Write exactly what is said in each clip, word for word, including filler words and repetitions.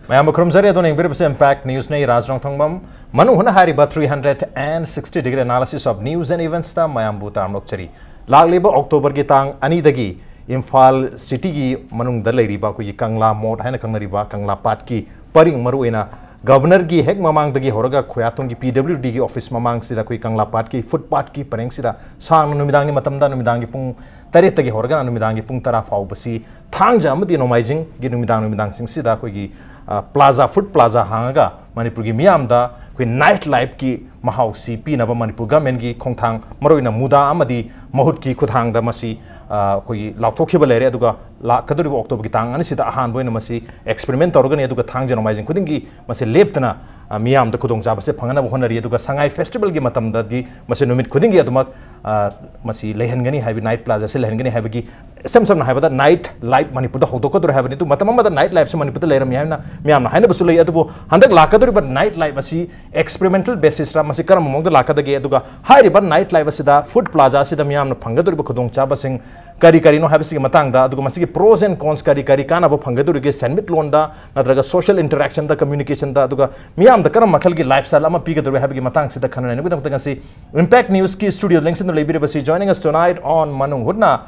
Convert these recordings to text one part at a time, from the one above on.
ꯃꯌꯥꯝꯕꯨ ꯈꯨꯔꯨꯝꯖꯔꯤ꯫ ꯑꯗꯨꯅ ꯌꯦꯡꯕꯤꯔꯤꯕꯁꯤ Impact Newsꯅꯤ꯫ ꯔꯥꯖ ꯔꯣꯡꯊꯣꯡꯕꯝ꯫ ꯃꯅꯨꯡ ꯍꯨꯠꯅ ꯍꯥꯏꯔꯤꯕ three hundred and sixty degree analysis of news and eventsꯇ ꯃꯌꯥꯝꯕꯨ ꯇꯔꯥꯝꯅ ꯑꯣꯛꯆꯔꯤ꯫ ꯂꯥꯛꯂꯤꯕ Octoberꯒꯤ ꯇꯥꯡ ꯑꯅꯤꯗꯒꯤ ꯏꯝꯐꯥꯜ cityꯒꯤ ꯃꯅꯨꯡꯗ ꯂꯩꯔꯤꯕ ꯑꯩꯈꯣꯏꯒꯤ ꯀꯪꯂꯥ ꯃꯣꯠ ꯍꯥꯏꯅ ꯈꯪꯅꯔꯤꯕ ꯀꯪꯂꯥ ꯄꯥꯠꯀꯤ ꯄꯔꯤꯡ, ꯃꯔꯨꯑꯣꯏꯅ Governorꯒꯤ ꯍꯦꯛ ꯃꯃꯥꯡꯗꯒꯤ ꯍꯧꯔꯒ ꯈꯣꯌꯥꯊꯣꯡꯒꯤ PWDꯒꯤ office ꯃꯃꯥꯡꯁꯤꯗ ꯑꯩꯈꯣꯏ ꯀꯪꯂꯥ ꯄꯥꯠꯀꯤ footpathꯀꯤ ꯄꯔꯦꯡꯁꯤꯗ ꯁꯥꯡꯅ ꯅꯨꯃꯤꯗꯥꯡꯒꯤ ꯃꯇꯝꯗ, ꯅꯨꯃꯤꯗꯥꯡꯒꯤ ꯄꯨꯡ ꯇꯔꯦꯠꯇꯒꯤ ꯍꯧꯔꯒ ꯅꯨꯃꯤꯗꯥꯡꯒꯤ ꯄꯨꯡ ꯇꯔꯥ ꯐꯥꯎꯕꯁꯤ ꯊꯥꯡꯖ ꯑꯃꯗꯤ ꯅꯣꯡꯃꯥꯏꯖꯤꯡꯒꯤ ꯅꯨꯃꯤꯗꯥꯡ, ꯅꯨꯃꯤꯗꯥꯡꯁꯤꯡꯁꯤꯗ ꯑꯩꯈꯣꯏꯒꯤ, ꯑ, plaza, food plaza ꯍꯥꯡꯉꯒ ꯃꯅꯤꯄꯨꯔꯒꯤ ꯃꯤꯌꯥꯝꯗ ꯑꯩꯈꯣꯏ night lifeꯀꯤ ꯃꯍꯥꯎꯁꯤ ꯄꯤꯅꯕ ꯃꯅꯤꯄꯨꯔ governmentꯀꯤ ꯈꯣꯡꯊꯥꯡ, ꯃꯔꯨꯑꯣꯏꯅ MUDA ꯑꯃꯗꯤ ꯃꯍꯨꯠꯀꯤ ꯈꯨꯠꯊꯥꯡꯗ ꯃꯁꯤ, ꯑ, ꯑꯩꯈꯣꯏꯒꯤ ꯂꯥꯎꯊꯣꯛꯈꯤꯕ ꯂꯩꯔꯦ꯫ ꯑꯗꯨꯒ ꯂꯥꯛꯀꯗꯧꯔꯤꯕ Octoberꯒꯤ ꯇꯥꯡ ꯑꯅꯤꯁꯤꯗ ꯑꯍꯥꯟꯕ ꯑꯣꯏꯅ ꯃꯁꯤ experiment ꯇꯧꯔꯒꯅꯤ꯫ ꯑꯗꯨꯒ ꯊꯥꯡꯖ ꯅꯣꯡꯃꯥꯏꯖꯤꯡ ꯈꯨꯗꯤꯡꯒꯤ ꯃꯁꯤ ꯂꯦꯞꯇꯅ, ꯑ, ꯃꯤꯌꯥꯝꯗ ꯈꯨꯗꯣꯡꯆꯥꯕꯁꯦ ꯐꯪꯅꯅꯕ ꯍꯣꯠꯅꯔꯤ꯫ ꯑꯗꯨꯒ ꯁꯉꯥꯏ festivalꯒꯤ ꯃꯇꯝꯗꯗꯤ ꯃꯁꯤ ꯅꯨꯃꯤꯠ ꯈꯨꯗꯤꯡꯒꯤ ꯑꯗꯨꯃꯛ, ꯑ, ꯃꯁꯤ ꯂꯩꯍꯟꯒꯅꯤ ꯍꯥꯏꯕ, night plazaꯁꯦ ꯂꯩꯍꯟꯒꯅꯤ ꯍꯥꯏꯕꯒꯤ, ꯏꯁꯝ ꯁꯝꯅ ꯍꯥꯏꯕꯗ night life ꯃꯅꯤꯄꯨꯔꯗ ꯍꯧꯗꯣꯛꯀꯗꯧꯔꯦ ꯍꯥꯏꯕꯅꯤ꯫ ꯑꯗꯨ ꯃꯇꯝ ꯑꯃꯗ night lifeꯁꯦ ꯃꯅꯤꯄꯨꯔꯗ ꯂꯩꯔꯝꯃꯤ ꯍꯥꯏꯅ ꯃꯤꯌꯥꯝꯅ ꯍꯥꯏꯅꯕꯁꯨ ꯂꯩ꯫ ꯑꯗꯨꯕꯨ ꯍꯟꯗꯛ ꯂꯥꯛꯀꯗꯧꯔꯤꯕ night life ꯑꯁꯤ experimental basisꯔ, ꯃꯁꯤ ꯀꯔꯝꯕ ꯃꯑꯣꯡꯗ ꯂꯥꯛꯀꯗꯒꯦ? ꯑꯗꯨꯒ ꯍꯥꯏꯔꯤꯕ night life ꯑꯁꯤꯗ, food plaza ꯑꯁꯤꯗ ꯃꯤꯌꯥꯝꯅ ꯐꯪꯒꯗꯧꯔꯤꯕ ꯈꯨꯗꯣꯡꯆꯥꯕꯁꯤꯡ ꯀꯔꯤ ꯀꯔꯤꯅꯣ ꯍꯥꯏꯕꯁꯤꯒꯤ ꯃꯇꯥꯡꯗ, ꯑꯗꯨꯒ ꯃꯁꯤꯒꯤ pros and cons ꯀꯔꯤ ꯀꯔꯤ ꯀꯥꯟꯅꯕ ꯐꯪꯒꯗꯧꯔꯤꯒꯦ ꯁꯦꯟꯃꯤꯠꯂꯣꯟꯗ ꯅꯠꯇ꯭ꯔꯒ social interactionꯗ, communicationꯗ, ꯑꯗꯨꯒ ꯃꯤꯌꯥꯝꯗ ꯀꯔꯝꯕ ꯃꯈꯜꯒꯤ lifestyle ꯑꯃ ꯄꯤꯒꯗꯧꯔꯤꯕ ꯍꯥꯏꯕꯒꯤ ꯃꯇꯥꯡꯁꯤꯗ ꯈꯟꯅ ꯅꯩꯅꯕꯒꯤꯗꯃꯛꯇ ꯉꯁꯤ Impact Newsꯀꯤ studioꯗ ꯂꯦꯡꯁꯤꯟꯗꯨꯅ ꯂꯩꯕꯤꯔꯤꯕꯁꯤ, joining us tonight on ꯃꯅꯨꯡ ꯍꯨꯠꯅ,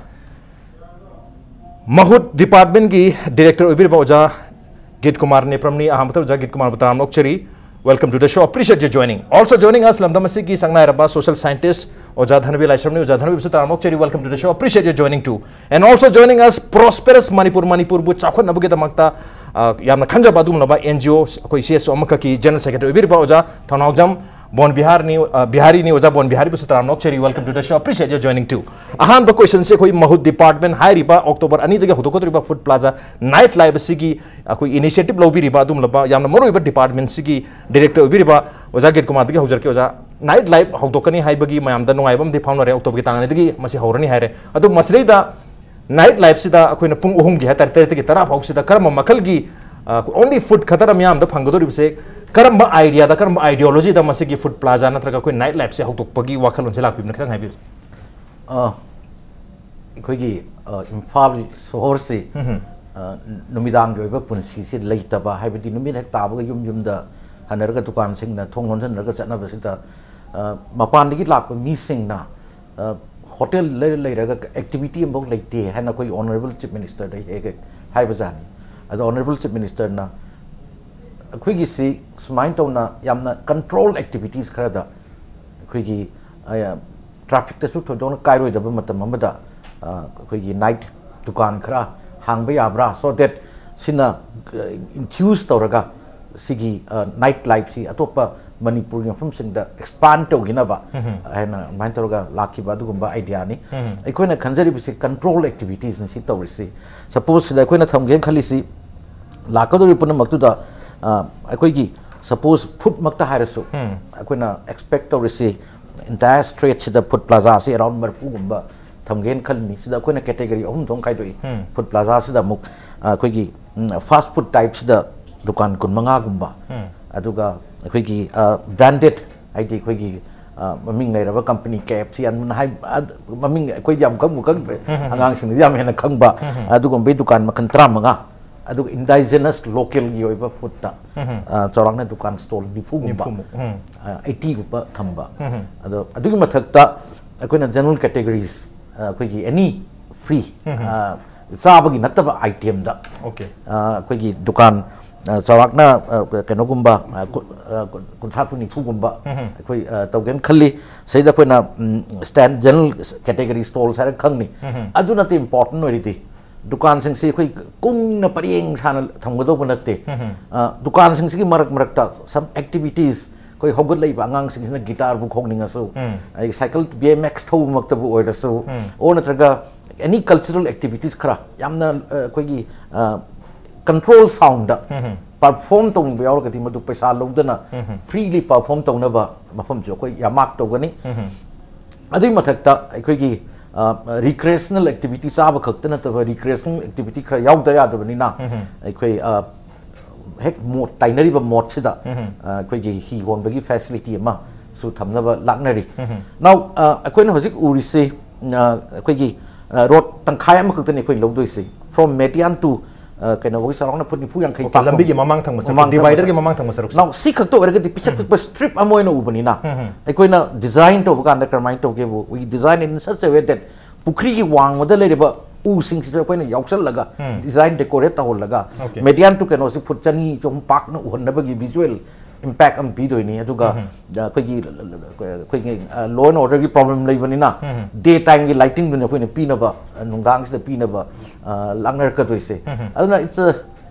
ꯃꯍꯨꯠ departmentꯀꯤ director ꯑꯣꯏꯕꯤꯔꯤꯕ ꯑꯣꯖꯥ ꯒꯤꯠ ꯀꯨꯃꯥꯔ ꯅꯦꯄ꯭ꯔꯝꯅꯤ꯫ ꯑꯍꯥꯟꯕꯗ ꯑꯣꯖꯥ ꯒꯤꯠ ꯀꯨꯃꯥꯔꯕꯨ ꯇꯔꯥꯝꯅ ꯑꯣꯛꯆꯔꯤ꯫ Welcome to the show. Appreciate your joining. Also joining us, ꯂꯝꯗꯝ ꯑꯁꯤꯒꯤ ꯁꯛꯅꯥꯏꯔꯕ social scientist ꯑꯣꯖꯥ ꯙꯅꯕꯤ ꯂꯥꯏꯁ꯭ꯔꯝꯅꯤ꯫ ꯑꯣꯖꯥ ꯙꯅꯕꯤꯕꯨꯁꯨ ꯇꯔꯥꯝꯅ ꯑꯣꯛꯆꯔꯤ꯫ Welcome to the show. Appreciate your joining too. And also joining us, Prosperous Manipur, ꯃꯅꯤꯄꯨꯔꯕꯨ ꯆꯥꯎꯈꯠꯅꯕꯒꯤꯗꯃꯛꯇ, ꯑ, ꯌꯥꯝꯅ ꯈꯟꯖꯕ ꯑꯗꯨꯒꯨꯝꯂꯕ NGO, ꯑꯩꯈꯣꯏ CSO ꯑꯃꯈꯛꯀꯤ general secretary ꯑꯣꯏꯕꯤꯔꯤꯕ ꯑꯣꯖꯥ ꯊꯧꯅꯥꯎꯖꯝ ꯕꯣꯟ ꯕꯤꯍꯥꯔꯅꯤ, ꯑ, ꯕꯤꯍꯥꯔꯤꯅꯤ꯫ ꯑꯣꯖꯥ ꯕꯣꯟ ꯕꯤꯍꯥꯔꯤꯕꯨꯁꯨ ꯇꯔꯥꯝꯅ ꯑꯣꯛꯆꯔꯤ꯫ Welcome to the show. Appreciate your joining too. ꯑꯍꯥꯟꯕ questionꯁꯦ ꯑꯩꯈꯣꯏ ꯃꯍꯨꯠ department ꯍꯥꯏꯔꯤꯕ October ꯑꯅꯤꯗꯒꯤ ꯍꯧꯗꯣꯛꯀꯗꯧꯔꯤꯕ food plaza night life ꯑꯁꯤꯒꯤ ꯑꯩꯈꯣꯏ initiative ꯂꯧꯕꯤꯔꯤꯕ ꯑꯗꯨꯒꯨꯝꯂꯕ ꯌꯥꯝꯅ ꯃꯔꯨꯑꯣꯏꯕ departmentꯁꯤꯒꯤ director ꯑꯣꯏꯕꯤꯔꯤꯕ ꯑꯣꯖꯥ ꯒꯤꯠ ꯀꯨꯃꯥꯔꯗꯒꯤ ꯍꯧꯖꯔꯛꯀꯦ꯫ ꯑꯣꯖꯥ, night life ꯍꯧꯗꯣꯛꯀꯅꯤ ꯍꯥꯏꯕꯒꯤ ꯃꯌꯥꯝꯗ ꯅꯨꯡꯉꯥꯏꯕ ꯑꯃꯗꯤ ꯐꯥꯎꯅꯔꯦ, Octoberꯒꯤ ꯇꯥꯡ ꯑꯅꯤꯗꯒꯤ ꯃꯁꯤ ꯍꯧꯔꯅꯤ ꯍꯥꯏꯔꯦ꯫ ꯑꯗꯨ ꯃꯁꯤꯗꯩꯗ night lifeꯁꯤꯗ ꯑꯩꯈꯣꯏꯅ ꯄꯨꯡ ꯑꯍꯨꯝꯒꯤ ꯍꯥꯏꯇꯥꯔꯦ, ꯇꯔꯦꯠꯇꯒꯤ ꯇꯔꯥ ꯐꯥꯎꯁꯤꯗ ꯀꯔꯝꯕ ꯃꯈꯜꯒꯤ, ꯑ, only food ꯈꯛꯇꯔ ꯃꯤꯌꯥꯝꯗ ꯐꯪꯒꯗꯧꯔꯤꯕꯁꯦ? ꯀꯔꯝꯕ ideaꯗ, ꯀꯔꯝꯕ ideologyꯗ ꯃꯁꯤꯒꯤ food plaza ꯅꯠꯇ꯭ꯔꯒ ꯑꯩꯈꯣꯏ night lifeꯁꯦ ꯍꯧꯗꯣꯛꯄꯒꯤ ꯋꯥꯈꯜꯂꯣꯟꯁꯦ ꯂꯥꯛꯄꯤꯕꯅꯣ? ꯈꯤꯇꯪ ꯍꯥꯏꯕꯤꯌꯨ꯫ ꯑ, ꯑꯩꯈꯣꯏꯒꯤ, ꯑ, ꯏꯝꯐꯥꯜ ꯁꯣꯍꯣꯔꯁꯤ, ꯎꯝ꯫ ꯅꯨꯃꯤꯗꯥꯡꯒꯤ ꯑꯣꯏꯕ ꯄꯨꯟꯁꯤꯁꯤ ꯂꯩꯇꯕ, ꯍꯥꯏꯕꯗꯤ ꯅꯨꯃꯤꯠ ꯍꯦꯛ ꯇꯥꯕꯒ ꯌꯨꯝ ꯌꯨꯝꯗ ꯍꯟꯅꯔꯒ ꯗꯨꯀꯥꯟꯁꯤꯡꯅ ꯊꯣꯡ ꯂꯣꯟꯁꯤꯟꯅꯔꯒ ꯆꯠꯅꯕꯁꯤꯗ, ꯃꯄꯥꯟꯗꯒꯤ ꯂꯥꯛꯄ ꯃꯤꯁꯤꯡꯅ ꯍꯣꯇꯦꯜ ꯂꯩꯔ ꯂꯩꯔꯒ ꯑꯦꯛꯇꯤꯚꯤꯇꯤ ꯑꯃꯐꯥꯎ ꯂꯩꯇꯦ ꯍꯥꯏꯅ ꯑꯩꯈꯣꯏꯒꯤ ꯑꯣꯅꯔꯦꯕꯜ ꯆꯤꯐ ꯃꯤꯅꯤꯁꯇꯔꯗ ꯍꯦꯛ ꯍꯦꯛ ꯍꯥꯏꯕꯖꯥꯠꯅꯤ꯫ ꯑꯗꯣ ꯑꯣꯅꯔꯦꯕꯜ ꯆꯤꯐ ꯃꯤꯅꯤꯁꯇꯔꯅ ꯑꯩꯈꯣꯏꯒꯤꯁꯤ ꯁꯨꯃꯥꯏꯅ ꯇꯧꯅ ꯌꯥꯝꯅ ꯀꯟꯇ꯭ꯔꯣꯜ ꯑꯦꯛꯇꯤꯚꯤꯇꯤꯁ ꯈꯔꯗ ꯑꯩꯈꯣꯏꯒꯤ ꯇ꯭ꯔꯥꯐꯤꯛꯇꯁꯨ ꯊꯣꯏꯗꯣꯛꯅ ꯀꯥꯏꯔꯣꯏꯗꯕ ꯃꯇꯝ ꯑꯃꯗ ꯑꯩꯈꯣꯏꯒꯤ ꯅꯥꯏꯠ ꯗꯨꯀꯥꯟ ꯈꯔ ꯍꯥꯡꯕ ꯌꯥꯕ꯭ꯔꯥ, so that ꯁꯤꯅ ꯏꯟꯊ꯭ꯌꯨꯁ ꯇꯧꯔꯒ ꯁꯤꯒꯤ ꯅꯥꯏꯠ ꯂꯥꯏꯐꯁꯤ ꯑꯇꯣꯞꯄ ꯃꯅꯤꯄꯨꯔꯒꯤ ꯃꯐꯝꯁꯤꯡꯗ ꯑꯦꯛꯁꯄꯥꯟ ꯇꯧꯈꯤꯅꯕ ꯍꯥꯏꯅ ꯑꯗꯨꯃꯥꯏꯅ ꯇꯧꯔꯒ ꯂꯥꯛꯈꯤꯕ ꯑꯗꯨꯒꯨꯝꯕ ꯑꯥꯏꯗꯤꯌꯥꯅꯤ꯫ ꯑꯩꯈꯣꯏꯅ ꯈꯟꯖꯔꯤꯕꯁꯤ ꯀꯟꯇ꯭ꯔꯣꯜ ꯑꯦꯛꯇꯤꯚꯤꯇꯤꯁꯅꯤ ꯁꯤ ꯇꯧꯔꯤꯁꯤ꯫ ꯁꯄꯣꯁ ꯁꯤꯗ ꯑꯩꯈꯣꯏꯅ ꯊꯝꯒꯦꯅ ꯈꯜꯂꯤꯁꯤ, ꯂꯥꯛꯀꯗꯧꯔꯤꯕ ꯄꯨꯝꯅꯃꯛꯇꯨꯗ ꯑꯩꯈꯣꯏꯒꯤ ꯁꯄꯣꯁ ꯐꯨꯗꯃꯛꯇ ꯍꯥꯏꯔꯁꯨ, ꯑꯩꯈꯣꯏꯅ ꯑꯦꯛꯁꯄꯦꯛ ꯇꯧꯔꯤꯁꯤ ꯑꯦꯟꯇꯥꯌꯔ ꯁ꯭ꯇ꯭ꯔꯦꯠꯁꯤꯗ ꯐꯨꯗ ꯄ꯭ꯂꯥꯖꯥꯁꯤ ꯑꯦꯔꯥꯎꯟ ꯃꯔꯤꯐꯨꯒꯨꯝꯕ ꯊꯝꯒꯦꯅ ꯈꯜꯂꯤ꯫ ꯁꯤꯗ ꯑꯩꯈꯣꯏꯅ ꯀꯦꯇꯦꯒꯣꯔꯤ ꯑꯍꯨꯝ ꯊꯣꯛꯅ ꯈꯥꯏꯗꯣꯛꯏ꯫ ꯐꯨꯗ ꯄ꯭ꯂꯥꯖꯥꯁꯤꯗ ꯑꯃꯨꯛ ꯑꯩꯈꯣꯏꯒꯤ ꯐꯥꯁ ꯐꯨꯗ ꯇꯥꯏꯞꯁꯤꯗ ꯗꯨꯀꯥꯟ ꯀꯨꯟꯃꯉꯥꯒꯨꯝꯕ, ꯑꯗꯨꯒ ꯑꯩꯈꯣꯏꯒꯤ ꯕ꯭ꯔꯥꯟꯗꯦꯗ, ꯍꯥꯏꯗꯤ ꯑꯩꯈꯣꯏꯒꯤ ꯃꯃꯤꯡ ꯂꯩꯔꯕ ꯀꯝꯄꯅꯤ ꯀꯦ ꯑꯦꯐ ꯁꯤ ꯃꯃꯤꯡ ꯑꯩꯈꯣꯏꯗꯤ ꯌꯥꯝ ꯈꯪꯕꯨ ꯈꯪꯗ꯭ꯔꯦ, ꯑꯉꯥꯡꯁꯤꯡꯗꯤ ꯌꯥꯝ ꯍꯦꯟꯅ ꯈꯪꯕ, ꯑꯗꯨꯒꯨꯝꯕꯒꯤ ꯗꯨꯀꯥꯟ ꯃꯈꯜ ꯇꯔꯥꯃꯉꯥ, ꯑꯗꯨꯒ ꯏꯟꯗꯥꯏꯖꯤꯅꯁ ꯂꯣꯀꯦꯜꯒꯤ ꯑꯣꯏꯕ ꯐꯨꯗꯇ ꯆꯥꯎꯔꯥꯛꯅ ꯗꯨꯀꯥꯟ ꯁ꯭ꯇꯣꯜ ꯅꯤꯐꯨꯒꯨꯝꯕ, ꯅꯤꯐꯨꯃꯨꯛ꯫ ꯑꯩꯠꯇꯤꯒꯨꯝꯕ ꯊꯝꯕ꯫ ꯑꯗꯣ ꯑꯗꯨꯒꯤ ꯃꯊꯛꯇ ꯑꯩꯈꯣꯏꯅ ꯖꯦꯅꯔꯦꯜ ꯀꯦꯇꯦꯒꯣꯔꯤꯁ, ꯑꯩꯈꯣꯏꯒꯤ ꯑꯦꯅꯤ ꯐ꯭ꯔꯤ, ꯆꯥꯕꯒꯤ ꯅꯠꯇꯕ ꯑꯥꯏꯇꯦꯝꯗ, ꯑꯣꯀꯦ꯫ ꯑꯩꯈꯣꯏꯒꯤ ꯗꯨꯀꯥꯟ ꯆꯥꯎꯔꯥꯛꯅ ꯀꯩꯅꯣꯒꯨꯝꯕ ꯀꯨꯟꯊ꯭ꯔꯥ ꯀꯨꯟ ꯅꯤꯐꯨꯒꯨꯝꯕ ꯑꯩꯈꯣꯏ ꯇꯧꯒꯦꯅ ꯈꯜꯂꯤ꯫ ꯁꯤꯗ ꯑꯩꯈꯣꯏꯅ ꯁ꯭ꯇꯦꯟ ꯖꯦꯅꯔꯦꯜ ꯀꯦꯇꯦꯒꯣꯔꯤ ꯁ꯭ꯇꯣꯜꯁ ꯍꯥꯏꯔꯒ ꯈꯪꯅꯤ꯫ ꯑꯗꯨ ꯅꯠꯇꯦ ꯏꯝꯄꯣꯔꯇꯦꯟ ꯑꯣꯏꯔꯤꯗꯤ, ꯗꯨꯀꯥꯟꯁꯤꯡꯁꯤ ꯑꯩꯈꯣꯏ ꯀꯨꯡꯅ ꯄꯔꯦꯡ ꯁꯥꯅ ꯊꯝꯒꯗꯧꯕ ꯅꯠꯇꯦ꯫ ꯗꯨꯀꯥꯟꯁꯤꯡꯁꯤꯒꯤ ꯃꯔꯛ ꯃꯔꯛꯇ ꯁꯝ ꯑꯦꯛꯇꯤꯚꯤꯇꯤꯁ, ꯑꯩꯈꯣꯏ ꯍꯧꯒꯠꯂꯛꯏꯕ ꯑꯉꯥꯡꯁꯤꯡꯁꯤꯅ ꯒꯤꯇꯥꯔꯕꯨ ꯈꯣꯡꯅꯤꯡꯉꯁꯨ, ꯑꯩ ꯁꯥꯏꯀꯜ ꯕꯤ ꯑꯦꯝ ꯑꯦꯛꯁ ꯊꯧꯕꯃꯛꯇꯕꯨ ꯑꯣꯏꯔꯁꯨ, ꯑꯣꯔ ꯅꯠꯇ꯭ꯔꯒ ꯑꯦꯅꯤ ꯀꯜꯆꯔꯦꯜ ꯑꯦꯛꯇꯤꯚꯤꯇꯤꯁ ꯈꯔ ꯌꯥꯝꯅ ꯑꯩꯈꯣꯏꯒꯤ ꯀꯟꯇ꯭ꯔꯣꯜ ꯁꯥꯎꯟꯗ ꯄꯔꯐꯣꯔꯝ ꯇꯧꯅꯤꯡꯕ ꯌꯥꯎꯔꯒꯗꯤ, ꯃꯗꯨ ꯄꯩꯁꯥ ꯂꯧꯗꯅ ꯐ꯭ꯔꯤꯂꯤ ꯄꯔꯐꯣꯔꯝ ꯇꯧꯅꯕ ꯃꯐꯝꯁꯨ ꯑꯩꯈꯣꯏ ꯌꯥꯝ ꯃꯥꯔꯛ ꯇꯧꯒꯅꯤ꯫ ꯑꯗꯨꯒꯤ ꯃꯊꯛꯇ ꯑꯩꯈꯣꯏꯒꯤ ꯔꯤꯀ꯭ꯔꯦꯁꯅꯦꯜ ꯑꯦꯛꯇꯤꯚꯤꯇꯤ, ꯆꯥꯕ ꯈꯛꯇ ꯅꯠꯇꯕ ꯔꯤꯀ꯭ꯔꯦꯁꯅꯦꯜ ꯑꯦꯛꯇꯤꯚꯤꯇꯤ ꯈꯔ ꯌꯥꯎꯗ ꯌꯥꯗꯕꯅꯤꯅ, ꯑꯩꯈꯣꯏ ꯍꯦꯛ ꯃꯣꯠ ꯇꯥꯏꯅꯔꯤꯕ ꯃꯣꯠꯁꯤꯗ ꯑꯩꯈꯣꯏꯒꯤ ꯍꯤ ꯍꯣꯟꯕꯒꯤ ꯐꯦꯁꯤꯂꯤꯇꯤ ꯑꯃꯁꯨ ꯊꯝꯅꯕ ꯂꯥꯛꯅꯔꯤ꯫ ꯅꯥꯎ, ꯑꯩꯈꯣꯏꯅ ꯍꯧꯖꯤꯛ ꯎꯔꯤꯁꯤ ꯑꯩꯈꯣꯏꯒꯤ ꯔꯣꯗ ꯇꯪꯈꯥꯏ ꯑꯃꯈꯛꯇꯅꯤ ꯑꯩꯈꯣꯏ ꯂꯧꯗꯣꯏꯁꯤ, from Meitean to ꯑ, ꯀꯩꯅꯣꯐꯥꯎꯒꯤ ꯆꯥꯎꯔꯥꯛꯅ ꯐꯨꯠ ꯅꯤꯐꯨ ꯌꯥꯡꯈꯩ ꯂꯝꯕꯤꯒꯤ ꯃꯃꯥꯡ ꯊꯪꯕ ꯁꯔꯨꯛ, ꯃꯃꯥꯡ ꯊꯪꯕ dividerꯒꯤ ꯁꯔꯨꯛ꯫ ꯃꯃꯥꯡ ꯊꯪꯕ ꯁꯔꯨꯛꯁꯦ꯫ Now, ꯁꯤ ꯈꯛꯇ ꯑꯣꯏꯔꯒꯗꯤ ꯄꯤꯛꯁꯛ ꯄꯤꯛꯄ strip ꯑꯃ ꯑꯣꯏꯅ ꯎꯕꯅꯤꯅ, ꯑꯩꯈꯣꯏꯅ design ꯇꯧꯕ ꯀꯥꯟꯗ ꯀꯔꯝꯍꯥꯏꯅ ꯇꯧꯒꯦꯕꯨ, we design in such a way that ꯄꯨꯈ꯭ꯔꯤꯒꯤ ꯋꯥꯡꯃꯗ ꯂꯩꯔꯤꯕ ꯎꯁꯤꯡꯁꯤꯁꯨ ꯑꯩꯈꯣꯏꯅ ꯌꯥꯎꯁꯜꯂꯒ, design decorate ꯇꯧꯍꯜꯂꯒ, Okay. median to ꯀꯩꯅꯣꯁꯤ ꯐꯨꯠ ꯆꯅꯤ ꯆꯍꯨꯝ ꯄꯥꯛꯅ ꯎꯍꯟꯅꯕꯒꯤ visual impact ꯑꯃ ꯄꯤꯗꯣꯏꯅꯤ꯫ ꯑꯗꯨꯒ ꯑꯩꯈꯣꯏꯒꯤ, ꯑꯩꯈꯣꯏꯒꯤ law and orderꯒꯤ problem ꯂꯩꯕꯅꯤꯅ, day timeꯒꯤ lightingꯗꯨꯅ ꯑꯩꯈꯣꯏꯅ ꯄꯤꯅꯕ, ꯅꯨꯡꯗꯥꯡꯁꯤꯗ ꯄꯤꯅꯕ, ꯑ, ꯂꯥꯛꯅꯔꯛꯀꯗꯣꯏꯁꯦ꯫ ꯑꯗꯨꯅ it's a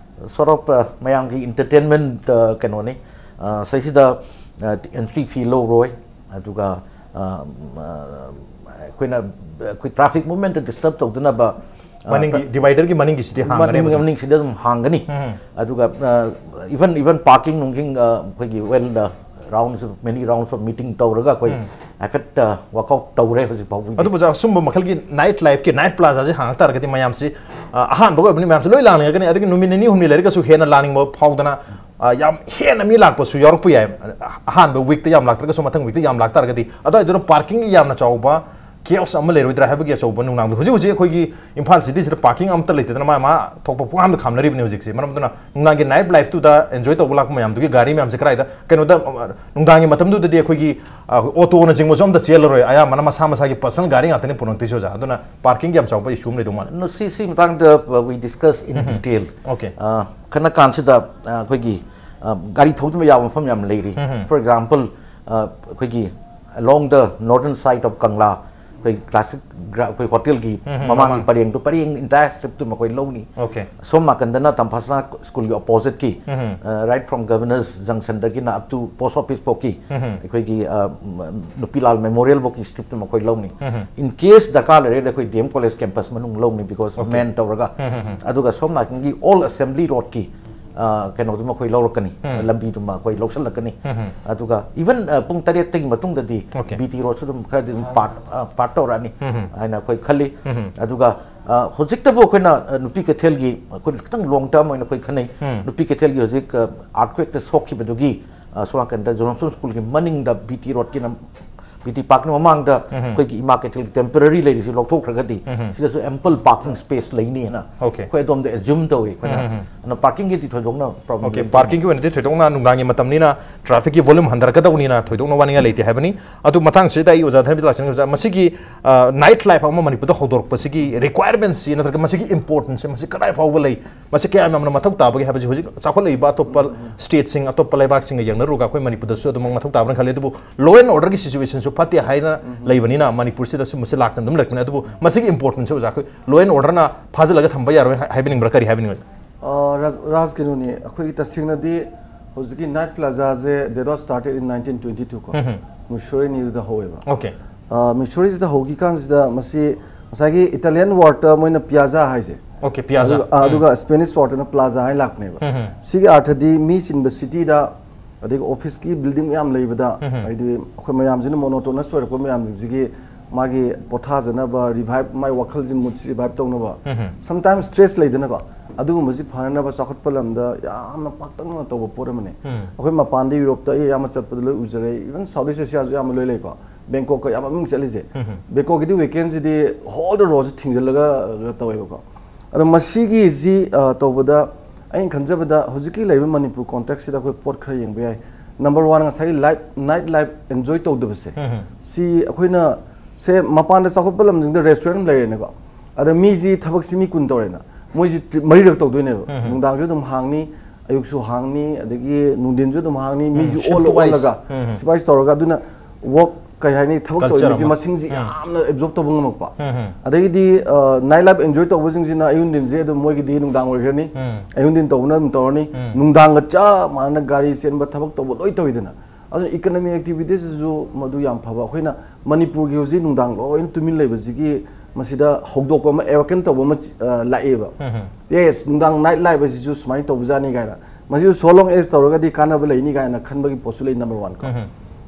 sort of, ꯑ, ꯃꯌꯥꯝꯒꯤ entertainment, ꯑ, ꯀꯩꯅꯣꯅꯤ꯫ ꯑ, ꯁꯤꯁꯤꯗ, ꯑ, entry fee ꯂꯧꯔꯣꯏ꯫ ꯑꯗꯨꯒ, ꯑ, ꯑ, ꯑꯩꯈꯣꯏꯅ, ꯑꯩꯈꯣꯏ traffic movementꯇ disturb ꯇꯧꯗꯅꯕ, ꯑ, ꯃꯅꯤꯡꯒꯤ, dividerꯒꯤ ꯃꯅꯤꯡꯒꯤꯁꯤꯗꯤ ꯍꯥꯡꯒꯅꯦꯕ ꯃꯅꯤꯡ, ꯑꯗꯨꯝ꯫ ꯃꯅꯤꯡꯁꯤꯗ ꯑꯗꯨꯝ ꯍꯥꯡꯒꯅꯤ꯫ ꯑꯗꯨꯒ, ꯑ, even, even parking ꯅꯨꯡꯒꯤꯡ, ꯑ, ꯑꯩꯈꯣꯏꯒꯤ well, ꯑ, rounds, many rounds of meeting ꯇꯧꯔꯒ ꯑꯩꯈꯣꯏ ꯍꯥꯏꯐꯦꯠ, ꯑ, workout ꯇꯧꯔꯦ ꯍꯧꯖꯤꯛ ꯐꯥꯎꯕꯒꯤꯗꯤ꯫ ꯑꯗꯨꯕꯨ ꯑꯣꯖꯥ, ꯁꯨꯝꯕ ꯃꯈꯜꯒꯤ night lifeꯀꯤ, night plazaꯁꯤ ꯍꯥꯡꯉꯛ ꯇꯥꯔꯒꯗꯤ ꯃꯌꯥꯝꯁꯤ, ꯑ, ꯑꯍꯥꯟꯕꯒ ꯑꯣꯏꯕꯅꯤ, ꯃꯌꯥꯝꯁꯤ ꯂꯣꯏ ꯂꯥꯡꯅꯤꯡꯉꯛꯀꯅꯤ꯫ ꯑꯗꯒꯤ ꯅꯨꯃꯤꯠ ꯅꯤꯅꯤ ꯍꯨꯝꯅꯤ ꯂꯩꯔꯒꯁꯨ ꯍꯦꯟꯅ ꯂꯥꯡꯅꯤꯡꯕ ꯐꯥꯎꯗꯅ, ꯑ, ꯌꯥꯝ ꯍꯦꯟꯅ ꯃꯤ ꯂꯥꯛꯄꯁꯨ ꯌꯥꯎꯔꯛꯄ ꯌꯥꯏ꯫ ꯑꯍꯥꯟꯕ weekꯇ ꯌꯥꯝ ꯂꯥꯛꯇ꯭ꯔꯒꯁꯨ ꯃꯊꯪ weekꯇ ꯌꯥꯝ ꯂꯥꯛꯇꯥꯔꯒꯗꯤ꯫ ꯑꯗꯨꯋꯥꯏꯗꯨꯗ parkingꯒꯤ ꯌꯥꯝꯅ ꯆꯥꯎꯕ chaos ꯑꯃ ꯂꯩꯔꯣꯏꯗ꯭ꯔꯥ ꯍꯥꯏꯕꯒꯤ ꯑꯆꯧꯕ ꯅꯨꯡꯅꯥꯡꯗꯣ꯫ ꯍꯧꯖꯤꯛ ꯍꯧꯖꯤꯛ ꯑꯩꯈꯣꯏꯒꯤ ꯏꯝꯐꯥꯜ cityꯁꯤꯗ parking ꯑꯃꯠꯇ ꯂꯩꯇꯗꯅ ꯃꯥ ꯃꯥ ꯊꯣꯛꯄ ꯄꯨꯡꯍꯥꯝꯗ ꯈꯥꯝꯅꯔꯤꯕꯅꯤ ꯍꯧꯖꯤꯛꯁꯦ꯫ ꯃꯔꯝ ꯑꯗꯨꯅ ꯅꯨꯡꯗꯥꯡꯒꯤ night lifeꯇꯨꯗ enjoy ꯇꯧꯕ ꯂꯥꯛꯄ ꯃꯌꯥꯝꯗꯨꯒꯤ ꯒꯥꯔꯤ ꯃꯌꯥꯝꯁꯦ ꯀꯗꯥꯏꯗ, ꯀꯩꯅꯣꯗ, ꯑ, ꯅꯨꯡꯗꯥꯡꯒꯤ ꯃꯇꯝꯗꯨꯗꯗꯤ ꯑꯩꯈꯣꯏꯒꯤ, ꯑ, autoꯅꯆꯤꯡꯕꯁꯨ ꯑꯝꯇ ꯆꯦꯜꯂꯔꯣꯏ, ꯑꯌꯥꯝꯕꯅ ꯃꯁꯥ ꯃꯁꯥꯒꯤ personal ꯒꯥꯔꯤ ꯉꯥꯛꯇꯅꯤ ꯄꯨꯔꯛꯇꯣꯏꯁꯦ ꯑꯣꯖꯥ꯫ ꯑꯗꯨꯅ parkingꯒꯤ ꯌꯥꯝ ꯆꯥꯎꯕ issue ꯑꯃ ꯂꯩꯗꯧ ꯃꯥꯜꯂꯦ꯫ No, ꯁꯤ, ꯁꯤ ꯃꯇꯥꯡꯗ, uh, we discuss in detail꯫ Okay. ꯑ, ꯈꯟꯅ ꯀꯥꯟꯁꯤꯗ, ꯑ, ꯑꯩꯈꯣꯏꯒꯤ, ꯑ, ꯒꯥꯔꯤ ꯊꯧꯖꯤꯟꯕ ꯌꯥꯕ ꯃꯐꯝ ꯌꯥꯝ ꯂꯩꯔꯤ꯫ For example, ꯑ, ꯑꯩꯈꯣꯏꯒꯤ along the northern side of ꯀꯪꯂꯥ, ꯑꯩꯈꯣꯏ classic ꯒ꯭ꯔꯥ-, ꯑꯩꯈꯣꯏ hotelꯒꯤ ꯃꯃꯥꯡꯒꯤ ꯃꯃꯥꯡ꯫ ꯄꯔꯦꯡꯗꯣ, ꯄꯔꯦꯡ entire stripꯇꯨ ꯃꯈꯣꯏ ꯂꯧꯅꯤ꯫ Okay. ꯁꯣꯝ ꯅꯥꯀꯟꯗꯅ ꯇꯝꯐꯥꯁꯅꯥ schoolꯒꯤ oppositeꯀꯤ, ꯑ, right from Governor's Junctionꯗꯒꯤꯅ up to post office ꯐꯥꯎꯀꯤ ꯑꯩꯈꯣꯏꯒꯤ, ꯑ, ꯅꯨꯄꯤꯂꯥꯜ memorial ꯐꯥꯎꯀꯤ stripꯇꯨ ꯃꯈꯣꯏ ꯂꯧꯅꯤ꯫ In case ꯗꯔꯀꯥꯔ ꯂꯩꯔꯒꯗꯤ ꯑꯩꯈꯣꯏ D M College campus ꯃꯅꯨꯡ ꯂꯧꯅꯤ, because Okay. man ꯇꯧꯔꯒ꯫ ꯑꯗꯨꯒ ꯁꯣꯝ ꯅꯥꯀꯟꯒꯤ old assembly roadꯀꯤ, ꯑ, ꯀꯩꯅꯣꯗꯨꯃ ꯑꯩꯈꯣꯏ ꯂꯧꯔꯛꯀꯅꯤ, ꯂꯝꯕꯤꯗꯨꯃ ꯑꯩꯈꯣꯏ ꯂꯧꯁꯜꯂꯛꯀꯅꯤ꯫ ꯑꯗꯨꯒ even, ꯑ, ꯄꯨꯡ ꯇꯔꯦꯠꯇꯒꯤ ꯃꯇꯨꯡꯗꯗꯤ Okay. B T roadꯁꯨ ꯑꯗꯨꯝ ꯈꯔꯗꯤ ꯑꯗꯨꯝ part, ꯑ, part ꯇꯧꯔꯛꯑꯅꯤ ꯍꯥꯏꯅ ꯑꯩꯈꯣꯏ ꯈꯜꯂꯤ꯫ ꯑꯗꯨꯒ, ꯑ, ꯍꯧꯖꯤꯛꯇꯕꯨ ꯑꯩꯈꯣꯏꯅ, ꯑ, ꯅꯨꯄꯤ ꯀꯩꯊꯦꯜꯒꯤ, ꯑꯩꯈꯣꯏꯅ ꯈꯤꯇꯪ long term ꯑꯣꯏꯅ ꯑꯩꯈꯣꯏ ꯈꯟꯅꯩ꯫ ꯅꯨꯄꯤ ꯀꯩꯊꯦꯜꯒꯤ ꯍꯧꯖꯤꯛ, ꯑ, earthquakeꯇ ꯁꯣꯛꯈꯤꯕꯗꯨꯒꯤ, ꯑ, ꯁꯣꯝ ꯅꯥꯀꯟꯗ Johnson Schoolꯒꯤ ꯃꯅꯤꯡꯗ B T roadꯀꯤꯅ ꯕꯤ ꯇꯤ ꯄꯥꯔꯛꯀꯤ ꯃꯃꯥꯡꯗ ꯑꯩꯈꯣꯏꯒꯤ ꯏꯃꯥ ꯀꯩꯊꯦꯜꯒꯤ ꯇꯦꯝꯄꯔꯔꯤ ꯂꯩꯔꯤꯁꯤ ꯂꯧꯊꯣꯛꯈ꯭ꯔꯒꯗꯤ ꯁꯤꯗꯁꯨ ꯑꯦꯝꯄꯜ ꯄꯥꯔꯀꯤꯡ ꯁ꯭ꯄꯦꯁ ꯂꯩꯅꯤꯅ ꯑꯩꯈꯣꯏ ꯑꯗꯣꯝꯗ ꯑꯦꯖ꯭ꯌꯨꯝ ꯇꯧꯏ ꯑꯩꯈꯣꯏꯅ꯫ ꯑꯗꯨꯅ ꯄꯥꯔꯀꯤꯡꯒꯤꯗꯤ ꯊꯣꯏꯗꯣꯛꯅ ꯄ꯭ꯔꯣꯕ꯭ꯂꯦꯝ ꯑꯣꯀꯦ꯫ ꯄꯥꯔꯀꯤꯡꯒꯤ ꯑꯣꯏꯅꯗꯤ ꯊꯣꯏꯗꯣꯛꯅ ꯅꯨꯡꯗꯥꯡꯒꯤ ꯃꯇꯝꯅꯤꯅ ꯇ꯭ꯔꯥꯐꯤꯛꯀꯤ ꯚꯣꯂ꯭ꯌꯨꯝ ꯍꯟꯊꯔꯛꯀꯗꯧꯅꯤꯅ ꯊꯣꯏꯗꯣꯛꯅ ꯋꯥꯅꯤꯡꯉꯥꯏ ꯂꯩꯇꯦ ꯍꯥꯏꯕꯅꯤ꯫ ꯑꯗꯨ ꯃꯇꯥꯡꯁꯤꯗ ꯑꯩ ꯑꯣꯖꯥ ꯊꯟꯕꯤꯗ ꯂꯥꯛꯆꯅꯤꯡꯉꯤ꯫ ꯑꯣꯖꯥ, ꯃꯁꯤꯒꯤ ꯅꯥꯏꯠ ꯂꯥꯏꯐ ꯑꯃ ꯃꯅꯤꯄꯨꯔꯗ ꯍꯧꯗꯣꯔꯛꯄꯁꯤꯒꯤ ꯔꯤꯀ꯭ꯋꯥꯏꯔꯃꯦꯟꯁꯤ ꯅꯠꯇ꯭ꯔꯒ ꯃꯁꯤꯒꯤ ꯏꯝꯄꯣꯔꯇꯦꯟꯁꯁꯦ ꯃꯁꯤ ꯀꯗꯥꯏ ꯐꯥꯎꯕ ꯂꯩ, ꯃꯁꯤ ꯀꯌꯥꯝ ꯌꯥꯝꯅ ꯃꯊꯧ ꯇꯥꯕꯒꯦ ꯍꯥꯏꯕꯁꯤ ꯍꯧꯖꯤꯛ ꯆꯥꯎꯈꯠꯂꯛꯏꯕ ꯑꯇꯣꯞꯄ ꯁ꯭ꯇꯦꯠꯁꯤꯡ, ꯑꯇꯣꯞꯄ ꯂꯩꯕꯥꯛꯁꯤꯡꯒ ꯌꯦꯡꯅꯔꯨꯔꯒ ꯑꯩꯈꯣꯏ ꯃꯅꯤꯄꯨꯔꯗꯁꯨ ꯑꯗꯨꯃꯛ ꯃꯊꯧ ꯇꯥꯕ꯭ꯔꯅ ꯈꯜꯂꯤ꯫ ꯑꯗꯨꯕꯨ ꯂꯣ ꯑꯦꯟ ꯑꯣꯔꯗꯔꯒꯤ ꯁꯤꯆꯨꯋꯦꯁꯟꯁꯨ ꯐꯠꯇꯦ ꯍꯥꯏꯅ ꯂꯩꯕꯅꯤꯅ ꯃꯅꯤꯄꯨꯔꯁꯤꯗꯁꯨ ꯃꯁꯤ ꯂꯥꯛꯇꯅ ꯑꯗꯨꯝ ꯂꯩꯔꯛꯄꯅꯤ꯫ ꯑꯗꯨꯕꯨ ꯃꯁꯤꯒꯤ ꯏꯝꯄꯣꯔꯇꯦꯟꯁꯁꯦ ꯑꯣꯖꯥ ꯑꯩꯈꯣꯏ ꯂꯣ ꯑꯦꯟ ꯑꯣꯔꯗꯔꯅ ꯐꯥꯖꯤꯜꯂꯒ ꯊꯝꯕ ꯌꯥꯔꯣꯏ ꯍꯥꯏ- ꯍꯥꯏꯕꯤꯅꯤꯡꯕ꯭ꯔꯥ, ꯀꯔꯤ ꯍꯥꯏꯕꯤꯅꯤꯡꯕ? ꯑ, ꯔꯥꯖ, ꯔꯥꯖ, ꯀꯩꯅꯣꯅꯤ, ꯑꯩꯈꯣꯏꯒꯤ ꯇꯁꯦꯡꯅꯗꯤ ꯍꯧꯖꯤꯛꯀꯤ night ꯄ꯭ꯂꯥꯖꯥꯁꯦ that was started in nineteen twenty two ꯀꯣ, ꯃꯨꯁꯣꯔꯤꯅꯤꯗꯨꯗ ꯍꯧꯋꯦꯕ꯫ ꯑꯣꯀꯦ꯫ ꯑ, ꯃꯨꯁꯣꯔꯤꯁꯤꯗ ꯍꯧꯈꯤ ꯀꯥꯟꯁꯤꯗ ꯃꯁꯤ ꯉꯁꯥꯏꯒꯤ ꯏꯇꯥꯂꯤꯌꯟ ꯋꯥꯔꯗꯇ ꯃꯣꯏꯅ ꯄꯤꯌꯥꯖꯥ ꯍꯥꯏꯁꯦ꯫ ꯑꯣꯀꯦ, ꯄꯤꯌꯥꯖꯥ꯫ ꯑꯗꯨꯒ, ꯑ, ꯑꯗꯨꯒ ꯁ꯭ꯄꯦꯅꯤꯁ ꯋꯥꯔꯗꯇꯅ ꯄ꯭ꯂꯥꯖꯥ ꯍꯥꯏꯅ ꯂꯥꯛꯄꯅꯦꯕ꯫ ꯁꯤꯒꯤ ꯑꯥꯔꯊꯗꯤ ꯃꯤ ꯆꯤꯟꯕ ꯁꯤꯇꯤꯗ, ꯑꯗꯒꯤ ꯑꯣꯐꯤꯁꯀꯤ ꯕꯤꯜꯗꯤꯡ ꯃꯌꯥꯝ ꯂꯩꯕꯗ, ꯍꯥꯏꯗꯤ ꯑꯩꯈꯣꯏ ꯃꯌꯥꯝꯁꯤꯅ ꯃꯣꯅꯣꯇꯣꯅꯁ ꯑꯣꯏꯔꯛꯄ ꯃꯌꯥꯝꯁꯤꯡꯁꯤꯒꯤ ꯃꯥꯒꯤ ꯄꯣꯊꯥꯖꯅꯕ, ꯔꯤꯚꯥꯏꯚ, ꯃꯥꯏ ꯋꯥꯈꯜꯁꯤ, ꯃꯨꯠꯁꯤ ꯔꯤꯚꯥꯏꯚ ꯇꯧꯅꯕ, ꯁꯝꯇꯥꯏꯝꯁ ꯁ꯭ꯇ꯭ꯔꯦꯁ ꯂꯩꯗꯅꯀꯣ, ꯑꯗꯨꯒꯨꯝꯕꯁꯤ ꯐꯅꯅꯕ ꯆꯥꯎꯈꯠꯄ ꯂꯝꯗ ꯌꯥꯝꯅ ꯄꯥꯛꯇꯛꯅꯅ ꯇꯧꯕ ꯄꯣꯠ ꯑꯃꯅꯤ꯫ ꯑꯩꯈꯣꯏ ꯃꯄꯥꯟꯗ ꯌꯨꯔꯣꯞꯇ ꯑꯩ ꯑꯌꯥꯝꯕ ꯆꯠꯄꯗ ꯂꯣꯏ ꯎꯖꯔꯦ, ꯏꯚꯟ ꯁꯥꯎꯠ ꯏꯁ ꯑꯦꯁꯤꯌꯥꯁꯨ ꯑꯌꯥꯝꯕ ꯂꯣꯏ ꯂꯩꯀꯣ꯫ ꯕꯦꯡꯀꯣꯛꯀ ꯌꯥꯝ ꯃꯃꯤꯡ ꯆꯠꯂꯤꯁꯦ꯫ ꯕꯦꯡꯀꯣꯛꯀꯤꯗꯤ ꯋꯤꯀꯦꯟꯁꯤꯗꯤ ꯍꯣꯜ ꯗ ꯔꯣꯗꯁꯤ ꯊꯤꯡꯖꯤꯜꯂꯒ ꯇꯧꯋꯦꯕꯀꯣ꯫ ꯑꯗꯣ ꯃꯁꯤꯒꯤꯁꯤ, ꯑ, ꯇꯧꯕꯗ ꯑꯩꯅ ꯈꯟꯖꯕꯗ ꯍꯧꯖꯤꯛꯀꯤ ꯂꯩꯔꯤꯕ ꯃꯅꯤꯄꯨꯔ ꯀꯣꯟꯇꯦꯛꯁꯁꯤꯗ ꯑꯩꯈꯣꯏ ꯄꯣꯠ ꯈꯔ ꯌꯦꯡꯕ ꯌꯥꯏ꯫ ꯅꯝꯕꯔ ꯋꯥꯟ, ꯉꯁꯥꯏꯒꯤ ꯂꯥꯏꯐ, ꯅꯥꯏꯠ ꯂꯥꯏꯐ ꯑꯦꯟꯖꯣꯏ ꯇꯧꯗꯕꯁꯦ, ꯁꯤ ꯑꯩꯈꯣꯏꯅ ꯁꯦ ꯃꯄꯥꯟꯗ ꯆꯥꯎꯈꯠꯄ ꯂꯝꯁꯤꯡꯗ ꯔꯦꯁꯇꯨꯔꯦꯟ ꯑꯃ ꯂꯩꯔꯦꯅꯀꯣ, ꯑꯗ ꯃꯤꯁꯤ ꯊꯕꯛꯁꯤ ꯃꯤ ꯀꯨꯟ ꯇꯧꯔꯦꯅ, ꯃꯣꯏꯁꯤ ꯇ꯭ꯔꯤꯞ ꯃꯔꯤꯔꯛ ꯇꯧꯗꯣꯏꯅꯦꯕ꯫ ꯅꯨꯡꯗꯥꯡꯁꯨ ꯑꯗꯨꯝ ꯍꯥꯡꯅꯤ, ꯑꯌꯨꯛꯁꯨ ꯍꯥꯡꯅꯤ, ꯑꯗꯒꯤ ꯅꯨꯡꯊꯤꯟꯁꯨ ꯑꯗꯨꯝ ꯍꯥꯡꯅꯤ, ꯃꯤꯁꯨ shift ꯑꯣꯜꯂ wise. ꯑꯣꯜꯂꯒ ꯁꯤꯐꯥꯏꯁꯤ ꯇꯧꯔꯒ, ꯑꯗꯨꯅ ꯋꯥꯛ ꯀꯩ ꯍꯥꯏꯅꯤ, ꯊꯕꯛ culture ꯇꯧꯔꯤꯕꯁꯤ ꯑꯃ. ꯃꯁꯤꯡꯁꯤ ꯌꯥꯝꯅ ꯑꯦꯕꯖꯣꯔꯕ ꯇꯧꯕ ꯉꯝꯃꯛꯄ꯫ ꯑꯗꯒꯤꯗꯤ ꯅꯥꯏꯠ ꯂꯥꯏꯐ ꯑꯦꯟꯖꯣꯏ ꯇꯧꯕꯁꯤꯡꯁꯤꯅ ꯑꯌꯨꯛ ꯅꯨꯡꯊꯤꯟꯁꯦ ꯑꯗꯨꯝ ꯃꯣꯏꯒꯤꯗꯤ ꯅꯨꯡꯗꯥꯡ ꯑꯣꯏꯈ꯭ꯔꯅꯤ, ꯑꯌꯨꯛ ꯅꯨꯡꯊꯤꯟ ꯇꯧꯕꯅ ꯑꯗꯨꯝ ꯇꯧꯔꯅꯤ, ꯅꯨꯡꯗꯥꯡꯒ ꯆꯞ ꯃꯥꯟꯅꯅ ꯒꯥꯔꯤ ꯆꯦꯟꯕ, ꯊꯕꯛ ꯇꯧꯕ ꯂꯣꯏ ꯇꯧꯋꯤꯗꯅ꯫ ꯑꯗꯨꯅ ꯏꯀꯅꯃꯤꯛ ꯑꯦꯛꯇꯤꯚꯤꯇꯤꯁꯁꯤꯁꯨ ꯃꯗꯨ ꯌꯥꯝ ꯐꯕ꯫ ꯑꯩꯈꯣꯏꯅ ꯃꯅꯤꯄꯨꯔꯒꯤ ꯍꯧꯖꯤꯛ ꯅꯨꯡꯗꯥꯡ ꯂꯣꯏꯅ ꯇꯨꯃꯤꯟ ꯂꯩꯕꯁꯤꯒꯤ ꯃꯁꯤꯗ ꯍꯧꯗꯣꯛꯄ ꯑꯃ, ꯑꯦꯋꯦꯀꯟ ꯇꯧꯕ ꯑꯃ, ꯑ, ꯂꯥꯛꯑꯦꯕ꯫ ꯌꯦꯁ, ꯅꯨꯡꯗꯥꯡ ꯅꯥꯏꯠ ꯂꯥꯏꯐ ꯑꯁꯤꯁꯨ ꯁꯨꯃꯥꯏꯅ ꯇꯧꯕꯖꯥꯠꯅꯤ ꯀꯥꯏꯅ꯫ ꯃꯁꯤꯁꯨ so long as ꯇꯧꯔꯒꯗꯤ ꯀꯥꯟꯅꯕ ꯂꯩꯅꯤ ꯀꯥꯏꯅ ꯈꯟꯕꯒꯤ ꯄꯣꯠꯁꯨ ꯂꯩ, ꯅꯝꯕꯔ ꯋꯥꯟ ꯀꯣ꯫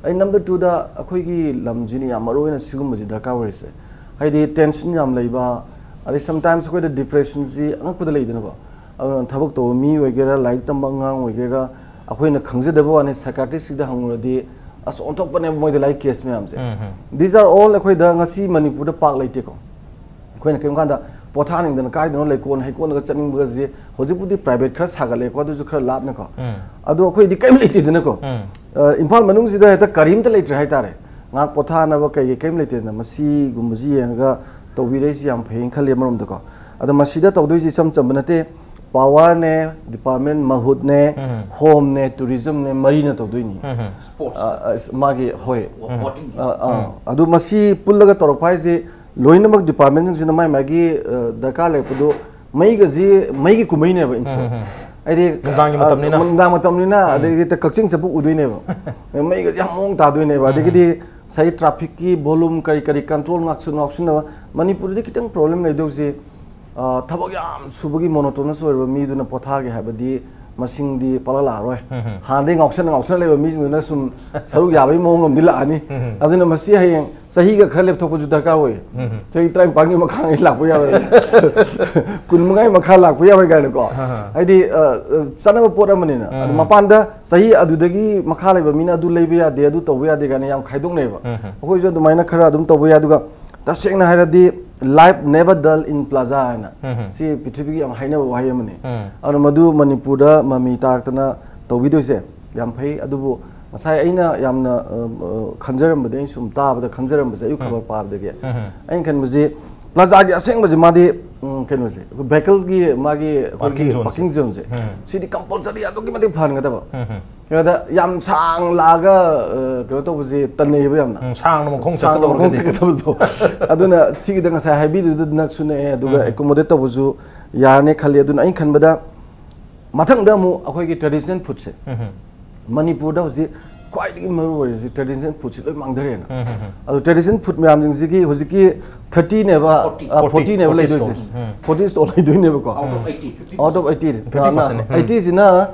ꯑꯩ ꯅꯝꯕꯔ ꯇꯨꯗ ꯑꯩꯈꯣꯏꯒꯤ ꯂꯝꯁꯤꯅ ꯌꯥꯝ ꯃꯔꯨ ꯑꯣꯏꯅ ꯁꯤꯒꯨꯝꯕꯁꯤ ꯗꯔꯀꯥꯔ ꯑꯣꯏꯔꯤꯁꯦ꯫ ꯍꯥꯏꯗꯤ ꯇꯦꯟꯁꯟ ꯌꯥꯝ ꯂꯩꯕ, ꯑꯗꯩ ꯁꯝꯇꯥꯏꯝꯁ ꯑꯩꯈꯣꯏꯗ ꯗꯤꯄ꯭ꯔꯦꯁꯟꯁꯤ ꯑꯉꯛꯄꯗ ꯂꯩꯗꯅꯀꯣ꯫ ꯑꯗꯨꯅ ꯊꯕꯛ ꯇꯧꯕ ꯃꯤ ꯑꯣꯏꯒꯦꯔꯥ, ꯂꯥꯏꯔꯤꯛ ꯇꯝꯕ ꯑꯉꯥꯡ ꯑꯣꯏꯒꯦꯔꯥ, ꯑꯩꯈꯣꯏꯅ ꯈꯪꯖꯗꯕ ꯋꯥꯅꯤ, ꯁꯥꯏꯀꯥꯇ꯭ꯔꯤꯁꯁꯤꯗ ꯍꯪꯉꯨꯔꯗꯤ ꯑꯁ, ꯑꯣꯟꯊꯣꯛꯄꯅꯦꯕ ꯃꯣꯏꯗ ꯂꯥꯛꯏ ꯀꯦꯁ ꯃꯌꯥꯝꯁꯦ꯫ ꯎꯝ, ꯎꯝ꯫ These are all ꯑꯩꯈꯣꯏꯗ ꯉꯁꯤ ꯃꯅꯤꯄꯨꯔꯗ ꯄꯥꯛ ꯂꯩꯇꯦꯀꯣ꯫ ꯑꯩꯈꯣꯏꯅ ꯀꯔꯤꯒꯨꯝꯕ ꯀꯥꯟꯗ ꯄꯣꯊꯥꯅꯤꯡꯗꯅ ꯀꯥꯏꯗꯅꯣ ꯂꯩꯀꯣꯟ ꯍꯩꯀꯣꯟꯗꯒ ꯆꯠꯅꯤꯡꯕꯒꯁꯦ ꯍꯧꯖꯤꯛꯄꯨꯗꯤ private ꯈꯔ ꯁꯥꯒꯠꯂꯦꯀꯣ, ꯑꯗꯨꯁꯨ ꯈꯔ ꯂꯥꯞꯅꯀꯣ꯫ ꯎꯝ꯫ ꯑꯗꯣ ꯑꯩꯈꯣꯏꯗꯤ ꯀꯔꯤꯝ ꯂꯩꯇꯦꯗꯅꯀꯣ꯫ ꯎꯝ꯫ ꯑ, ꯏꯝꯐꯥꯜ ꯃꯅꯨꯡꯁꯤꯗ ꯍꯦꯛꯇ ꯀꯔꯤꯝꯇ ꯂꯩꯇ꯭ꯔꯦ ꯍꯥꯏꯇꯥꯔꯦ꯫ ꯉꯥꯏꯍꯥꯛ ꯄꯣꯊꯥꯅꯕ ꯀꯩꯀꯩ ꯀꯔꯤꯝ ꯂꯩꯇꯦꯗꯅ꯫ ꯃꯁꯤꯒꯨꯝꯕꯁꯤ ꯌꯦꯡꯉꯒ ꯇꯧꯕꯤꯔꯛꯏꯁꯤ ꯌꯥꯝ ꯐꯩꯌꯦꯅ ꯈꯜꯂꯤ ꯑꯃꯔꯣꯝꯗꯀꯣ꯫ ꯑꯗꯣ ꯃꯁꯤꯗ ꯇꯧꯗꯣꯏꯁꯤ ꯏꯆꯝ ꯆꯝꯕ ꯅꯠꯇꯦ꯫ Powerꯅꯦ, department ꯃꯍꯨꯠꯅꯦ, ꯎꯝ꯫ Homeꯅꯦ, tourismꯅꯦ, ꯃꯔꯤꯅ ꯇꯧꯗꯣꯏꯅꯤ꯫ ꯎꯝ꯫ Sports꯫ ꯑ, ꯑ, ꯃꯥꯒꯤ, ꯍꯣꯏ꯫ ꯎꯝ꯫ Boating꯫ ꯑ, ꯑ, ꯎꯝ꯫ ꯑꯗꯨ ꯃꯁꯤ ꯄꯨꯜꯂꯒ ꯇꯧꯔꯛꯄ ꯍꯥꯏꯁꯦ ꯂꯣꯏꯅꯃꯛ departmentꯁꯤꯡꯁꯤꯅ ꯃꯥꯏ ꯃꯥꯒꯤ, ꯑ, ꯗꯔꯀꯥꯔ ꯂꯩꯔꯛꯄꯗꯣ ꯃꯩꯒꯁꯤ, ꯃꯩꯒꯤ ꯀꯨꯝꯍꯩꯅꯦꯕ ꯏꯝꯐꯥꯜ꯫ ꯎꯝ, ꯎꯝ, ꯎꯝ꯫ ꯍꯥꯏꯗꯤ, ꯅꯨꯡꯗꯥꯡꯒꯤ ꯑ, ꯃꯇꯝꯅꯤꯅ꯫ ꯅꯨꯡꯗꯥꯡ ꯃꯇꯝꯅꯤꯅ, ꯎꯝ꯫ ꯑꯗꯩꯗꯤ ꯍꯦꯛꯇ ꯀꯛꯆꯤꯡ ꯆꯠꯄ ꯎꯗꯣꯏꯅꯦꯕ꯫ ꯃꯩꯒꯁꯤ ꯌꯥꯝ ꯃꯑꯣꯡ ꯇꯥꯗꯣꯏꯅꯦꯕ꯫ ꯎꯝ꯫ ꯑꯗꯒꯤꯗꯤ ꯉꯁꯥꯏꯒꯤ trafficꯀꯤ volume ꯀꯔꯤ ꯀꯔꯤ control ꯉꯥꯛꯁꯨ ꯉꯥꯎꯁꯤꯟꯅꯕ꯫ ꯃꯅꯤꯄꯨꯔꯗꯗꯤ ꯈꯤꯇꯪ problem ꯂꯩꯗꯧꯁꯤ, ꯑ, ꯊꯕꯛ ꯌꯥꯝ ꯁꯨꯕꯒꯤ monotonous ꯑꯣꯏꯔꯕ ꯃꯤꯗꯨꯅ ꯄꯣꯊꯥꯒꯦ ꯍꯥꯏꯕꯗꯤ ꯃꯁꯤꯡꯗꯤ ꯄꯥꯛꯂꯛ ꯂꯥꯛꯑꯔꯣꯏ꯫ ꯎꯝ, ꯎꯝ꯫ ꯍꯥꯟꯅꯗꯩ ꯉꯥꯎꯁꯟꯅ ꯉꯥꯎꯁꯟꯅ ꯂꯩꯕ ꯃꯤꯁꯤꯡꯗꯨꯅ ꯁꯨꯝ ꯁꯔꯨꯛ ꯌꯥꯕꯒꯤ ꯃꯑꯣꯡ ꯑꯃꯗꯤ ꯂꯥꯛꯑꯅꯤ꯫ ꯎꯝ, ꯎꯝ꯫ ꯑꯗꯨꯅ ꯃꯁꯤ ꯍꯌꯦꯡ ꯆꯍꯤꯒ ꯈꯔ ꯂꯦꯞꯊꯣꯛꯄꯁꯨ ꯗꯔꯀꯥꯔ ꯑꯣꯏ꯫ ꯎꯝ, ꯎꯝ꯫ ꯆꯍꯤ ꯇꯔꯥꯅꯤꯄꯥꯟꯒꯤ ꯃꯈꯥ ꯂꯥꯛꯄ ꯌꯥꯔꯣꯏ꯫ ꯀꯨꯟ ꯃꯉꯥꯒꯤ ꯃꯈꯥ ꯂꯥꯛꯄ ꯌꯥꯔꯣꯏ ꯀꯥꯏꯅꯀꯣ꯫ ꯑꯍ꯫ ꯍꯥꯏꯗꯤ, ꯑ, ꯑ, ꯆꯠꯅꯕ ꯄꯣꯠ ꯑꯃꯅꯤꯅ꯫ ꯑꯗꯨ ꯎꯝ꯫ ꯃꯄꯥꯟꯗ ꯆꯍꯤ ꯑꯗꯨꯗꯒꯤ ꯃꯈꯥ ꯂꯩꯕ ꯃꯤꯅ ꯑꯗꯨ ꯂꯩꯕ ꯌꯥꯗꯦ, ꯑꯗꯨ ꯇꯧꯕ ꯌꯥꯗꯦ ꯀꯥꯏꯅ ꯌꯥꯝ ꯈꯥꯏꯗꯣꯛꯅꯩꯕ꯫ ꯎꯝ, ꯎꯝ꯫ ꯑꯩꯈꯣꯏꯁꯨ ꯑꯗꯨꯃꯥꯏꯅ ꯈꯔ ꯑꯗꯨꯝ ꯇꯧꯕ ꯌꯥꯏ꯫ ꯑꯗꯨꯒ ꯇꯁꯦꯡꯅ ꯍꯥꯏꯔꯗꯤ, "Life never dull in plaza" ꯍꯥꯏꯅ꯫ ꯎꯝ, ꯎꯝ꯫ ꯁꯤ ꯄ꯭ꯔꯤꯊꯤꯕꯤꯒꯤ ꯌꯥꯝ ꯍꯥꯏꯅꯕ ꯋꯥꯍꯩ ꯑꯃꯅꯤ꯫ ꯎꯝ꯫ ꯑꯗꯨꯅ ꯃꯗꯨ ꯃꯅꯤꯄꯨꯔꯗ ꯃꯃꯤ ꯇꯥꯔꯛꯇꯅ ꯇꯧꯕꯤꯗꯣꯏꯁꯦ ꯌꯥꯝ ꯐꯩ꯫ ꯑꯗꯨꯕꯨ ꯉꯁꯥꯏ ꯑꯩꯅ ꯌꯥꯝꯅ, ꯑ, ꯑ, ꯈꯟꯖꯔꯝꯕꯗꯤ, ꯑꯩꯅ ꯁꯨꯝ ꯇꯥꯕꯗ ꯈꯟꯖꯔꯝꯕꯁꯦ, ꯑꯌꯨꯛ ꯎꯝ꯫ ꯈꯕꯔ ꯄꯥꯕꯗꯒꯤ ꯎꯝ, ꯎꯝ꯫ ꯑꯩꯅ ꯈꯟꯕꯁꯤ, plazaꯒꯤ ꯑꯁꯦꯡꯕꯁꯦ ꯃꯥꯗꯤ, ꯎꯝ, ꯀꯩꯅꯣꯁꯦ, ꯑꯩꯈꯣꯏ vehicleꯒꯤ ꯃꯥꯒꯤ ꯑꯩꯈꯣꯏꯒꯤ parking zoneꯁꯦ꯫ Parking zoneꯁꯦ, ꯎꯝ꯫ ꯁꯤꯗꯤ compulsory ꯑꯗꯨꯛꯀꯤ ꯃꯇꯤꯛ ꯐꯍꯟꯒꯗꯕ꯫ ꯎꯝ, ꯎꯝ꯫ ꯀꯩꯅꯣꯗ ꯌꯥꯝ ꯁꯥꯡ ꯂꯥꯛꯑꯒ, ꯑ, ꯀꯩꯅꯣ ꯇꯧꯕꯁꯦ ꯇꯟꯅꯩꯌꯦꯕ ꯌꯥꯝꯅ꯫ ꯎꯝ, ꯁꯥꯡꯅ ꯃꯈꯣꯡ ꯁꯥꯡꯅ ꯆꯠꯀꯗꯧꯔꯒꯗꯤ꯫ ꯃꯈꯣꯡ ꯆꯠꯀꯗꯕꯗꯣ꯫ ꯑꯗꯨꯅ ꯁꯤꯒꯤꯗ ꯉꯁꯥꯏ ꯍꯥꯏꯕꯤꯔꯤꯗꯨꯗ ꯅꯛꯁꯨ ꯅꯛꯑꯦ, ꯑꯗꯨꯒ ꯎꯝ꯫ Accommodate ꯇꯧꯕꯁꯨ ꯌꯥꯔꯅꯤ ꯈꯜꯂꯤ꯫ ꯑꯗꯨꯅ ꯑꯩꯅ ꯈꯟꯕꯗ ꯃꯊꯪꯗ ꯑꯃꯨꯛ ꯑꯩꯈꯣꯏꯒꯤ traditional foodꯁꯦ ꯎꯝ꯫ ꯃꯅꯤꯄꯨꯔꯗ ꯍꯧꯖꯤꯛ ꯈ꯭ꯋꯥꯏꯗꯒꯤ ꯃꯔꯨ ꯑꯣꯏꯔꯤꯁꯤ traditional foodꯁꯤ ꯂꯣꯏ ꯃꯥꯡꯊꯔꯦꯅ꯫ ꯎꯝ, ꯎꯝ, ꯎꯝ꯫ ꯑꯗꯨ traditional food ꯃꯌꯥꯝꯁꯤꯡꯁꯤꯒꯤ ꯍꯧꯖꯤꯛꯀꯤ thirtyꯅꯦꯕ, forty꯫ ꯑ, forty꯫ Fortyꯅꯦꯕ forty ꯂꯩꯗꯣꯏꯁꯦ꯫ Stalls꯫ Um. Forty stall ꯂꯩꯗꯣꯏꯅꯦꯕꯀꯣ꯫ Out of eighty꯫ Out of eighty꯫ Fifty percent꯫ ꯎꯝ꯫ Eightyꯁꯤꯅ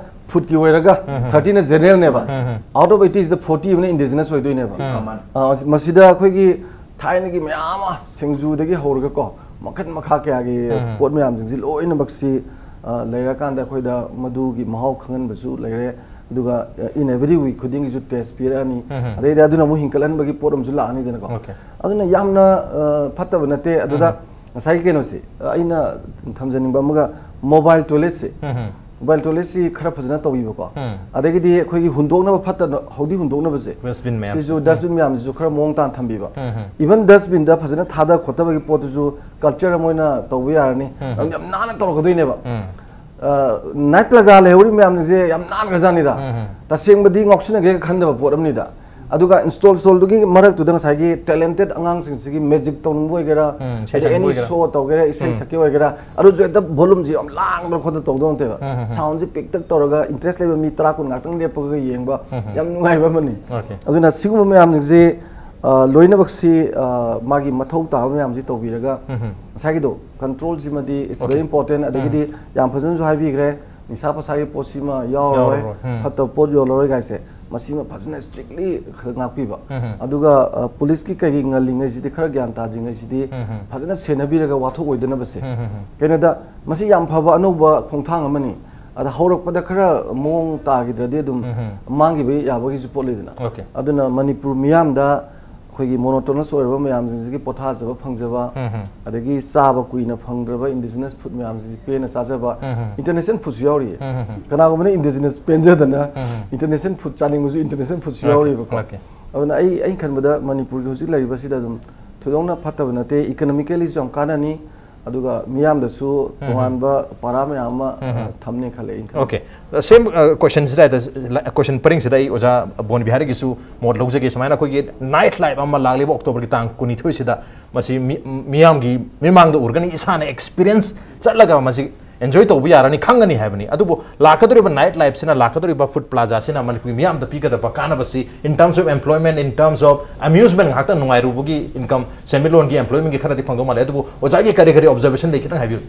foodꯀꯤ ꯑꯣꯏꯔꯒ ꯎꯝ, ꯎꯝ꯫ Thirtyꯅ generalꯅꯦꯕ꯫ ꯎꯝ, ꯎꯝ꯫ Out of eightyꯁꯤꯗ forty ꯑꯃꯅ indigenous ꯑꯣꯏꯗꯣꯏꯅꯦꯕ꯫ ꯎꯝ꯫ ꯑ, ꯃꯁꯤꯗ ꯑꯩꯈꯣꯏꯒꯤ ꯊꯥꯏꯅꯒꯤ ꯃꯌꯥꯝ ꯑꯃ ꯁꯤꯡꯖꯨꯗꯒꯤ ꯍꯧꯔꯒꯀꯣ, ꯃꯈꯟ ꯃꯈꯥ ꯀꯌꯥꯒꯤ ꯎꯝ꯫ ꯄꯣꯠ ꯃꯌꯥꯝꯁꯤꯡꯁꯤ ꯂꯣꯏꯅꯃꯛꯁꯤ, ꯑ, ꯂꯩꯔꯀꯥꯟꯗ ꯑꯩꯈꯣꯏꯗ ꯃꯗꯨꯒꯤ ꯃꯍꯥꯎ ꯈꯪꯍꯟꯕꯁꯨ ꯂꯩꯔꯦ꯫ ꯑꯗꯨꯒ in every week ꯈꯨꯗꯤꯡꯒꯤꯁꯨ ꯇꯦꯁ ꯄꯤꯔꯛꯑꯅꯤ꯫ ꯎꯝ꯫ ꯑꯗꯩꯗꯤ ꯑꯗꯨꯅ ꯑꯃꯨꯛ ꯍꯤꯡꯀꯠꯍꯟꯕꯒꯤ ꯄꯣꯠ ꯑꯃꯁꯨ ꯂꯥꯛꯑꯅꯤꯗꯅꯀꯣ꯫ Okay. ꯑꯗꯨꯅ ꯌꯥꯝꯅ ꯑ, ꯐꯠꯇꯕ ꯅꯠꯇꯦ꯫ ꯑꯗꯨꯗ ꯉꯁꯥꯏꯒꯤ ꯀꯩꯅꯣꯁꯦ, ꯑ, ꯑꯩꯅ ꯊꯝꯖꯅꯤꯡꯕ ꯑꯃꯒ, ꯃꯣꯕꯥꯏꯜ ꯇꯣꯏꯂꯦꯠꯁꯦ, ꯎꯝ꯫ ꯃꯣꯕꯥꯏꯜ ꯇꯣꯏꯂꯦꯠꯁꯤ ꯈꯔ ꯐꯖꯅ ꯇꯧꯕꯤꯕꯀꯣ꯫ ꯎꯝ꯫ ꯑꯗꯒꯤꯗꯤ ꯑꯩꯈꯣꯏꯒꯤ ꯍꯨꯟꯗꯣꯛꯅꯕ ꯐꯠꯇꯅ ꯍꯧꯗꯤ ꯍꯨꯟꯗꯣꯛꯅꯕꯁꯦ, Dustbin ꯃꯌꯥꯝ꯫ ꯁꯤꯁꯨ ꯗꯁꯕꯤꯟ ꯃꯌꯥꯝꯁꯤꯁꯨ ꯈꯔ ꯃꯑꯣꯡ ꯇꯥꯅ ꯊꯝꯕꯤꯕ꯫ ꯎꯝ꯫ ꯏꯚꯟ ꯗꯁꯕꯤꯟꯗ ꯐꯖꯅ ꯊꯥꯗ ꯈꯣꯠꯇꯕꯒꯤ ꯄꯣꯠꯇꯨꯁꯨ ꯀꯜꯆꯔ ꯑꯃ ꯑꯣꯏꯅ ꯇꯧꯕ ꯌꯥꯔꯅꯤ꯫ ꯎꯝ꯫ ꯑꯗꯨꯝ ꯌꯥꯝ ꯅꯥꯟꯅ ꯇꯧꯔꯛꯀꯗꯣꯏꯅꯦꯕ꯫ ꯎꯝ꯫ ꯑ, ꯅꯥꯏꯠ ꯄ꯭ꯂꯥꯖꯥ ꯂꯩꯍꯧꯔꯤ ꯃꯌꯥꯝꯁꯤꯡꯁꯦ ꯌꯥꯝ ꯅꯥꯟꯈ꯭ꯔꯖꯥꯠꯅꯤꯗ꯫ ꯎꯝ꯫ ꯇꯁꯦꯡꯕꯗꯤ ꯉꯥꯎꯁꯤꯟꯅꯒꯦ ꯈꯟꯗꯕ ꯄꯣꯠ ꯑꯃꯅꯤꯗ꯫ ꯑꯗꯨꯒ ꯏꯟꯁꯇꯣꯜ ꯏꯟꯁꯇꯣꯜꯗꯨꯒꯤ ꯃꯔꯛꯇꯨꯗ ꯉꯁꯥꯏꯒꯤ ꯇꯦꯂꯦꯟꯇꯦꯠ ꯑꯉꯥꯡꯁꯤꯡꯁꯤꯒꯤ ꯃꯦꯖꯤꯛ ꯇꯧꯅꯤꯡꯕ ꯑꯣꯏꯒꯦꯔꯥ, ꯎꯝ, ꯏꯁꯩ ꯑꯗꯩ ꯁꯛꯅꯤꯡꯕ ꯑꯦꯅꯤ ꯑꯣꯏꯒꯦꯔꯥ꯫ ꯁꯣ ꯇꯧꯒꯦꯔꯥ, ꯏꯁꯩ ꯎꯝ꯫ ꯁꯛꯀꯦ ꯑꯣꯏꯒꯦꯔꯥ, ꯑꯗꯨꯁꯨ ꯍꯦꯛꯇ ꯚꯣꯂꯨꯝꯁꯦ ꯌꯥꯝ ꯂꯥꯡꯗꯅ ꯈꯣꯠꯇꯅ ꯇꯧꯗꯧ ꯅꯠꯇꯦꯕ꯫ ꯎꯝ, ꯎꯝ, ꯎꯝ꯫ ꯁꯥꯎꯟꯁꯦ ꯄꯤꯛꯇꯛ ꯇꯧꯔꯒ ꯏꯟꯇꯔꯦꯁ ꯂꯩꯕ ꯃꯤ ꯇꯔꯥ ꯀꯨꯟ ꯉꯥꯛꯇꯪ ꯂꯦꯞꯄꯒ ꯌꯦꯡꯕ, ꯎꯝ, ꯎꯝ꯫ ꯌꯥꯝ ꯅꯨꯡꯉꯥꯏꯕ ꯑꯃꯅꯤ꯫ Okay. ꯑꯗꯨꯅ ꯁꯤꯒꯨꯝꯕ ꯃꯌꯥꯝꯁꯤꯡꯁꯦ, ꯑ, ꯂꯣꯏꯅꯃꯛꯁꯤ, ꯑ, ꯃꯥꯒꯤ ꯃꯊꯧ ꯇꯥꯕ ꯃꯌꯥꯝꯁꯤ ꯇꯧꯕꯤꯔꯒ, ꯎꯝ, ꯎꯝ꯫ ꯉꯁꯥꯏꯒꯤꯗꯣ, ꯀꯟꯇ꯭ꯔꯣꯜꯁꯤꯃꯗꯤ it's Okay. very important꯫ ꯑꯗꯒꯤꯗꯤ ꯌꯥꯝ ꯐꯖꯅꯁꯨ ꯍꯥꯏꯕꯤꯈ꯭ꯔꯦ, ꯅꯤꯁꯥ ꯄꯁꯥꯒꯤ ꯄꯣꯠꯁꯤꯃ ꯌꯥꯎꯔꯔꯣꯏ, ꯌꯥꯎꯔꯔꯣꯏ꯫ ꯎꯝ꯫ ꯐꯠꯇꯕ ꯄꯣꯠ ꯌꯣꯜꯂꯔꯣꯏ ꯀꯥꯏꯁꯦ, ꯃꯁꯤꯃ ꯐꯖꯅ ꯏꯁꯇ꯭ꯔꯤꯛꯂꯤ ꯉꯥꯛꯄꯤꯕ꯫ ꯎꯝ, ꯎꯝ꯫ ꯑꯗꯨꯒ, ꯑ, ꯄꯨꯂꯤꯁꯀꯤ ꯀꯩꯒꯤ ꯉꯜꯂꯤꯉꯩꯁꯤꯗꯤ, ꯈꯔ ꯒ꯭ꯌꯥꯟ ꯇꯥꯗ꯭ꯔꯤꯉꯩꯁꯤꯗꯤ, ꯎꯝ, ꯎꯝ꯫ ꯐꯖꯅ ꯁꯦꯟꯅꯕꯤꯔꯒ ꯋꯥꯊꯣꯛ ꯑꯣꯏꯗꯅꯕꯁꯦ꯫ ꯎꯝ, ꯎꯝ, ꯎꯝ꯫ ꯀꯩꯅꯣꯗ, ꯃꯁꯤ ꯌꯥꯝ ꯐꯕ ꯑꯅꯧꯕ ꯈꯣꯡꯊꯥꯡ ꯑꯃꯅꯤ꯫ ꯑꯗ ꯍꯧꯔꯛꯄꯗ ꯈꯔ ꯃꯑꯣꯡ ꯇꯥꯈꯤꯗ꯭ꯔꯗꯤ ꯑꯗꯨꯝ ꯎꯝ, ꯎꯝ꯫ ꯃꯥꯡꯈꯤꯕ ꯌꯥꯕꯒꯤꯁꯨ ꯄꯣꯠ ꯂꯩꯗꯅ꯫ Okay. ꯑꯗꯨꯅ ꯃꯅꯤꯄꯨꯔ ꯃꯤꯌꯥꯝꯗ ꯑꯩꯈꯣꯏꯒꯤ ꯃꯣꯅꯣꯇꯣꯅꯁ ꯑꯣꯏꯔꯕ ꯃꯌꯥꯝꯁꯤꯡꯁꯤꯒꯤ ꯄꯣꯊꯥꯖꯕ ꯐꯪꯖꯕ, ꯎꯝ, ꯎꯝ꯫ ꯑꯗꯒꯤ ꯆꯥꯕ ꯀꯨꯏꯅ ꯐꯪꯗ꯭ꯔꯕ ꯏꯟꯗꯤꯖꯤꯅꯁ ꯐꯨꯗ ꯃꯌꯥꯝꯁꯤ ꯄꯦꯟꯅ ꯆꯥꯖꯕ, ꯎꯝ, ꯎꯝ꯫ ꯏꯟꯇꯔꯅꯦꯁꯅꯦꯜ ꯐꯨꯗꯁꯨ ꯌꯥꯎꯔꯤꯌꯦ꯫ ꯎꯝ, ꯎꯝ, ꯎꯝ꯫ ꯀꯅꯥꯒꯨꯝꯕꯅ ꯏꯟꯗꯤꯖꯤꯅꯁ ꯄꯦꯟꯖꯗꯅ ꯎꯝ, ꯎꯝ꯫ ꯏꯟꯇꯔꯅꯦꯁꯅꯦꯜ ꯐꯨꯗ ꯆꯥꯅꯤꯡꯕꯁꯨ ꯏꯟꯇꯔꯅꯦꯁꯅꯦꯜ ꯐꯨꯗꯁꯨ Okay, ꯌꯥꯎꯔꯤꯕꯀꯣ꯫ okay. ꯑꯗꯨꯅ ꯑꯩ, ꯑꯩꯅ ꯈꯟꯕꯗ ꯃꯅꯤꯄꯨꯔꯒꯤ ꯍꯧꯖꯤꯛ ꯂꯩꯔꯤꯕꯁꯤꯗ ꯑꯗꯨꯝ ꯊꯣꯏꯗꯣꯛꯅ ꯐꯠꯇꯕ ꯅꯠꯇꯦ, ꯏꯀꯅꯣꯃꯤꯀꯦꯂꯤꯁꯨ ꯌꯥꯝ ꯀꯥꯟꯅꯅꯤ, ꯑꯗꯨꯒ ꯃꯤꯌꯥꯝꯗꯁꯨ ꯎꯝ꯫ ꯇꯣꯉꯥꯟꯕ ꯄꯔꯥ ꯃꯌꯥꯝ ꯑꯃ, ꯎꯝ꯫ ꯑ, ꯊꯝꯅꯤ ꯈꯜꯂꯦ ꯑꯩꯅ ꯈꯟꯕꯗ꯫ Okay. Same, uh, question ꯁꯤꯗ, question ꯄꯔꯤꯡꯁꯤꯗ ꯑꯩ ꯑꯣꯖꯥ ꯕꯣꯟ ꯕꯤꯍꯥꯔꯤꯒꯤꯁꯨ ꯃꯣꯠ ꯂꯧꯖꯒꯦ꯫ ꯁꯨꯃꯥꯏꯅ ꯑꯩꯈꯣꯏꯒꯤ ꯅꯥꯏꯠ ꯂꯥꯏꯐ ꯑꯃ ꯂꯥꯛꯂꯤꯕ ꯑꯣꯛꯇꯣꯕꯔꯒꯤ ꯇꯥꯡ ꯀꯨꯟꯅꯤꯊꯣꯏꯁꯤꯗ ꯃꯁꯤ ꯃꯤ-, ꯃꯤꯌꯥꯝꯒꯤ ꯃꯤꯃꯥꯡꯗ ꯎꯔꯒꯅꯤ, ꯏꯁꯥꯅ ꯑꯦꯛꯁꯄꯤꯔꯤꯌꯦꯟꯁ ꯆꯠꯂꯒ ꯃꯁꯤ ꯑꯦꯟꯖꯣꯏ ꯇꯧꯕ ꯌꯥꯔꯅꯤ, ꯈꯪꯒꯅꯤ ꯍꯥꯏꯕꯅꯤ꯫ ꯑꯗꯨꯕꯨ ꯂꯥꯛꯀꯗꯧꯔꯤꯕ ꯅꯥꯏꯠ ꯂꯥꯏꯐꯁꯤꯅ, ꯂꯥꯛꯀꯗꯧꯔꯤꯕ ꯐꯨꯗ ꯄ꯭ꯂꯥꯖꯥꯁꯤꯅ ꯃꯅꯤꯄꯨꯔꯒꯤ ꯃꯤꯌꯥꯝꯗ ꯄꯤꯒꯗꯕ ꯀꯥꯟꯅꯕꯁꯤ, in terms of employment, in terms of amusement, ꯉꯥꯏꯍꯥꯛꯇꯪ ꯅꯨꯡꯉꯥꯏꯔꯨꯕꯒꯤ ꯏꯟꯀꯝ, ꯁꯦꯟꯃꯤꯠꯂꯣꯟꯒꯤ, ꯑꯦꯝꯄ꯭ꯂꯣꯏꯃꯦꯟꯒꯤ ꯈꯔꯗꯤ ꯐꯪꯗꯧ ꯃꯥꯜꯂꯦ꯫ ꯑꯗꯨꯕꯨ ꯑꯣꯖꯥꯒꯤ ꯀꯔꯤ ꯀꯔꯤ ꯑꯣꯕꯖꯔꯕꯦꯁꯟ ꯂꯩ, ꯈꯤꯇꯪ ꯍꯥꯏꯕꯤꯌꯨ꯫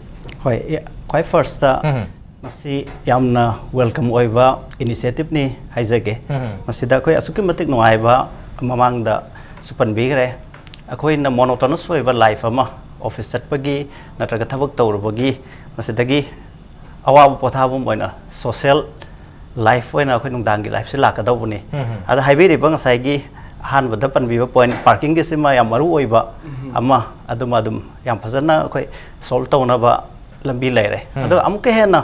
ꯍꯣꯏ, ꯏ-, ꯈ꯭ꯋꯥꯏ ꯐꯥꯔꯁꯇ ꯎꯝ꯫ ꯃꯁꯤ ꯌꯥꯝꯅ ꯋꯦꯜꯀꯝ ꯑꯣꯏꯕ ꯏꯅꯤꯁꯤꯌꯦꯇꯤꯞꯅꯤ ꯍꯥꯏꯖꯒꯦ꯫ ꯎꯝ꯫ ꯃꯁꯤꯗ ꯑꯩꯈꯣꯏ ꯑꯁꯨꯛꯀꯤ ꯃꯇꯤꯛ ꯅꯨꯡꯉꯥꯏꯕ, ꯃꯃꯥꯡꯗꯁꯨ ꯄꯟꯕꯤꯈ꯭ꯔꯦ, ꯑꯩꯈꯣꯏꯅ ꯃꯣꯅꯣꯇꯣꯅꯁ ꯑꯣꯏꯕ ꯂꯥꯏꯐ ꯑꯃ, ꯑꯣꯐꯤꯁ ꯆꯠꯄꯒꯤ ꯅꯠꯇ꯭ꯔꯒ ꯊꯕꯛ ꯇꯧꯔꯨꯕꯒꯤ, ꯃꯁꯤꯗꯒꯤ ꯑꯋꯥꯕ ꯄꯣꯊꯥꯐꯝ ꯑꯣꯏꯅ ꯁꯣꯁꯦꯜ ꯂꯥꯏꯐ ꯑꯣꯏꯅ ꯑꯩꯈꯣꯏ ꯅꯨꯡꯗꯥꯡꯒꯤ ꯂꯥꯏꯐꯁꯤ ꯂꯥꯛꯀꯗꯧꯕꯅꯤ꯫ ꯎꯝ꯫ ꯑꯗ ꯍꯥꯏꯕꯤꯔꯤꯕ ꯉꯁꯥꯏꯒꯤ ꯑꯍꯥꯟꯕꯗ ꯄꯟꯕꯤꯕ ꯄꯣꯏꯟꯠ, ꯄꯥꯔꯀꯤꯡꯒꯤꯁꯤꯃ ꯌꯥꯝ ꯃꯔꯨ ꯑꯣꯏꯕ ꯎꯝ꯫ ꯑꯃ, ꯑꯗꯨꯃ ꯑꯗꯨꯝ ꯌꯥꯝ ꯐꯖꯅ ꯑꯩꯈꯣꯏ ꯁꯣꯜꯕ ꯇꯧꯅꯕ ꯂꯝꯕꯤ ꯂꯩꯔꯦ꯫ ꯎꯝ꯫ ꯑꯗꯨꯒ ꯑꯃꯨꯛꯀ ꯍꯦꯟꯅ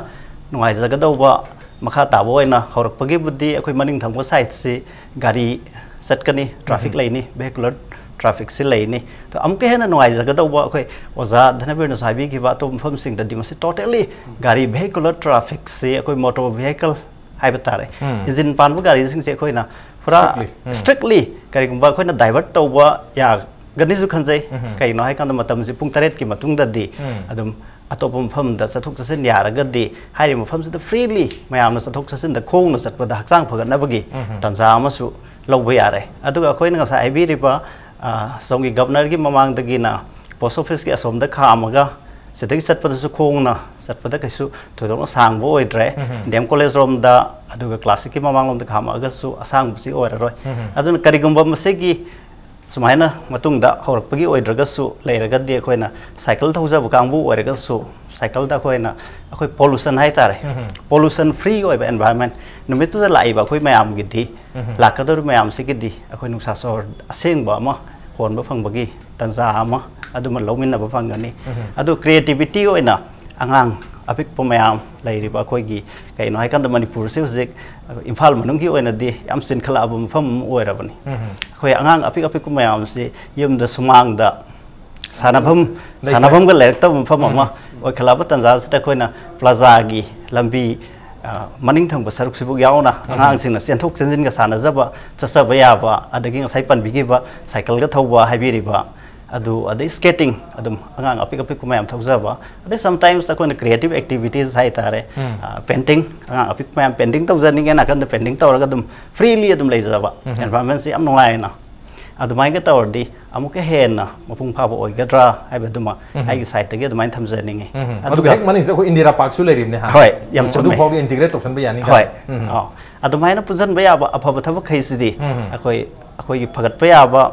ꯅꯨꯡꯉꯥꯏꯖꯒꯗꯧꯕ ꯃꯈꯥ ꯇꯥꯕ ꯑꯣꯏꯅ ꯍꯧꯔꯛꯄꯒꯤꯕꯨꯗꯤ ꯑꯩꯈꯣꯏ ꯃꯅꯤꯡ ꯊꯪꯕ ꯁꯥꯏꯠꯁꯤ ꯒꯥꯔꯤ ꯆꯠꯀꯅꯤ, ꯇ꯭ꯔꯥꯐꯤꯛ ꯎꯝ꯫ ꯂꯩꯅꯤ, ꯚꯦꯍꯤꯀꯨꯂꯔ ꯇ꯭ꯔꯥꯐꯤꯛꯁꯤ ꯂꯩꯅꯤ꯫ ꯑꯗꯣ ꯑꯃꯨꯛꯀ ꯍꯦꯟꯅ ꯅꯨꯡꯉꯥꯏꯖꯒꯗꯧꯕ, ꯑꯩꯈꯣꯏ ꯑꯣꯖꯥ ꯙꯅꯕꯤꯔꯅꯁꯨ ꯍꯥꯏꯕꯤꯈꯤꯕ, ꯑꯇꯣꯞꯄ ꯃꯐꯝꯁꯤꯡꯗꯗꯤ ꯃꯁꯤ ꯇꯣꯇꯦꯜꯂꯤ ꯒꯥꯔꯤ, ꯚꯦꯍꯤꯀꯨꯂꯔ ꯇ꯭ꯔꯥꯐꯤꯛꯁꯤ ꯑꯩꯈꯣꯏ ꯃꯣꯇꯣꯔ ꯚꯦꯍꯤꯀꯜ ꯍꯥꯏꯕ ꯇꯥꯔꯦ, ꯎꯝ꯫ ꯏꯟꯖꯤꯟ ꯄꯥꯟꯕ ꯒꯥꯔꯤꯁꯤꯡꯁꯦ ꯑꯩꯈꯣꯏꯅ ꯄꯨꯔꯥ ꯏꯁꯇ꯭ꯔꯤꯛꯂꯤ꯫ ꯎꯝ꯫ ꯏꯁꯇ꯭ꯔꯤꯛꯂꯤ ꯀꯔꯤꯒꯨꯝꯕ ꯑꯩꯈꯣꯏꯅ ꯗꯥꯏꯚꯔꯠ ꯇꯧꯕ ꯌꯥꯒꯅꯤꯁꯨ ꯈꯟꯖꯩ꯫ ꯎꯝ꯫ ꯀꯩꯒꯤꯅꯣ ꯍꯥꯏꯀꯥꯟꯗ ꯃꯇꯝꯁꯤ ꯄꯨꯡ ꯇꯔꯦꯠꯀꯤ ꯃꯇꯨꯡꯗꯗꯤ ꯎꯝ꯫ ꯑꯗꯨꯝ ꯑꯇꯣꯞꯄ ꯃꯐꯝꯗ ꯆꯠꯊꯣꯛ ꯆꯠꯁꯤꯟ ꯌꯥꯔꯒꯗꯤ, ꯍꯥꯏꯔꯤꯕ ꯃꯐꯝꯁꯤꯗ ꯐ꯭ꯔꯤꯂꯤ ꯃꯌꯥꯝꯅ ꯆꯠꯊꯣꯛ ꯆꯠꯁꯤꯟꯗ ꯈꯣꯡꯅ ꯆꯠꯄꯗ ꯍꯛꯆꯥꯡ ꯐꯒꯠꯅꯕꯒꯤ ꯎꯝ꯫ ꯇꯥꯟꯖꯥ ꯑꯃꯁꯨ ꯂꯧꯕ ꯌꯥꯔꯦ꯫ ꯑꯗꯨꯒ ꯑꯩꯈꯣꯏꯅ ꯉꯁꯥꯏ ꯍꯥꯏꯕꯤꯔꯤꯕ, ꯑ, ꯁꯣꯝꯒꯤ ꯒꯕꯅꯔꯒꯤ ꯃꯃꯥꯡꯗꯒꯤꯅ ꯄꯣꯁ ꯑꯣꯐꯤꯁꯀꯤ ꯑꯁꯣꯝꯗ ꯈꯥꯝꯃꯒ ꯁꯤꯗꯒꯤ ꯆꯠꯄꯗꯁꯨ ꯈꯣꯡꯅ ꯆꯠꯄꯗ ꯀꯩꯁꯨ ꯊꯣꯏꯗꯣꯛꯅ ꯁꯥꯡꯕ ꯑꯣꯏꯗ꯭ꯔꯦ꯫ ꯎꯝ꯫ ꯗꯤ ꯑꯦꯝ ꯀꯣꯂꯦꯖ ꯔꯣꯝꯗ, ꯑꯗꯨꯒ ꯀ꯭ꯂꯥꯁꯤꯛꯀꯤ ꯃꯃꯥꯡꯂꯣꯝꯗ ꯈꯥꯝꯃꯛꯑꯒꯁꯨ ꯑꯁꯥꯡꯕꯁꯤ ꯑꯣꯏꯔꯔꯣꯏ꯫ ꯎꯝ꯫ ꯑꯗꯨꯅ ꯀꯔꯤꯒꯨꯝꯕ ꯃꯁꯤꯒꯤ ꯁꯨꯃꯥꯏꯅ ꯃꯇꯨꯡꯗ ꯍꯧꯔꯛꯄꯒꯤ ꯑꯣꯏꯗ꯭ꯔꯒꯁꯨ ꯂꯩꯔꯒꯗꯤ, ꯑꯩꯈꯣꯏꯅ ꯁꯥꯏꯀꯜ ꯊꯧꯖꯕ ꯀꯥꯡꯕꯨ ꯑꯣꯏꯔꯒꯁꯨ, ꯁꯥꯏꯀꯜꯗ ꯑꯩꯈꯣꯏꯅ, ꯑꯩꯈꯣꯏ ꯄꯣꯂꯨꯁꯟ ꯍꯥꯏꯇꯥꯔꯦ, ꯎꯝ꯫ ꯄꯣꯂꯨꯁꯟ ꯐ꯭ꯔꯤ ꯑꯣꯏꯕ ꯑꯦꯟꯚꯥꯏꯔꯟꯃꯦꯟ, ꯅꯨꯃꯤꯠꯇꯨꯗ ꯂꯥꯛꯏꯕ ꯑꯩꯈꯣꯏ ꯃꯌꯥꯝꯒꯤꯗꯤ, ꯎꯝ꯫ ꯂꯥꯛꯀꯗꯧꯔꯤꯕ ꯃꯌꯥꯝꯁꯤꯒꯤꯗꯤ ꯑꯩꯈꯣꯏ ꯅꯨꯡꯁꯥ ꯁꯣꯔ ꯑꯁꯦꯡꯕ ꯑꯃ ꯍꯣꯟꯕ ꯐꯪꯕꯒꯤ ꯇꯥꯟꯖꯥ ꯑꯃ ꯑꯗꯨꯃ ꯂꯧꯃꯤꯟꯅꯕ ꯐꯪꯒꯅꯤ꯫ ꯎꯝ꯫ ꯑꯗꯨ ꯀ꯭ꯔꯤꯌꯦꯇꯤꯕꯤꯇꯤ ꯑꯣꯏꯅ ꯑꯉꯥꯡ ꯑꯄꯤꯛꯄ ꯃꯌꯥꯝ ꯂꯩꯔꯤꯕ ꯑꯩꯈꯣꯏꯒꯤ, ꯀꯩꯅꯣ ꯍꯥꯏꯀꯥꯟꯗ ꯃꯅꯤꯄꯨꯔꯁꯤ ꯍꯧꯖꯤꯛ ꯏꯝꯐꯥꯜ ꯃꯅꯨꯡꯒꯤ ꯑꯣꯏꯅꯗꯤ ꯌꯥꯝ ꯆꯤꯟꯈꯠꯂꯛꯑꯕ ꯃꯐꯝ ꯑꯃ ꯑꯣꯏꯔꯕꯅꯤ꯫ ꯎꯝ꯫ ꯑꯩꯈꯣꯏ ꯑꯉꯥꯡ ꯑꯄꯤꯛ ꯑꯄꯤꯛꯄ ꯃꯌꯥꯝꯁꯤ ꯌꯨꯝꯗ ꯁꯨꯃꯥꯡꯗ ꯁꯥꯟꯅꯐꯝ, ꯂꯩꯐꯝ꯫ ꯁꯥꯟꯅꯐꯝꯒ ꯂꯩꯔꯛꯇꯕ ꯃꯐꯝ ꯎꯝ꯫ ꯑꯃ ꯑꯣꯏꯈꯠꯂꯛꯑꯕ ꯇꯥꯟꯖꯥꯁꯤꯗ ꯑꯩꯈꯣꯏꯅ ꯄ꯭ꯂꯥꯖꯥꯒꯤ ꯂꯝꯕꯤ, ꯑ, ꯃꯅꯤꯡ ꯊꯪꯕ ꯁꯔꯨꯛꯁꯤꯕꯨ ꯌꯥꯎꯅ ꯎꯝ꯫ ꯑꯉꯥꯡꯁꯤꯡꯅ ꯆꯦꯟꯊꯣꯛ ꯆꯦꯟꯁꯤꯟꯒ ꯁꯥꯟꯅꯖꯕ, ꯆꯠꯆꯕ ꯌꯥꯕ, ꯑꯗꯒꯤ ꯉꯁꯥꯏ ꯄꯟꯕꯤꯈꯤꯕ ꯁꯥꯏꯀꯜꯒ ꯊꯧꯕ ꯍꯥꯏꯕꯤꯔꯤꯕ ꯑꯗꯨ, ꯑꯗꯩ ꯁ꯭ꯀꯦꯇꯤꯡ, ꯑꯗꯨꯝ ꯑꯉꯥꯡ ꯑꯄꯤꯛ ꯑꯄꯤꯛꯄ ꯃꯌꯥꯝ ꯊꯧꯖꯕ, ꯑꯗꯩ ꯁꯝꯇꯥꯏꯝꯁ ꯑꯩꯈꯣꯏꯅ ꯀ꯭ꯔꯤꯌꯦꯇꯤꯞ ꯑꯦꯛꯇꯤꯚꯤꯇꯤꯁ ꯍꯥꯏꯇꯥꯔꯦ, ꯎꯝ꯫ ꯑ, ꯄꯦꯟꯇꯤꯡ, ꯑꯉꯥꯡ ꯑꯄꯤꯛꯄ ꯃꯌꯥꯝ ꯄꯦꯟꯇꯤꯡ ꯇꯧꯖꯅꯤꯡꯉꯦ, ꯅꯥꯀꯟꯗ ꯄꯦꯟꯇꯤꯡ ꯇꯧꯔꯒ ꯑꯗꯨꯝ ꯐ꯭ꯔꯤꯂꯤ ꯑꯗꯨꯝ ꯂꯩꯖꯕ, ꯎꯝ꯫ ꯑꯦꯟꯚꯥꯏꯔꯟꯃꯦꯟꯁꯤ ꯌꯥꯝ ꯅꯨꯡꯉꯥꯏꯅ꯫ ꯑꯗꯨꯃꯥꯏꯅꯒ ꯇꯧꯔꯗꯤ ꯑꯃꯨꯛꯀ ꯍꯦꯟꯅ ꯃꯄꯨꯡ ꯐꯥꯕ ꯑꯣꯏꯒꯗ꯭ꯔꯥ ꯍꯥꯏꯕꯗꯨꯃ ꯎꯝ꯫ ꯑꯩꯒꯤ ꯁꯥꯏꯠꯇꯒꯤ ꯑꯗꯨꯃꯥꯏꯅ ꯊꯝꯖꯅꯤꯡꯉꯤ꯫ ꯎꯝ꯫ ꯑꯗꯨꯒ ꯑꯗꯨꯒ ꯍꯦꯛ ꯃꯅꯤꯡꯁꯤꯗ ꯑꯩꯈꯣꯏ ꯏꯟꯗꯤꯔꯥ ꯄꯥꯔꯛꯁꯨ ꯂꯩꯔꯤꯕꯅꯦ ꯍꯥ? ꯍꯣꯏ, ꯌꯥꯝ ꯎꯝ, ꯆꯨꯝꯃꯦ꯫ ꯑꯗꯨ ꯐꯥꯎꯗ ꯏꯟꯇꯤꯒ꯭ꯔꯦꯠ ꯇꯧꯁꯟꯕ ꯌꯥꯅꯤ ꯍꯣꯏ꯫ ꯀꯥꯏꯅ꯫ ꯎꯝ꯫ ꯑꯥ꯫ ꯑꯗꯨꯃꯥꯏꯅ ꯄꯨꯟꯁꯤꯟꯕ ꯌꯥꯕ ꯑꯐꯕ ꯊꯕꯛꯈꯩꯁꯤꯗꯤ ꯎꯝ꯫ ꯑꯩꯈꯣꯏ, ꯑꯩꯈꯣꯏꯒꯤ ꯐꯒꯠꯄ ꯌꯥꯕ,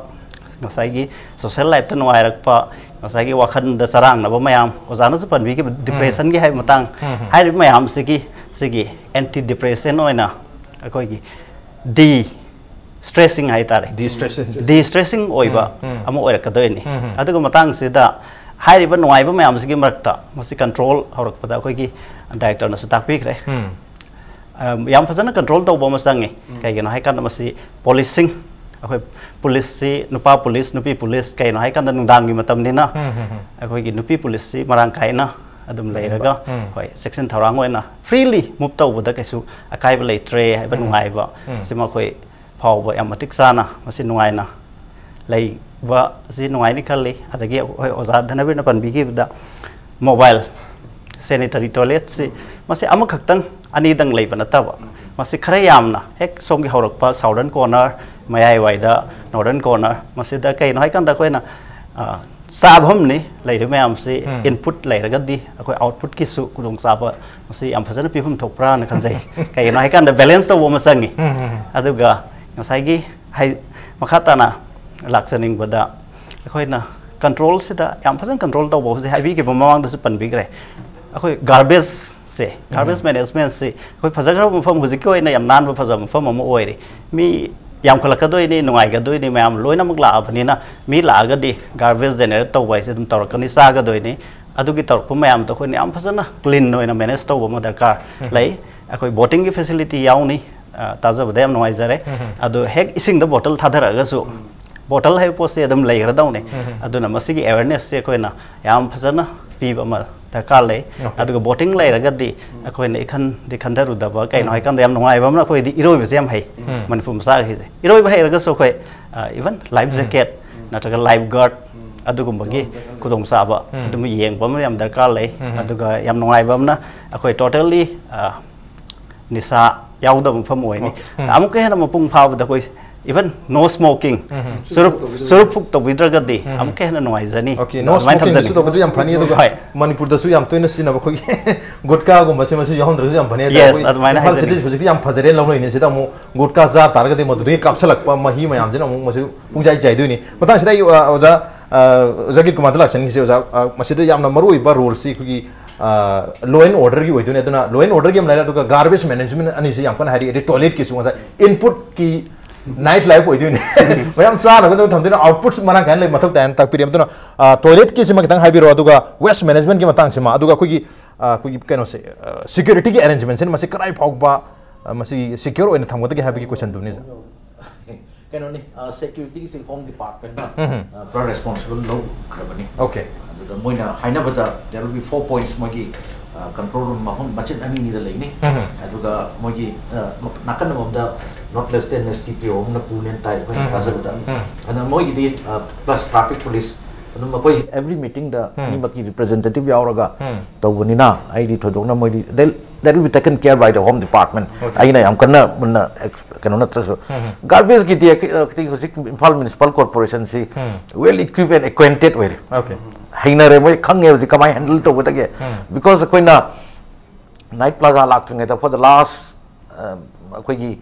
ꯉꯁꯥꯏꯒꯤ ꯁꯣꯁꯦꯜ ꯂꯥꯏꯐꯇ ꯅꯨꯡꯉꯥꯏꯔꯛꯄ, ꯉꯁꯥꯏꯒꯤ ꯋꯥꯈꯜꯗ ꯆꯔꯥꯡꯅꯕ ꯃꯌꯥꯝ, ꯑꯣꯖꯥꯅꯁꯨ ꯄꯟꯕꯤꯈꯤꯕ ꯎꯝ꯫ ꯗꯤꯄ꯭ꯔꯦꯁꯟꯒꯤ ꯍꯥꯏꯕ ꯃꯇꯥꯡ, ꯎꯝ꯫ ꯍꯥꯏꯔꯤꯕ ꯃꯌꯥꯝꯁꯤꯒꯤ ꯁꯤꯒꯤ ꯑꯦꯟꯇꯤ ꯗꯤꯄ꯭ꯔꯦꯁꯦꯟ ꯑꯣꯏꯅ ꯑꯩꯈꯣꯏꯒꯤ ꯗꯤ ꯁ꯭ꯇ꯭ꯔꯦꯁꯤꯡ ꯍꯥꯏꯇꯥꯔꯦ, ꯗꯤ ꯁ꯭ꯇ꯭ꯔꯦꯁꯤꯡ ꯗꯤ ꯁ꯭ꯇ꯭ꯔꯦꯁꯤꯡ ꯑꯣꯏꯕ ꯎꯝ, ꯎꯝ. ꯑꯃ ꯑꯣꯏꯔꯛꯀꯗꯣꯏꯅꯤ꯫ ꯎꯝ, ꯎꯝ. ꯑꯗꯨꯒ ꯃꯇꯥꯡꯁꯤꯗ ꯍꯥꯏꯔꯤꯕ ꯅꯨꯡꯉꯥꯏꯕ ꯃꯌꯥꯝꯁꯤꯒꯤ ꯃꯔꯛꯇ ꯃꯁꯤ ꯀꯟꯇ꯭ꯔꯣꯜ ꯍꯧꯔꯛꯄꯗ ꯑꯩꯈꯣꯏꯒꯤ ꯗꯥꯏꯔꯦꯛꯇꯔꯅꯁꯨ ꯇꯥꯛꯄꯤꯈ꯭ꯔꯦ꯫ ꯎꯝ. ꯑꯝ, ꯌꯥꯝ ꯐꯖꯅ ꯀꯟꯇ꯭ꯔꯣꯜ ꯇꯧꯕ ꯑꯃ ꯆꯪꯉꯤ꯫ ꯀꯩꯒꯤꯅꯣ ꯍꯥꯏꯀꯥꯟꯗ ꯃꯁꯤ ꯄꯨꯂꯤꯁꯁꯤꯡ, ꯑꯩꯈꯣꯏ ꯄꯨꯂꯤꯁꯁꯤ ꯅꯨꯄꯥ ꯄꯨꯂꯤꯁ, ꯅꯨꯄꯤ ꯄꯨꯂꯤꯁ, ꯀꯩꯅꯣ ꯍꯥꯏꯀꯥꯟꯗ ꯅꯨꯡꯗꯥꯡꯒꯤ ꯃꯇꯝꯅꯤꯅ ꯎꯝ, ꯎꯝ, ꯎꯝ. ꯑꯩꯈꯣꯏꯒꯤ ꯅꯨꯄꯤ ꯄꯨꯂꯤꯁꯁꯤ ꯃꯔꯥꯡ ꯀꯥꯏꯅ ꯑꯗꯨꯝ ꯂꯩꯔꯒ ꯎꯝ. ꯍꯣꯏ ꯆꯦꯛꯁꯤꯟ ꯊꯧꯔꯥꯡ ꯑꯣꯏꯅ ꯐ꯭ꯔꯤꯂꯤ ꯃꯨꯚ ꯇꯧꯕꯗ ꯀꯩꯁꯨ ꯑꯀꯥꯏꯕ ꯂꯩꯇ꯭ꯔꯦ ꯍꯥꯏꯕ ꯎꯝ. ꯅꯨꯡꯉꯥꯏꯕ ꯎꯝ. ꯁꯤꯃ ꯑꯩꯈꯣꯏ ꯐꯥꯎꯕ ꯌꯥꯝ ꯃꯇꯤꯛ ꯆꯥꯅ ꯃꯁꯤ ꯅꯨꯡꯉꯥꯏꯅ ꯂꯩꯕ ꯑꯁꯤ ꯅꯨꯡꯉꯥꯏꯅꯤ ꯈꯜꯂꯤ꯫ ꯑꯗꯒꯤ ꯑꯩꯈꯣꯏ ꯑꯣꯖꯥ ꯙꯅꯕꯤꯔꯅ ꯄꯟꯕꯤꯈꯤꯕꯗ ꯃꯣꯕꯥꯏꯜ ꯁꯦꯅꯤꯇꯔꯤ ꯇꯣꯏꯂꯦꯠꯁꯤ ꯃꯁꯤ ꯑꯃꯈꯛꯇꯪ ꯑꯅꯤꯗꯪ ꯂꯩꯕ ꯅꯠꯇꯕ, ꯃꯁꯤ ꯈꯔ ꯌꯥꯝꯅ ꯍꯦꯛ ꯁꯣꯝꯒꯤ ꯍꯧꯔꯛꯄ ꯁꯥꯎꯗꯔꯟ ꯀꯣꯔꯅꯔ, ꯃꯌꯥꯏꯋꯥꯏꯗ ꯅꯣꯔꯗꯔꯟ ꯀꯣꯔꯅꯔ, ꯃꯁꯤꯗ ꯀꯩꯅꯣ ꯍꯥꯏꯀꯥꯟꯗ ꯑꯩꯈꯣꯏꯅ ꯑ, ꯆꯥꯐꯝꯅꯤ ꯂꯩꯔꯤꯕ ꯃꯌꯥꯝꯁꯤ ꯎꯝ. ꯏꯟꯄꯨꯠ ꯂꯩꯔꯒꯗꯤ ꯑꯩꯈꯣꯏ ꯑꯥꯎꯠꯄꯨꯠꯀꯤꯁꯨ ꯈꯨꯗꯣꯡꯆꯥꯕ ꯃꯁꯤ ꯌꯥꯝ ꯐꯖꯅ ꯄꯤꯐꯝ ꯊꯣꯛꯄ꯭ꯔꯥꯅ ꯈꯟꯖꯩ꯫ ꯀꯩꯒꯤꯅꯣ ꯍꯥꯏꯀꯥꯟꯗ ꯕꯦꯂꯦꯟꯁ ꯇꯧꯕ ꯑꯃ ꯆꯪꯉꯤ꯫ ꯎꯝ, ꯎꯝ, ꯎꯝ. ꯑꯗꯨꯒ ꯉꯁꯥꯏꯒꯤ ꯍꯥꯏ-, ꯃꯈꯥ ꯇꯥꯅ ꯂꯥꯛꯆꯅꯤꯡꯕꯗ ꯑꯩꯈꯣꯏꯅ ꯀꯟꯇ꯭ꯔꯣꯜꯁꯤꯗ ꯌꯥꯝ ꯐꯖꯅ ꯀꯟꯇ꯭ꯔꯣꯜ ꯇꯧꯕ ꯍꯧꯖꯤꯛ ꯍꯥꯏꯕꯤꯈꯤꯕ ꯃꯃꯥꯡꯗꯁꯨ ꯄꯟꯕꯤꯈ꯭ꯔꯦ꯫ ꯑꯩꯈꯣꯏ ꯒꯥꯔꯕꯦꯖꯁꯦ, ꯒꯥꯔꯕꯦꯖ ꯃꯦꯅꯦꯖꯃꯦꯟꯁꯤ ꯑꯩꯈꯣꯏ ꯐꯖꯈ꯭ꯔꯕ ꯃꯐꯝ, ꯍꯧꯖꯤꯛꯀꯤ ꯑꯣꯏꯅ ꯌꯥꯝ ꯅꯥꯟꯕ ꯐꯖꯕ ꯃꯐꯝ ꯑꯃ ꯑꯣꯏꯔꯤ꯫ ꯃꯤ ꯌꯥꯝꯈꯠꯂꯛꯀꯗꯣꯏꯅꯤ, ꯅꯨꯡꯉꯥꯏꯒꯗꯣꯏꯅꯤ, ꯃꯌꯥꯝ ꯂꯣꯏꯅꯃꯛ ꯂꯥꯛꯑꯕꯅꯤꯅ ꯃꯤ ꯂꯥꯛꯑꯒꯗꯤ ꯒꯥꯔꯕꯦꯖ ꯖꯦꯅꯦꯔꯦꯠ ꯇꯧꯕ ꯍꯥꯏꯁꯦ ꯑꯗꯨꯝ ꯇꯧꯔꯛꯀꯅꯤ, ꯆꯥꯒꯗꯣꯏꯅꯤ꯫ ꯑꯗꯨꯒꯤ ꯇꯧꯔꯛꯄ ꯃꯌꯥꯝꯗꯣ ꯑꯩꯈꯣꯏꯅ ꯌꯥꯝ ꯐꯖꯅ ꯀ꯭ꯂꯤꯟ ꯑꯣꯏꯅ ꯃꯦꯅꯦꯖ ꯇꯧꯕ ꯑꯃ ꯗꯔꯀꯥꯔ ꯎꯝ. ꯂꯩ꯫ ꯑꯩꯈꯣꯏ ꯕꯣꯇꯤꯡꯒꯤ ꯐꯦꯁꯤꯂꯤꯇꯤ ꯌꯥꯎꯅꯤ꯫ ꯑ, ꯇꯥꯖꯕꯗ ꯌꯥꯝ ꯅꯨꯡꯉꯥꯏꯖꯔꯦ꯫ ꯎꯝ. ꯑꯗꯣ ꯍꯦꯛ ꯏꯁꯤꯡꯗ ꯕꯣꯇꯜ ꯊꯥꯗꯔꯛꯑꯒꯁꯨ ꯕꯣꯇꯜ ꯍꯥꯏꯕ ꯄꯣꯠꯁꯦ ꯑꯗꯨꯝ ꯂꯩꯒꯗꯧꯅꯤ꯫ ꯎꯝ. ꯑꯗꯨꯅ ꯃꯁꯤꯒꯤ ꯑꯦꯋꯦꯔꯅꯦꯁꯁꯦ ꯑꯩꯈꯣꯏꯅ ꯌꯥꯝ ꯐꯖꯅ ꯄꯤꯕ ꯑꯃ ꯗꯔꯀꯥꯔ ꯂꯩ꯫ Okay. ꯑꯗꯨꯒ ꯕꯣꯇꯤꯡ ꯂꯩꯔꯒꯗꯤ ꯑꯩꯈꯣꯏꯅ ꯏꯈꯟꯗꯤ ꯈꯟꯊꯔꯨꯗꯕ, ꯀꯩꯅꯣ ꯎꯝ. ꯍꯥꯏꯀꯥꯟꯗ ꯌꯥꯝ ꯅꯨꯡꯉꯥꯏꯕ ꯑꯃꯅ ꯑꯩꯈꯣꯏꯗꯤ ꯏꯔꯣꯏꯕꯁꯦ ꯌꯥꯝ ꯍꯩ꯫ ꯎꯝ. ꯃꯅꯤꯄꯨꯔ ꯃꯆꯥꯈꯩꯁꯦ ꯏꯔꯣꯏꯕ ꯍꯩꯔꯒꯁꯨ ꯑꯩꯈꯣꯏ ꯏꯚꯟ ꯂꯥꯏꯐ ꯎꯝ. ꯖꯦꯀꯦꯠ ꯅꯠꯇ꯭ꯔꯒ ꯂꯥꯏꯐ ꯒꯥꯔꯗ ꯑꯗꯨꯒꯨꯝꯕꯒꯤ ꯈꯨꯗꯣꯡꯆꯥꯕ ꯎꯝ. ꯑꯗꯨꯝ ꯌꯦꯡꯕ ꯑꯃ ꯌꯥꯝ ꯗꯔꯀꯥꯔ ꯂꯩ꯫ ꯎꯝ. ꯑꯗꯨꯒ ꯌꯥꯝ ꯅꯨꯡꯉꯥꯏꯕ ꯑꯃꯅ ꯑꯩꯈꯣꯏ ꯇꯣꯇꯦꯜꯂꯤ ꯅꯤꯁꯥ ꯌꯥꯎꯗꯕ ꯃꯐꯝ ꯑꯣꯏꯅꯤ꯫ Okay. ꯎꯝ. ꯑꯃꯨꯛꯀ ꯍꯦꯟꯅ ꯃꯄꯨꯡ ꯐꯥꯕꯗ ꯑꯩꯈꯣꯏ ꯏꯚꯟ ꯅꯣ ꯁ꯭ꯃꯣꯀꯤꯡ, ꯎꯝ. ꯆꯨꯔꯨꯞ ꯆꯨꯔꯨꯞ ꯐꯨꯛ ꯇꯧꯕꯤꯗ꯭ꯔꯒꯗꯤ ꯎꯝ. ꯑꯃꯨꯛꯀ ꯍꯦꯟꯅ ꯅꯨꯡꯉꯥꯏꯖꯅꯤ꯫ Okay, no ꯑꯗꯨꯃꯥꯏꯅ ꯁ꯭ꯃꯣꯀꯤꯡꯁꯤꯁꯨ ꯊꯝꯖꯅꯤꯡꯉꯤ꯫ ꯇꯧꯕꯗꯤ ꯌꯥꯝ ꯐꯅꯤ꯫ ꯑꯗꯨꯒ ꯍꯣꯏ. ꯃꯅꯤꯄꯨꯔꯗꯁꯨ ꯌꯥꯝ ꯇꯣꯏꯅ ꯁꯤꯖꯤꯟꯅꯕ ꯑꯩꯈꯣꯏꯒꯤ ꯒꯨꯠꯀꯥꯒꯨꯝꯕꯁꯦ ꯃꯁꯤ ꯌꯥꯎꯍꯟꯗ꯭ꯔꯒꯁꯨ ꯌꯥꯝ ꯐꯅꯤ꯫ Yes, ꯑꯩꯈꯣꯏ ꯑꯗꯨꯃꯥꯏꯅ ꯏꯝꯐꯥꯜ ꯍꯥꯏꯖꯅꯤꯡꯉꯤ꯫ ꯁꯤꯇꯤꯁꯦ ꯍꯧꯖꯤꯛꯇꯤ ꯌꯥꯝ ꯐꯖꯔꯦ ꯂꯧꯅꯔꯤꯅꯤ꯫ ꯁꯤꯗ ꯑꯃꯨꯛ ꯒꯨꯠꯀꯥ ꯆꯥ ꯇꯥꯔꯒꯗꯤ ꯃꯗꯨꯗꯒꯤ ꯀꯥꯞꯁꯤꯜꯂꯛꯄ ꯃꯍꯤ ꯃꯌꯥꯝꯁꯤꯅ ꯑꯃꯨꯛ ꯃꯁꯤ ꯄꯨꯡꯆꯥꯏ ꯆꯥꯏꯗꯣꯏꯅꯤ꯫ ꯃꯇꯥꯡꯁꯤꯗ ꯑꯩ, ꯑ, ꯑꯣꯖꯥ, ꯑ, ꯑꯣꯖꯥ ꯒꯤꯠ ꯀꯨꯃꯥꯔꯗ ꯂꯥꯛꯆꯅꯤꯡꯉꯤꯁꯦ꯫ ꯑꯣꯖꯥ, ꯑ, ꯃꯁꯤꯗ ꯌꯥꯝꯅ ꯃꯔꯨ ꯑꯣꯏꯕ ꯔꯣꯜꯁꯤ ꯑꯩꯈꯣꯏꯒꯤ ꯂꯣ ꯑꯦꯟ ꯑꯣꯔꯗꯔꯒꯤ ꯑꯣꯏꯗꯣꯏꯅꯦ꯫ ꯑꯗꯨꯅ ꯂꯣ ꯑꯦꯟ ꯑꯣꯔꯗꯔꯒꯤ ꯑꯃ ꯂꯩꯔꯦ, ꯑꯗꯨꯒ ꯒꯥꯔꯕꯦꯖ ꯃꯦꯅꯦꯖꯃꯦꯟ ꯑꯅꯤꯁꯤ ꯌꯥꯝ ꯀꯟꯅ ꯍꯥꯏꯔꯤ꯫ ꯑꯗꯩ ꯇꯣꯏꯂꯦꯠꯀꯤꯁꯨ ꯉꯁꯥꯏ ꯏꯟꯄꯨꯠꯀꯤ ꯅꯥꯏꯠ ꯂꯥꯏꯐ ꯑꯣꯏꯗꯣꯏꯅꯦ꯫ ꯃꯌꯥꯝ ꯆꯥꯅꯕꯗ ꯊꯝꯗꯣꯏꯅꯦ, ꯑꯥꯎꯠꯄꯨꯠꯁꯨ ꯃꯔꯥꯡ ꯀꯥꯏꯅ ꯂꯩ, ꯃꯊꯧ ꯇꯥꯏꯅ ꯇꯥꯛꯄꯤꯔꯦ꯫ ꯑꯗꯨꯅ ꯇꯣꯏꯂꯦꯠꯀꯤꯁꯤꯃ ꯈꯤꯇꯪ ꯍꯥꯏꯕꯤꯔꯣ, ꯑꯗꯨꯒ ꯋꯦꯁ ꯃꯦꯅꯦꯖꯃꯦꯟꯒꯤ ꯃꯇꯥꯡꯁꯤꯃ, ꯑꯗꯨꯒ ꯑꯩꯈꯣꯏꯒꯤ ꯑ, ꯑꯩꯈꯣꯏꯒꯤ ꯀꯩꯅꯣꯁꯦ, ꯁꯦꯀ꯭ꯌꯨꯔꯤꯇꯤꯒꯤ ꯑꯦꯔꯦꯟꯖꯃꯦꯟꯁꯤꯅ ꯃꯁꯤ ꯀꯗꯥꯏ ꯐꯥꯎꯕ ꯑ, ꯃꯁꯤ ꯁꯦꯀ꯭ꯌꯣꯔ ꯑꯣꯏꯅ ꯊꯝꯒꯗꯒꯦ ꯍꯥꯏꯕꯒꯤ ꯀꯣꯏꯁꯟꯗꯨꯅꯤꯁꯦ꯫ ꯀꯩꯅꯣꯅꯤ, ꯁꯦꯀ꯭ꯌꯨꯔꯤꯇꯤꯒꯤꯁꯤ ꯍꯣꯝ ꯗꯤꯄꯥꯔꯠꯃꯦꯟꯅ ꯎꯝ꯫ ꯄꯨꯔꯥ ꯔꯦꯁꯄꯣꯟꯁꯤꯕꯜ ꯂꯧꯈ꯭ꯔꯕꯅꯤ꯫ ꯑꯣꯀꯦ꯫ ꯑꯗꯨꯗ ꯃꯣꯏꯅ ꯍꯥꯏꯅꯕꯗ, there will be four points, ꯃꯣꯏꯒꯤ ꯀꯟꯇ꯭ꯔꯣꯜ ꯔꯨꯝ ꯃꯐꯝ ꯃꯆꯤꯟ ꯑꯅꯤꯅꯤꯗ ꯂꯩꯅꯤ꯫ ꯎꯝ꯫ ꯑꯗꯨꯒ ꯃꯣꯏꯒꯤ ꯑ, ꯃ- ꯅꯥꯀꯟ ꯑꯃꯃꯝꯗ not less than S D P O ꯑꯃꯅ ꯄꯨꯅꯦꯅ ꯇꯥꯏ ꯑꯩꯈꯣꯏꯅ ꯎꯝ꯫ ꯊꯥꯖꯕꯗ꯫ ꯎꯝ꯫ ꯑꯗꯨꯅ ꯃꯣꯏꯒꯤꯗꯤ ꯄ꯭ꯂꯁ ꯇ꯭ꯔꯥꯐꯤꯛ ꯄꯨꯂꯤꯁ ꯑꯗꯨꯝ ꯑꯩꯈꯣꯏ ꯑꯦꯕ꯭ꯔꯤ ꯃꯤꯇꯤꯡꯗ ꯎꯝ꯫ ꯑꯅꯤꯃꯛꯀꯤ ꯔꯤꯄ꯭ꯔꯖꯦꯟꯇꯦꯇꯤꯚ ꯌꯥꯎꯔꯒ ꯎꯝ꯫ ꯇꯧꯕꯅꯤꯅ ꯑꯩꯗꯤ ꯊꯣꯏꯗꯣꯛꯅ ꯃꯣꯏꯗꯤ, they, that will be taken care by the home department꯫ Okay. ꯑꯩꯅ ꯌꯥꯝ ꯀꯟꯅ ꯃꯨꯟꯅ ꯑꯦꯛꯁ- ꯀꯩꯅꯣ ꯅꯠꯇ꯭ꯔꯁꯨ꯫ ꯎꯝ꯫ ꯒꯥꯔꯕꯦꯖꯀꯤꯗꯤ ꯑꯩꯈꯣꯏ ꯍꯧꯖꯤꯛ ꯏꯝꯐꯥꯜ ꯃ꯭ꯌꯨꯅꯤꯁꯤꯄꯥꯜ ꯀꯣꯔꯄꯣꯔꯦꯁꯟꯁꯤ ꯎꯝ꯫ well equipped and acquainted ꯑꯣꯏꯔꯦ꯫ ꯑꯣꯀꯦ꯫ ꯍꯩꯅꯔꯦ, ꯃꯣꯏ ꯈꯪꯉꯦ ꯍꯧꯖꯤꯛ ꯀꯃꯥꯏꯅ ꯍꯦꯟꯗꯜ ꯇꯧꯒꯗꯒꯦ꯫ ꯎꯝ꯫ ꯕꯤꯀꯣꯁ ꯑꯩꯈꯣꯏꯅ ꯅꯥꯏꯠ ꯄ꯭ꯂꯥꯖꯥ ꯂꯥꯛꯇ꯭ꯔꯤꯉꯩꯗ, for the last ꯑꯩꯈꯣꯏꯒꯤ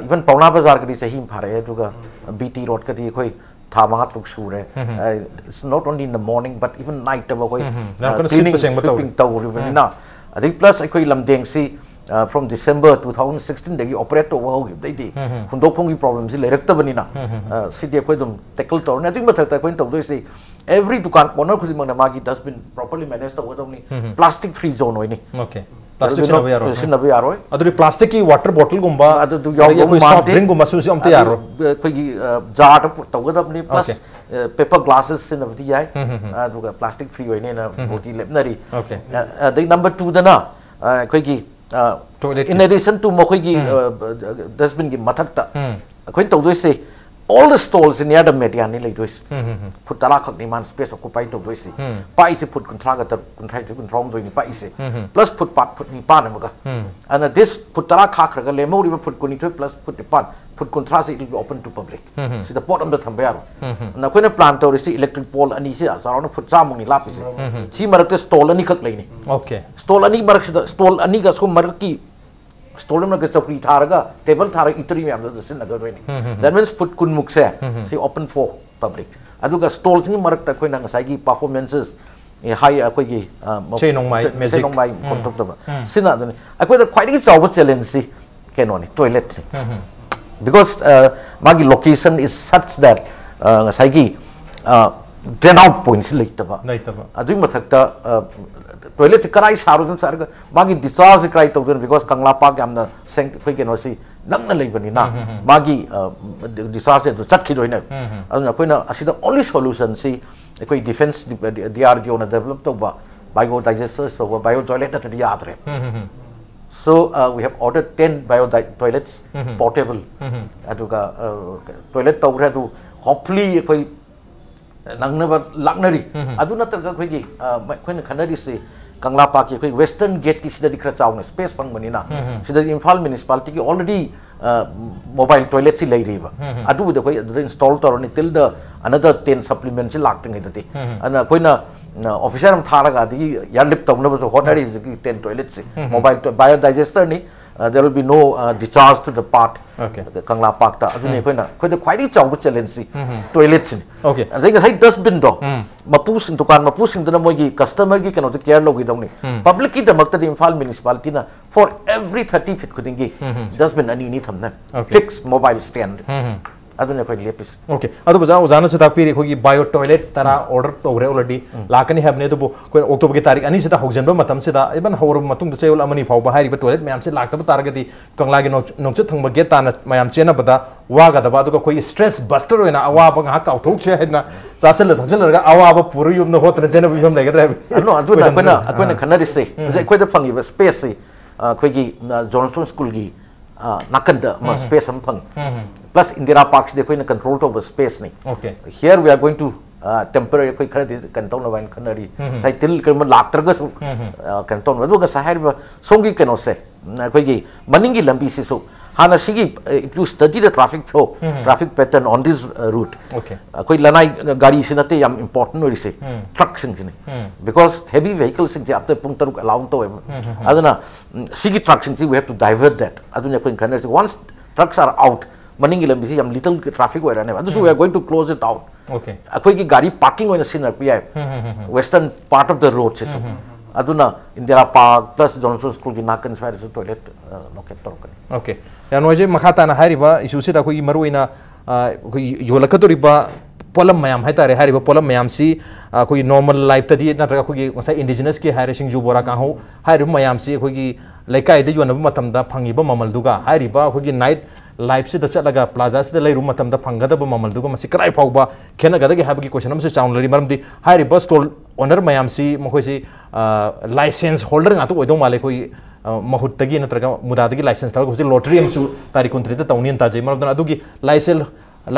ꯏꯚꯟ ꯄꯥꯎꯅꯥ ꯕꯖꯥꯔꯒꯗꯤ ꯆꯍꯤ ꯑꯃ ꯐꯥꯔꯛꯑꯦ, ꯑꯗꯨꯒ ꯕꯤ ꯇꯤ ꯔꯣꯗꯀꯗꯤ ꯑꯩꯈꯣꯏ ꯊꯥ ꯃꯉꯥ ꯇꯔꯨꯛ ꯁꯨꯔꯦ꯫ ꯎꯝ꯫ It's not only in the morning but even night ꯑꯩꯈꯣꯏ ꯎꯝ꯫ ꯌꯥꯝ ꯀꯟꯅ cleaning ꯁꯤꯠꯄ ꯁꯦꯡꯕ ꯇꯧꯔꯤ꯫ sweeping ꯇꯧꯔꯤꯕꯅꯤꯅ, ꯑꯗꯩ ꯄ꯭ꯂꯁ ꯑꯩꯈꯣꯏ ꯂꯝꯗꯦꯡꯁꯤ from December two thousand sixteen ꯗꯒꯤ ꯑꯣꯄꯔꯦꯠ ꯇꯧꯕ ꯍꯧꯈꯤꯕꯗꯩꯗꯤ ꯎꯝ꯫ ꯍꯨꯟꯗꯣꯛꯐꯝꯒꯤ ꯄ꯭ꯔꯣꯕ꯭ꯂꯦꯝꯁꯤ ꯂꯩꯔꯛꯇꯕꯅꯤꯅ, ꯎꯝ꯫ ꯑ, ꯁꯤꯗꯤ ꯑꯩꯈꯣꯏ ꯑꯗꯨꯝ ꯇꯦꯀꯜ ꯇꯧꯔꯅꯤ꯫ ꯑꯗꯨꯒꯤ ꯃꯊꯛꯇ ꯑꯩꯈꯣꯏꯅ ꯇꯧꯗꯣꯏꯁꯤ, ꯑꯦꯕ꯭ꯔꯤ ꯗꯨꯀꯥꯟ ꯑꯣꯅꯔ ꯈꯨꯗꯤꯡꯃꯛꯅ ꯃꯥꯒꯤ ꯗꯁꯕꯤꯟ ꯄ꯭ꯔꯣꯄꯔꯂꯤ ꯃꯦꯅꯦꯖ ꯇꯧꯒꯗꯧꯅꯤ꯫ ꯎꯝ꯫ ꯄ꯭ꯂꯥꯁꯇꯤꯛ ꯐ꯭ꯔꯤ ꯖꯣꯟ ꯑꯣꯏꯅꯤ꯫ ꯑꯣꯀꯦ꯫ ꯄ꯭ꯂꯥꯁꯇꯤꯛ ꯁꯤꯖꯤꯟꯅꯕ ꯌꯥꯔꯣꯏ꯫ ꯁꯤꯖꯤꯟꯅꯕ ꯌꯥꯔꯣꯏ꯫ ꯑꯗꯨꯗꯤ ꯄ꯭ꯂꯥꯁꯇꯤꯛꯀꯤ ꯋꯥꯇꯔ ꯕꯣꯇꯜꯒꯨꯝꯕ, ꯑꯗꯨꯗꯨ ꯑꯗꯒꯤ ꯑꯩꯈꯣꯏ ꯌꯥꯎꯗꯧ ꯁꯣꯐ ꯃꯥꯟꯗꯦ꯫ ꯗ꯭ꯔꯤꯡꯒꯨꯝꯕꯁꯨ ꯑꯝꯇ ꯌꯥꯔꯣꯏ꯫ ꯑꯗꯨ ꯑꯩꯈꯣꯏꯒꯤ, ꯑ, ꯖꯥꯔꯗ ꯄꯨ- ꯇꯧꯒꯗꯕꯅꯤ, ꯄ꯭ꯂꯁ, ꯑꯣꯀꯦ꯫ ꯑ, ꯄꯦꯄꯔ ꯒ꯭ꯂꯥꯁꯦꯁ ꯁꯤꯖꯤꯟꯅꯕꯗꯤ ꯌꯥꯏ꯫ ꯎꯝ, ꯎꯝ, ꯎꯝ꯫ ꯑꯗꯨꯒ ꯄ꯭ꯂꯥꯁꯇꯤꯛ ꯐ꯭ꯔꯤ ꯑꯣꯏꯅꯦꯅ ꯎꯝ꯫ ꯕꯣꯗꯤ ꯂꯦꯞꯅꯔꯤ꯫ ꯑꯣꯀꯦ꯫ ꯑ, ꯑꯗꯩ ꯅꯝꯕꯔ ꯇꯨꯗꯅ, ꯑ, ꯑꯩꯈꯣꯏꯒꯤ, ꯑ, ꯇꯣꯏꯂꯦꯠꯀꯤ꯫ in addition to ꯃꯈꯣꯏꯒꯤ, ꯎꯝ꯫ ꯑ, ꯗꯁꯕꯤꯟꯒꯤ ꯃꯊꯛꯇ ꯎꯝ꯫ ꯑꯩꯈꯣꯏꯅ ꯇꯧꯗꯣꯏꯁꯦ, all the stalls near the medianꯅꯤ ꯂꯩꯗꯣꯏꯁꯦ꯫ ꯎꯝ, ꯎꯝ, ꯎꯝ꯫ ꯐꯨꯠ ꯇꯔꯥ ꯈꯛꯅꯤ ꯃꯥꯅ ꯁ꯭ꯄꯦꯁ ꯑꯣꯀꯨꯄꯥꯏ ꯇꯧꯗꯣꯏꯁꯦ꯫ ꯎꯝ꯫ ꯄꯥꯛꯏꯁꯦ ꯐꯨꯠ ꯀꯨꯟꯊ꯭ꯔꯥꯒ ꯇꯔꯨꯛ, ꯀꯨꯟꯊ꯭ꯔꯥ ꯅꯤꯊꯣꯏ, ꯀꯨꯟꯊ꯭ꯔꯥ ꯍꯨꯝꯗꯣꯏꯅꯤ ꯄꯥꯛꯏꯁꯦ꯫ ꯎꯝ, ꯎꯝ꯫ ꯄ꯭ꯂꯁ ꯐꯨꯠ ꯄꯥꯠ ꯐꯨꯠ ꯅꯤꯄꯥꯟ ꯑꯃꯒ꯫ ꯎꯝ꯫ ꯑꯗꯨꯅ ꯗꯤꯁ ꯐꯨꯠ ꯇꯔꯥ ꯈꯥꯛꯈ꯭ꯔꯒ ꯂꯦꯝꯍꯧꯔꯤꯕ ꯐꯨꯠ ꯀꯨꯟꯅꯤꯊꯣꯏ ꯄ꯭ꯂꯁ ꯐꯨꯠ ꯅꯤꯄꯥꯟ, ꯐꯨꯠ ꯀꯨꯟꯊ꯭ꯔꯥꯁꯦ it will be open to public꯫ ꯎꯝ, ꯎꯝ꯫ ꯁꯤꯗ ꯄꯣꯠ ꯑꯝꯇ ꯊꯝꯕ ꯌꯥꯔꯣꯏ꯫ ꯎꯝ, ꯎꯝ꯫ ꯑꯗꯨꯅ ꯑꯩꯈꯣꯏꯅ ꯄ꯭ꯂꯥꯟ ꯇꯧꯔꯤꯁꯤ ꯏꯂꯦꯛꯇ꯭ꯔꯤꯛ ꯄꯣꯜ ꯑꯅꯤꯁꯤ ꯆꯥꯎꯔꯥꯛꯅ ꯐꯨꯠ ꯆꯥꯝꯃꯨꯛꯅꯤ ꯂꯥꯞꯄꯤꯁꯦ꯫ ꯎꯝ, ꯎꯝ꯫ ꯁꯤ ꯃꯔꯛꯇ ꯁ꯭ꯇꯣꯜ ꯑꯅꯤꯈꯛ ꯂꯩꯅꯤ꯫ ꯑꯣꯀꯦ꯫ ꯁ꯭ꯇꯣꯜ ꯑꯅꯤ ꯃꯔꯛꯁꯤꯗ, ꯁ꯭ꯇꯣꯜ ꯑꯅꯤꯒ ꯁꯣꯝ ꯃꯔꯛꯀꯤ ꯁ꯭ꯇꯣꯜ ꯑꯃꯒ ꯆꯧꯀ꯭ꯔꯤ ꯊꯥꯔꯒ, ꯇꯦꯕꯜ ꯊꯥꯔꯒ eatery ꯃꯌꯥꯝꯗꯨ ꯑꯗꯨ ꯁꯤꯖꯤꯟꯅꯒꯗꯣꯏꯅꯤ꯫ ꯎꯝ, ꯎꯝ, ꯎꯝ꯫ That means ꯐꯨꯠ ꯀꯨꯟꯃꯨꯛꯁꯦ ꯎꯝ, ꯎꯝ꯫ ꯁꯤ open for public꯫ ꯑꯗꯨꯒ ꯁ꯭ꯇꯣꯜꯁꯤꯡꯒꯤ ꯃꯔꯛꯇ ꯑꯩꯈꯣꯏꯅ ꯉꯁꯥꯏꯒꯤ performances, ꯍꯥꯏ ꯑꯩꯈꯣꯏꯒꯤ ꯑ, ꯃ- ꯆꯦ ꯅꯣꯡꯃꯥꯏ ꯆꯦ- magic꯫ ꯆꯦ ꯅꯣꯡꯃꯥꯏ ꯎꯝ꯫ ꯃꯈꯣꯟ ꯊꯣꯛꯇꯕ ꯎꯝ꯫ ꯁꯤꯅ ꯑꯗꯨꯅꯤ꯫ ꯑꯩꯈꯣꯏꯗ ꯈ꯭ꯋꯥꯏꯗꯒꯤ ꯆꯥꯎꯕ ꯆꯦꯂꯦꯟꯖꯁꯤ ꯀꯩꯅꯣꯅꯤ, ꯇꯣꯏꯂꯦꯠꯁꯤ꯫ ꯎꯝ, ꯎꯝ꯫ Because ꯃꯥꯒꯤ location is such that ꯉꯁꯥꯏꯒꯤ drain out pointꯁꯤ ꯂꯩꯇꯕ꯫ ꯂꯩꯇꯕ꯫ ꯑꯗꯨꯒꯤ ꯃꯊꯛꯇ ꯇꯣꯏꯂꯦꯠꯁꯤ ꯀꯗꯥꯏ ꯁꯥꯔꯨꯗꯣꯏꯅꯣ ꯁꯥꯔꯒ ꯃꯥꯒꯤ dischargeꯁꯤ ꯀꯗꯥꯏ ꯇꯧꯗꯣꯏꯅꯣ? Because ꯀꯪꯂꯥ ꯄꯥꯛ ꯌꯥꯝꯅ ꯁꯦꯡ-, ꯑꯩꯈꯣꯏ ꯀꯩꯅꯣꯁꯤ ꯅꯛꯅ ꯂꯩꯕꯅꯤꯅ ꯎꯝ, ꯎꯝ, ꯎꯝ꯫ ꯃꯥꯒꯤ dischargeꯁꯦ ꯑꯗꯨ ꯆꯠꯈꯤꯗꯣꯏꯅꯦꯕ꯫ ꯎꯝ, ꯎꯝ꯫ ꯑꯗꯨꯅ ꯑꯩꯈꯣꯏꯅ ꯑꯁꯤꯗ only solutionꯁꯤ ꯑꯩꯈꯣꯏ defence, D R D Oꯅ develop ꯇꯧꯕ bio digesters ꯇꯧꯕ bio toilet ꯅꯠꯇ꯭ꯔꯗꯤ ꯌꯥꯗ꯭ꯔꯦ꯫ ꯎꯝ, ꯎꯝ, ꯎꯝ꯫ So uh, we have ordered ten bio di- toilets, Mhm. portable. Mhm. ꯑꯗꯨꯒ ꯇꯣꯏꯂꯦꯠ ꯇꯧꯈ꯭ꯔꯦ, ꯑꯗꯨ hopefully ꯑꯩꯈꯣꯏ ꯅꯪꯅꯕ ꯂꯥꯛꯅꯔꯤ꯫ Mhm. ꯑꯗꯨ ꯅꯠꯇ꯭ꯔꯒ ꯑꯩꯈꯣꯏꯒꯤ ꯑ, ꯃ- ꯑꯩꯈꯣꯏꯅ ꯈꯟꯅꯔꯤꯁꯤ ꯀꯪꯂꯥ ꯄꯥꯛꯀꯤ ꯑꯩꯈꯣꯏ western gateꯀꯤ ꯁꯤꯗꯗꯤ ꯈꯔ ꯆꯥꯎꯅ space ꯐꯪꯕꯅꯤꯅ Mhm. ꯁꯤꯗꯗꯤ ꯏꯝꯐꯥꯜ municipalityꯒꯤ already mobile toiletꯁꯤ ꯂꯩꯔꯤꯕ꯫ Mhm. ꯑꯗꯨꯕꯨꯗꯤ ꯑꯩꯈꯣꯏ ꯑꯗꯨꯗ install ꯇꯧꯔꯅꯤ till the another ten supplementꯁꯤ ꯂꯥꯛꯇ꯭ꯔꯤꯉꯩꯗꯗꯤ꯫ Mhm. ꯑꯗꯨꯅ ꯑꯩꯈꯣꯏꯅ officer ꯑꯃ ꯊꯥꯔꯒ ꯑꯗꯒꯤ airlift ꯇꯧꯅꯕꯁꯨ ꯍꯣꯠꯅꯔꯤ ꯍꯧꯖꯤꯛꯀꯤ ten toiletꯁꯤ꯫ Mhm. Mobile to- bio digester ꯅꯤ, uh, there will be no uh, discharge to the part. Okay. ꯀꯪꯂꯥ ꯄꯥꯛꯇ ꯑꯗꯨꯅꯤ ꯎꯝ꯫ ꯑꯩꯈꯣꯏꯅ ꯑꯩꯈꯣꯏꯗ ꯈ꯭ꯋꯥꯏꯗꯒꯤ ꯆꯥꯎꯕ challengeꯁꯤ ꯎꯝ꯫ toiletꯁꯤꯅꯤ꯫ Okay. ꯑꯗꯩ ꯉꯁꯥꯏ dustbinꯗꯣ ꯎꯝ꯫ ꯃꯄꯨꯁꯤꯡ, ꯗꯨꯀꯥꯟ ꯃꯄꯨꯁꯤꯡꯗꯨꯅ ꯃꯣꯏꯒꯤ customerꯒꯤ ꯀꯩꯅꯣꯗꯣ care ꯂꯧꯈꯤꯗꯧꯅꯤ꯫ Um. Publicꯀꯤꯗꯃꯛꯇꯗꯤ Imphal municipalityꯅ for every thirty feet ꯈꯨꯗꯤꯡꯒꯤ ꯎꯝ꯫ dustbin ꯑꯅꯤ ꯑꯅꯤ ꯊꯝꯅ Okay. Fixed mobile stand꯫ ꯎꯝ꯫ ꯑꯗꯨꯅ ꯑꯩꯈꯣꯏ ꯂꯦꯞꯄꯤꯁꯤ꯫ Okay, ꯑꯗꯨ ꯑꯣꯖꯥ, ꯑꯣꯖꯥꯅꯁꯨ ꯇꯥꯛꯄꯤꯔꯤ, ꯑꯩꯈꯣꯏꯒꯤ bio toilet ꯇꯔꯥ order ꯇꯧꯈ꯭ꯔꯦ already, ꯂꯥꯛꯀꯅꯤ ꯍꯥꯏꯕꯅꯤ꯫ ꯑꯗꯨꯕꯨ ꯑꯩꯈꯣꯏꯅ Octoberꯒꯤ ꯇꯥꯔꯤꯛ ꯑꯅꯤꯁꯤꯗ ꯍꯧꯖꯤꯟꯕ ꯃꯇꯝꯁꯤꯗ, even ꯍꯧꯔꯕ ꯃꯇꯨꯡꯗ ꯆꯌꯣꯜ ꯑꯃꯅꯤ ꯐꯥꯎꯕ ꯍꯥꯏꯔꯤꯕ toilet ꯃꯌꯥꯝꯁꯤ ꯂꯥꯛꯇꯕ ꯇꯥꯔꯒꯗꯤ ꯀꯪꯂꯥꯒꯤ ꯅꯣꯡ- ꯅꯣꯡꯆꯨꯞ ꯊꯪꯕ gate ꯇꯥꯟꯅ ꯃꯌꯥꯝ ꯆꯦꯟꯅꯕꯗ ꯋꯥꯒꯗꯕ, ꯑꯗꯨꯒ ꯑꯩꯈꯣꯏꯒꯤ stress buster ꯑꯣꯏꯅ ꯑꯋꯥꯕ ꯉꯥꯏꯍꯥꯛ ꯀꯥꯎꯊꯣꯛꯁꯦ ꯍꯥꯏꯗꯅ ꯆꯥꯁꯤꯜꯂ ꯊꯛꯆꯜꯂꯒ ꯑꯋꯥꯕ ꯄꯨꯔ ꯌꯨꯝꯗ ꯍꯣꯠꯇꯅ ꯆꯦꯟꯅꯕ ꯐꯤꯕꯝ ꯂꯩꯒꯗ꯭ꯔꯥ ꯍꯥꯏꯕ? ꯑꯗꯨꯅ ꯑꯩꯈꯣꯏꯅ ꯑꯣꯏꯍꯟꯕ- ꯑꯩꯈꯣꯏꯅ ꯑꯥ꯫ ꯈꯟꯅꯔꯤꯁꯦ ꯍꯧꯖꯤꯛ ꯑꯩꯈꯣꯏꯗ ꯐꯪꯉꯤꯕ spaceꯁꯤ ꯑꯩꯈꯣꯏꯒꯤ ꯖꯣꯟꯁꯇꯣꯟ ꯁ꯭ꯀꯨꯜꯒꯤ ꯅꯥꯀꯟꯗ ꯑꯃ space ꯑꯃ ꯐꯪꯉꯤ꯫ ꯎꯝ꯫ Plus ꯏꯟꯗꯤꯔꯥ ꯄꯥꯔꯛꯁꯤꯗꯤ ꯑꯩꯈꯣꯏꯅ control ꯇꯧꯕ spaceꯅꯤ꯫ Okay. Here we are going to temporary ꯑꯩꯈꯣꯏ ꯈꯔꯗꯤ ꯀꯩꯅꯣ ꯇꯧꯅꯕ ꯍꯥꯏꯅ ꯈꯟꯅꯔꯤ꯫ ꯎꯝ꯫ ꯉꯁꯥꯏ till ꯀꯩꯅꯣ ꯂꯥꯛꯇ꯭ꯔꯒꯁꯨ ꯎꯝ꯫ ꯑ, ꯀꯩꯅꯣ ꯇꯧꯅꯕ꯫ ꯑꯗꯨꯒ ꯉꯁꯥꯏ ꯍꯥꯏꯔꯤꯕ ꯁꯣꯝꯒꯤ ꯀꯩꯅꯣꯁꯦ, ꯎꯝ, ꯑꯩꯈꯣꯏꯒꯤ ꯃꯅꯤꯡꯒꯤ ꯂꯝꯕꯤꯁꯤꯁꯨ ꯍꯥꯟꯅ ꯁꯤꯒꯤ, uh, if you study the traffic flow, um. traffic pattern on this uh, route, Okay. ꯑꯩꯈꯣꯏ ꯂꯅꯥꯏ ꯒꯥꯔꯤꯁꯤ ꯅꯠꯇꯦ ꯌꯥꯝ important ꯑꯣꯏꯔꯤꯁꯦ, ꯎꯝ꯫ truckꯁꯤꯡꯁꯤꯅꯤ꯫ ꯎꯝ꯫ Because heavy vehicleꯁꯤꯡꯁꯦ after ꯄꯨꯡ ꯇꯔꯨꯛ allow ꯇꯧꯋꯦꯕ꯫ ꯎꯝ, ꯎꯝ, ꯎꯝ꯫ ꯑꯗꯨꯅ ꯎꯝ, ꯁꯤꯒꯤ truckꯁꯤꯡꯁꯤ we have to divert that. ꯑꯗꯨꯅ ꯑꯩꯈꯣꯏꯅ ꯈꯟꯅꯔꯤꯁꯤ, once trucks are out, ꯃꯅꯤꯡꯒꯤ ꯂꯝꯕꯤꯁꯤ ꯌꯥꯝ little traffic ꯑꯣꯏꯔꯅꯦꯕ, ꯑꯗꯨꯁꯨ we are going to close it down. Okay. ꯑꯩꯈꯣꯏꯒꯤ ꯒꯥꯔꯤ parking ꯑꯣꯏꯅ ꯁꯤꯖꯤꯟꯅꯔꯛꯄ ꯌꯥꯏ, western part of the road ꯁꯤꯁꯨ꯫ ꯑꯗꯨꯅ Indira park plus Johnson School ꯒꯤ ꯅꯥꯀꯟ ꯁ꯭ꯋꯥꯏꯗꯁꯨ toilet locate ꯇꯧꯔꯛꯀꯅꯤ꯫ Okay. ꯌꯥꯝ ꯅꯨꯡꯉꯥꯏꯖꯩ꯫ ꯃꯈꯥ ꯇꯥꯅ ꯍꯥꯏꯔꯤꯕ issue ꯁꯤꯗ ꯑꯩꯈꯣꯏꯒꯤ ꯃꯔꯨꯑꯣꯏꯅ ꯑꯩꯈꯣꯏꯒꯤ ꯌꯣꯜꯂꯛꯀꯗꯧꯔꯤꯕ ꯄꯣꯠꯂꯝ ꯃꯌꯥꯝ ꯍꯥꯏꯇꯥꯔꯦ, ꯍꯥꯏꯔꯤꯕ ꯄꯣꯠꯂꯝ ꯃꯌꯥꯝꯁꯤ ꯑꯩꯈꯣꯏꯒꯤ normal life ꯇꯗꯤ ꯅꯠꯇ꯭ꯔꯒ ꯑꯩꯈꯣꯏꯒꯤ ꯉꯁꯥꯏ indigenous ꯀꯤ ꯍꯥꯏꯔꯦ, ꯁꯤꯡꯖꯨ, ꯕꯣꯔꯥ, ꯀꯥꯡꯍꯧ ꯍꯥꯏꯔꯤꯕ ꯃꯌꯥꯝꯁꯤ ꯑꯩꯈꯣꯏꯒꯤ ꯂꯩꯀꯥꯏꯗ ꯌꯣꯟꯅꯕ ꯃꯇꯝꯗ ꯐꯪꯉꯤꯕ ꯃꯃꯜꯗꯨꯒ ꯍꯥꯏꯔꯤꯕ ꯑꯩꯈꯣꯏꯒꯤ night life ꯁꯤꯗ ꯆꯠꯂꯒ plaza ꯁꯤꯗ ꯂꯩꯔꯨꯕ ꯃꯇꯝꯗ ꯐꯪꯒꯗꯕ ꯃꯃꯜꯗꯨꯒ ꯃꯁꯤ ꯀꯗꯥꯏ ꯐꯥꯎꯕ ꯈꯦꯠꯅꯒꯗꯒꯦ ꯍꯥꯏꯕꯒꯤ question ꯑꯃꯁꯨ ꯆꯥꯎꯅ ꯂꯩꯔꯤ꯫ ꯃꯔꯝꯗꯤ ꯍꯥꯏꯔꯤꯕ store owner ꯃꯌꯥꯝꯁꯤ ꯃꯈꯣꯏꯁꯤ license holder ꯉꯥꯛꯇ ꯑꯣꯏꯗꯧ ꯃꯥꯜꯂꯦ꯫ ꯑꯩꯈꯣꯏ ꯃꯍꯨꯠꯇꯒꯤ ꯅꯠꯇ꯭ꯔꯒ ꯃꯨꯗꯥꯗꯒꯤ license ꯂꯧꯔꯒ ꯍꯧꯖꯤꯛ lottery ꯑꯃꯁꯨ ꯇꯥꯔꯤꯛ ꯀꯨꯟꯇꯔꯦꯠꯇ ꯇꯧꯅꯤꯅ ꯇꯥꯖꯩ꯫ ꯃꯔꯝ ꯑꯗꯨꯅ ꯑꯗꯨꯒꯤ license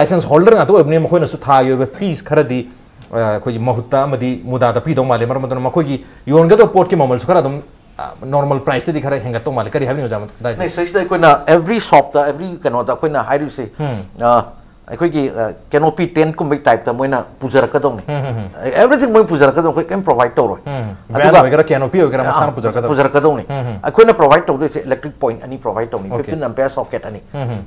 license holder ꯉꯥꯛꯇ ꯑꯣꯏꯕꯅꯤꯅ ꯃꯈꯣꯏꯅꯁꯨ ꯊꯥꯒꯤ ꯑꯣꯏꯕ fees ꯈꯔꯗꯤ ꯑꯩꯈꯣꯏꯒꯤ ꯃꯍꯨꯠꯇ ꯑꯃꯗꯤ ꯃꯨꯗꯥꯗ ꯄꯤꯗꯧ ꯃꯥꯜꯂꯦ꯫ ꯃꯔꯝ ꯑꯗꯨꯅ ꯃꯈꯣꯏꯒꯤ ꯌꯣꯟꯒꯗꯕ ꯄꯣꯠꯀꯤ ꯃꯃꯜꯁꯨ ꯈꯔ ꯑꯗꯨꯝ normal price ꯇꯗꯤ ꯈꯔ ꯍꯦꯟꯒꯠꯇꯧ ꯃꯥꯜꯂꯦ꯫ ꯀꯔꯤ ꯍꯥꯏꯕꯤꯅꯤꯡꯉꯤ, ꯑꯣꯖꯥ? ꯅ ꯁꯤꯗꯩꯁꯤꯗ ꯑꯩꯈꯣꯏꯅ every shop ꯇ, every ꯀꯩꯅꯣꯗ ꯑꯩꯈꯣꯏꯅ ꯍꯥꯏꯔꯤꯁꯦ, ꯑ, ꯑꯩꯈꯣꯏꯒꯤ canopy tent ꯀꯨꯝꯕꯒꯤ type ꯇ ꯃꯣꯏꯅ ꯄꯨꯖꯔꯛꯀꯗꯧꯅꯤ꯫ Everything ꯃꯣꯏ ꯄꯨꯖꯔꯛꯀꯗꯧꯅꯤ, ꯑꯩꯈꯣꯏ ꯀꯩꯝ provide ꯇꯧꯔꯣꯏ꯫ Van ꯑꯣꯏꯒꯦꯔꯥ canopy ꯑꯣꯏꯒꯦꯔꯥ ꯃꯁꯥꯅ ꯄꯨꯖꯔꯛꯀꯗꯧꯅꯤ꯫ ꯄꯨꯖꯔꯛꯀꯗꯧꯅꯤ꯫ ꯑꯩꯈꯣꯏꯅ provide ꯇꯧꯗꯣꯏꯁꯦ electric point ꯑꯅꯤ provide ꯇꯧꯅꯤ, fifteen ampere socket ꯑꯅꯤ꯫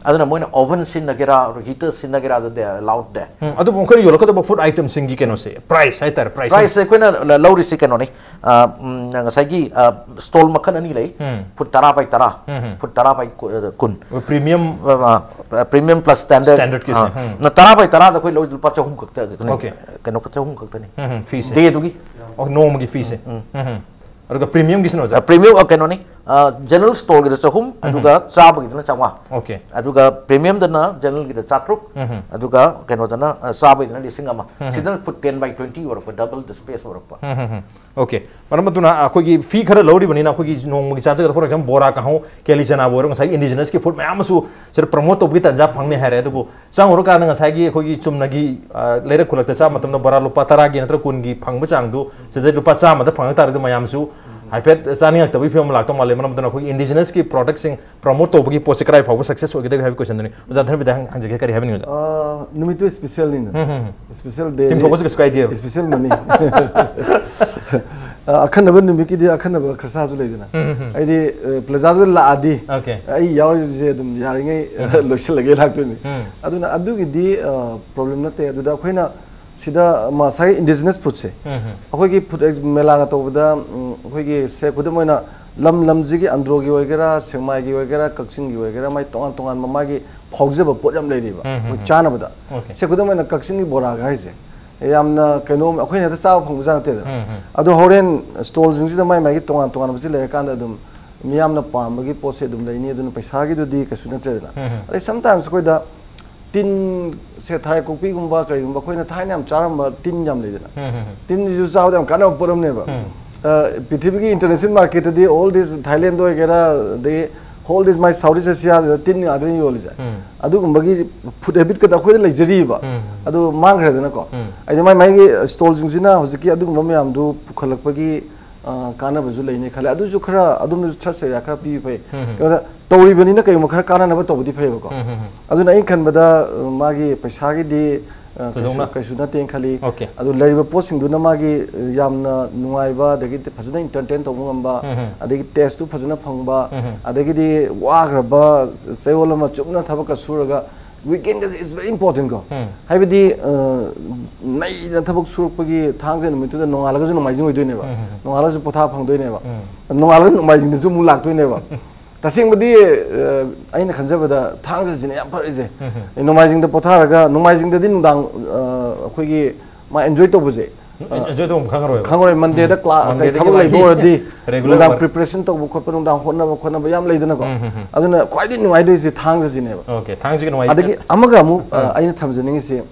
ꯑꯗꯨꯅ ꯃꯣꯏꯅ oven ꯁꯤꯖꯤꯟꯅꯒꯦꯔꯥ, heater ꯁꯤꯖꯤꯟꯅꯒꯦꯔꯥ, ꯑꯗꯨ they are allowed there꯫ ꯑꯗꯨꯕꯨ ꯃꯈꯣꯏꯅ ꯌꯣꯜꯂꯛꯀꯗꯕ food item ꯁꯤꯡꯒꯤ ꯀꯩꯅꯣꯁꯦ, price ꯍꯥꯏꯇꯥꯔꯦ, price꯫ Price ꯁꯦ ꯑꯩꯈꯣꯏꯅ ꯂꯧꯔꯤꯁꯤ ꯀꯩꯅꯣꯅꯤ, ꯉꯁꯥꯏꯒꯤ stall ꯃꯈꯜ ꯑꯅꯤ ꯂꯩ, foot ꯇꯔꯥ by ꯇꯔꯥ, foot ꯇꯔꯥ by ꯀꯨꯟ꯫ Premium premium plus standard꯫ Standard ꯀꯤꯁꯦ꯫ ꯅ ꯇꯔꯥ by ꯇꯔꯥꯗ ꯑꯩꯈꯣꯏ ꯂꯧꯔꯤꯁꯦ ꯂꯨꯄꯥ ꯆꯍꯨꯝ ꯈꯛꯇ, Okay꯫ ꯀꯩꯅꯣ ꯆꯍꯨꯝ ꯈꯛꯇꯅꯤ꯫ Fee ꯁꯦ꯫ Day ꯗꯨꯒꯤ꯫ ꯑꯣ, ꯅꯣꯡꯃꯒꯤ fee ꯁꯦ꯫ ꯑꯗꯨꯒ premium ꯒꯤꯁꯤꯅ, ꯑꯣꯖꯥ? Premium ꯀꯩꯅꯣꯅꯤ, general store ꯒꯤꯗ ꯆꯍꯨꯝ, ꯑꯗꯨꯒ ꯆꯥꯕꯒꯤꯗꯅ ꯆꯥꯝꯃꯉꯥ꯫ Okay꯫ ꯑꯗꯨꯒ premium ꯗꯅ general ꯒꯤꯗ ꯆꯥꯇ꯭ꯔꯨꯛ, ꯑꯗꯨꯒ ꯀꯩꯅꯣꯗꯅ ꯆꯥꯕꯒꯤꯗꯅ ꯂꯤꯁꯤꯡ ꯑꯃ꯫ ꯁꯤꯗꯅ foot ten by twenty ꯑꯣꯏꯔꯛꯄ, double the space ꯑꯣꯏꯔꯛꯄ꯫ Okay꯫ ꯃꯔꯝ ꯑꯗꯨꯅ ꯑꯩꯈꯣꯏꯒꯤ fee ꯈꯔ ꯂꯧꯔꯤꯕꯅꯤꯅ ꯑꯩꯈꯣꯏꯒꯤ ꯅꯣꯡꯃꯒꯤ ꯆꯥꯖꯒꯗꯕ, for example, ꯕꯣꯔꯥ, ꯀꯥꯡꯍꯧ, ꯀꯦꯂꯤ ꯆꯅꯥꯕꯨ ꯑꯣꯏꯔꯣ, ꯉꯁꯥꯏꯒꯤ indigenous ꯀꯤ food ꯃꯌꯥꯝ ꯑꯃꯁꯨ ꯁꯤꯗ promote ꯇꯧꯕꯒꯤ ꯇꯥꯟꯖꯥ ꯐꯪꯅꯤ ꯍꯥꯏꯔꯦ꯫ ꯑꯗꯨꯕꯨ ꯆꯪꯉꯨꯔꯀꯥꯟꯗ ꯉꯁꯥꯏꯒꯤ ꯑꯩꯈꯣꯏꯒꯤ ꯆꯨꯝꯅꯒꯤ ꯂꯩꯔꯛ ꯈꯨꯜꯂꯛꯇ ꯆꯥꯕ ꯃꯇꯝꯗ ꯕꯣꯔꯥ ꯂꯨꯄꯥ ꯇꯔꯥꯒꯤ ꯅꯠꯇ꯭ꯔꯒ ꯀꯨꯟꯒꯤ ꯐꯪꯕ ꯆꯥꯡꯗꯨ ꯁꯤꯗꯩ ꯂꯨꯄꯥ ꯆꯥꯝꯃꯗ ꯐꯪꯉꯛ ꯇꯥꯔꯒꯗꯤ ꯃꯌꯥꯝꯁꯨ ꯍꯥꯏꯐꯦꯠ ꯆꯥꯅꯤꯡꯉꯛꯇꯕꯒꯤ ꯐꯤꯕꯝ ꯑꯃ ꯂꯥꯛꯇꯧ ꯃꯥꯜꯂꯦ꯫ ꯃꯔꯝ ꯑꯗꯨꯅ ꯑꯩꯈꯣꯏꯒꯤ indigenous ꯀꯤ product ꯁꯤꯡ promote ꯇꯧꯕꯒꯤ ꯄꯣꯠꯁꯦ ꯀꯗꯥꯏ ꯐꯥꯎꯕ success ꯑꯣꯏꯒꯗꯒꯦ ꯍꯥꯏꯕꯒꯤ question ꯗꯨꯅꯤ꯫ ꯑꯣꯖꯥ ꯙꯅꯕꯤꯗ ꯍꯪꯖꯒꯦ, ꯀꯔꯤ ꯍꯥꯏꯕꯤꯅꯤꯡꯉꯤ, ꯑꯣꯖꯥ? ꯅꯨꯃꯤꯠꯇꯨ special ꯅꯤꯅ꯫ Special day꯫ ꯇꯤꯡꯊꯣꯛꯄꯁꯨ ꯀꯩꯁꯨ ꯀꯥꯏꯗꯦ꯫ Special ꯃꯅꯤ꯫ ꯑ, ꯑꯈꯟꯅꯕ ꯅꯨꯃꯤꯠꯀꯤꯗꯤ ꯑꯈꯟꯅꯕ ꯈꯔꯁꯥꯁꯨ ꯂꯩꯗꯅ꯫ ꯎꯝ, ꯎꯝ, ꯎꯝ꯫ ꯑꯩꯗꯤ, ꯑ, ꯄ꯭ꯂꯦꯖꯥꯗꯨꯗ ꯂꯥꯛꯑꯗꯤ, Okay. ꯑꯩ ꯌꯥꯎꯔꯤꯁꯦ ꯑꯗꯨꯝ ꯌꯥꯔꯤꯉꯩ, ꯎꯝ꯫ ꯂꯣꯏꯁꯤꯜꯂꯒꯦ ꯂꯥꯛꯇꯣꯏꯅꯤ꯫ ꯎꯝ꯫ ꯑꯗꯨꯅ ꯑꯗꯨꯒꯤꯗꯤ, ꯑ, ꯄ꯭ꯔꯣꯕ꯭ꯂꯦꯝ ꯅꯠꯇꯦ꯫ ꯑꯗꯨꯗ ꯑꯩꯈꯣꯏꯅ ꯁꯤꯗ ꯉꯁꯥꯏꯒꯤ indigenous foodꯁꯦ, ꯎꯝ, ꯎꯝ꯫ ꯑꯩꯈꯣꯏꯒꯤ ꯐꯨꯗ ꯑꯦꯛꯁ-, ꯃꯦꯂꯥꯒ ꯇꯧꯕꯗ, ꯎꯝ, ꯑꯩꯈꯣꯏꯒꯤ ꯁꯦ ꯈꯨꯗꯝ ꯑꯣꯏꯅ ꯂꯝ ꯂꯝꯁꯤꯒꯤ ꯑꯟꯗ꯭ꯔꯣꯒꯤ ꯑꯣꯏꯒꯦꯔꯥ, ꯁꯦꯛꯃꯥꯏꯒꯤ ꯑꯣꯏꯒꯦꯔꯥ, ꯀꯛꯆꯤꯡꯒꯤ ꯑꯣꯏꯒꯦꯔꯥ, ꯃꯥꯏ ꯇꯣꯉꯥꯟ ꯇꯣꯉꯥꯟꯕ ꯃꯥꯒꯤ ꯐꯥꯎꯖꯕ ꯄꯣꯠ ꯌꯥꯝ ꯂꯩꯔꯤꯕ, ꯎꯝ, ꯎꯝ, ꯑꯩꯈꯣꯏ ꯎꯝ꯫ ꯆꯥꯅꯕꯗ꯫ Okay꯫ ꯁꯦ ꯈꯨꯗꯝ ꯑꯣꯏꯅ ꯀꯛꯆꯤꯡꯒꯤ ꯕꯣꯔꯥꯒ ꯍꯥꯏꯔꯤꯁꯦ, ꯌꯥꯝꯅ ꯀꯩꯅꯣ ꯑꯩꯈꯣꯏꯅ ꯍꯦꯛꯇ ꯆꯥꯕ ꯐꯪꯕꯖꯥꯠ ꯅꯠꯇꯦꯗꯅ꯫ ꯎꯝ, ꯎꯝ꯫ ꯑꯗꯣ ꯍꯣꯔꯦꯟ ꯁ꯭ꯇꯣꯜꯁꯤꯡꯁꯤꯗ ꯃꯥꯏ ꯃꯥꯏꯒꯤ ꯇꯣꯉꯥꯟ ꯇꯣꯉꯥꯟꯕꯁꯤ ꯂꯩꯔꯀꯥꯟꯗ ꯑꯗꯨꯝ ꯃꯤꯌꯥꯝꯅ ꯄꯥꯝꯕꯒꯤ ꯄꯣꯠꯁꯦ ꯑꯗꯨꯝ ꯂꯩꯅꯤ, ꯑꯗꯨꯅ ꯄꯩꯁꯥꯒꯤꯗꯨꯗꯤ ꯀꯩꯁꯨ ꯅꯠꯇ꯭ꯔꯦꯗꯅ꯫ ꯎꯝ, ꯎꯝ꯫ ꯑꯗꯩ sometimes ꯑꯩꯈꯣꯏꯗ ꯇꯤꯟ, ꯁꯦ ꯊꯔꯥꯏ ꯀꯣꯛꯄꯤꯒꯨꯝꯕ ꯀꯔꯤꯒꯨꯝꯕ ꯑꯩꯈꯣꯏꯅ ꯊꯥꯏꯅ ꯌꯥꯝ ꯆꯥꯔꯝꯕ ꯇꯤꯟ ꯌꯥꯝ ꯂꯩꯗꯅ꯫ ꯎꯝ, ꯎꯝ, ꯎꯝ꯫ ꯇꯤꯟꯁꯤꯁꯨ ꯆꯥꯕꯗ ꯌꯥꯝ ꯀꯥꯟꯅꯕ ꯄꯣꯠ ꯑꯃꯅꯦꯕ꯫ ꯎꯝ꯫ ꯑ, ꯄ꯭ꯔꯤꯊꯤꯕꯤꯒꯤ international marketꯇꯗꯤ all this Thailandꯗ ꯑꯣꯏꯒꯦꯔꯥ, ꯑꯗꯒꯤ all this my Southeast Asiaꯗ ꯇꯤꯟ ꯉꯥꯛꯇꯅꯤ ꯌꯣꯜꯂꯤꯁꯦ꯫ ꯎꯝ꯫ ꯑꯗꯨꯒꯨꯝꯕꯒꯤ food habitꯀꯗ ꯑꯩꯈꯣꯏꯗ ꯂꯩꯖꯔꯤꯕ꯫ ꯎꯝ꯫ ꯑꯗꯨ ꯃꯥꯡꯈ꯭ꯔꯦꯗꯅꯀꯣ꯫ ꯎꯝ꯫ ꯍꯥꯏꯗꯤ ꯃꯥꯏ ꯃꯥꯏꯒꯤ ꯁ꯭ꯇꯣꯜꯁꯤꯡꯁꯤꯅ ꯍꯧꯖꯤꯛꯀꯤ ꯑꯗꯨꯒꯨꯝꯕ ꯃꯌꯥꯝꯗꯨ ꯄꯨꯈꯠꯂꯛꯄꯒꯤ, ꯑ, ꯀꯥꯟꯅꯕꯁꯨ ꯂꯩꯅꯤ ꯈꯜꯂꯦ꯫ ꯑꯗꯨꯁꯨ ꯈꯔ ꯑꯗꯣꯝꯗꯁꯨ trust area ꯈꯔ ꯄꯤꯕ ꯐꯩ꯫ ꯎꯝ, ꯎꯝ꯫ ꯀꯩꯅꯣꯗ ꯇꯧꯔꯤꯕꯅꯤꯅ ꯀꯩꯒꯨꯝꯕ ꯈꯔ ꯀꯥꯟꯅꯅꯕ ꯇꯧꯕꯗꯤ ꯐꯩꯌꯦꯕꯀꯣ꯫ ꯎꯝ, ꯎꯝ, ꯎꯝ꯫ ꯑꯗꯨꯅ ꯑꯩꯅ ꯈꯟꯕꯗ, ꯑ, ꯃꯥꯒꯤ ꯄꯩꯁꯥꯒꯤꯗꯤ, ꯑ, ꯀꯩꯁꯨ, ꯊꯣꯏꯗꯣꯛꯅ? ꯀꯩꯁꯨ ꯅꯠꯇꯦꯅ ꯈꯜꯂꯤ꯫ Okay꯫ ꯑꯗꯨ ꯂꯩꯔꯤꯕ ꯄꯣꯠꯁꯤꯡꯗꯨꯅ ꯃꯥꯒꯤ, ꯑ, ꯌꯥꯝꯅ ꯅꯨꯡꯉꯥꯏꯕ, ꯑꯗꯒꯤ ꯐꯖꯅ entertain ꯇꯧꯕ ꯉꯝꯕ, ꯎꯝ, ꯎꯝ꯫ ꯑꯗꯒꯤ tasteꯇꯨ ꯐꯖꯅ ꯐꯪꯕ, ꯎꯝ, ꯎꯝ꯫ ꯑꯗꯒꯤꯗꯤ ꯋꯥꯈ꯭ꯔꯕ ꯆꯌꯣꯜ ꯑꯃ ꯆꯨꯞꯅ ꯊꯕꯛꯀ ꯁꯨꯔꯒ weekendꯒꯁꯦ is very important ꯀꯣ꯫ ꯎꯝ꯫ ꯍꯥꯏꯕꯗꯤ, ꯑ, ꯅꯩꯅ ꯊꯕꯛ ꯁꯨꯔꯛꯄꯒꯤ ꯊꯥꯡꯖ ꯅꯨꯃꯤꯠꯇꯨꯗ ꯅꯣꯡꯉꯥꯜꯂꯒꯁꯨ ꯅꯣꯡꯃꯥꯏꯖꯤꯡ ꯑꯣꯏꯗꯣꯏꯅꯦꯕ꯫ ꯎꯝ, ꯎꯝ, ꯎꯝ꯫ ꯅꯣꯡꯉꯥꯜꯂꯒꯁꯨ ꯄꯣꯊꯥ ꯐꯪꯗꯣꯏꯅꯦꯕ꯫ ꯎꯝ꯫ ꯅꯣꯡꯉꯥꯜꯂꯒ ꯅꯣꯡꯃꯥꯏꯖꯤꯡꯗꯁꯨ ꯑꯃꯨꯛ ꯂꯥꯛꯇꯣꯏꯅꯦꯕ꯫ ꯇꯁꯦꯡꯕꯗꯤ, ꯑ, ꯑꯩꯅ ꯈꯟꯖꯕꯗ ꯊꯥꯡꯖꯁꯤꯅ ꯌꯥꯝ ꯐꯔꯤꯁꯦ꯫ ꯎꯝ, ꯎꯝ꯫ ꯅꯣꯡꯃꯥꯏꯖꯤꯡꯗ ꯄꯣꯊꯥꯔꯒ, ꯅꯣꯡꯃꯥꯏꯖꯤꯡꯗꯗꯤ ꯅꯨꯡꯗꯥꯡ, ꯑ, ꯑꯩꯈꯣꯏꯒꯤ ꯃꯥ enjoy ꯇꯧꯕꯁꯦ, ꯑ, Enjoy ꯇꯧꯕ ꯈꯪꯉꯔꯣꯏꯕ꯫ ꯈꯪꯉꯔꯣꯏ꯫ Mondayꯗ ꯎꯝ꯫ ꯀ꯭ꯂꯥ-, ꯀꯩ Mondayꯗꯒꯤ ꯊꯕꯛ ꯂꯩꯕ ꯃꯥꯒꯤ ꯑꯣꯏꯔꯗꯤ regular ꯅꯨꯡꯗꯥꯡ work꯫ Preparation ꯇꯧꯕ ꯈꯣꯠꯄ, ꯅꯨꯡꯗꯥꯡ ꯍꯣꯠꯅꯕ ꯈꯣꯠꯅꯕ ꯌꯥꯝ ꯂꯩꯗꯅꯀꯣ꯫ ꯎꯝ, ꯎꯝ, ꯎꯝ꯫ ꯑꯗꯨꯅ ꯈ꯭ꯋꯥꯏꯗꯒꯤ ꯅꯨꯡꯉꯥꯏꯗꯣꯏꯁꯦ ꯊꯥꯡꯖꯁꯤꯅꯦꯕ꯫ Okay, ꯊꯥꯡꯖꯒꯤ ꯅꯨꯡꯉꯥꯏ-, ꯑꯗꯒꯤ ꯑꯃꯒ ꯑꯃꯨꯛ, ꯑ, ꯎꯝ꯫ ꯑꯩꯅ ꯊꯝꯖꯅꯤꯡꯉꯤꯁꯦ,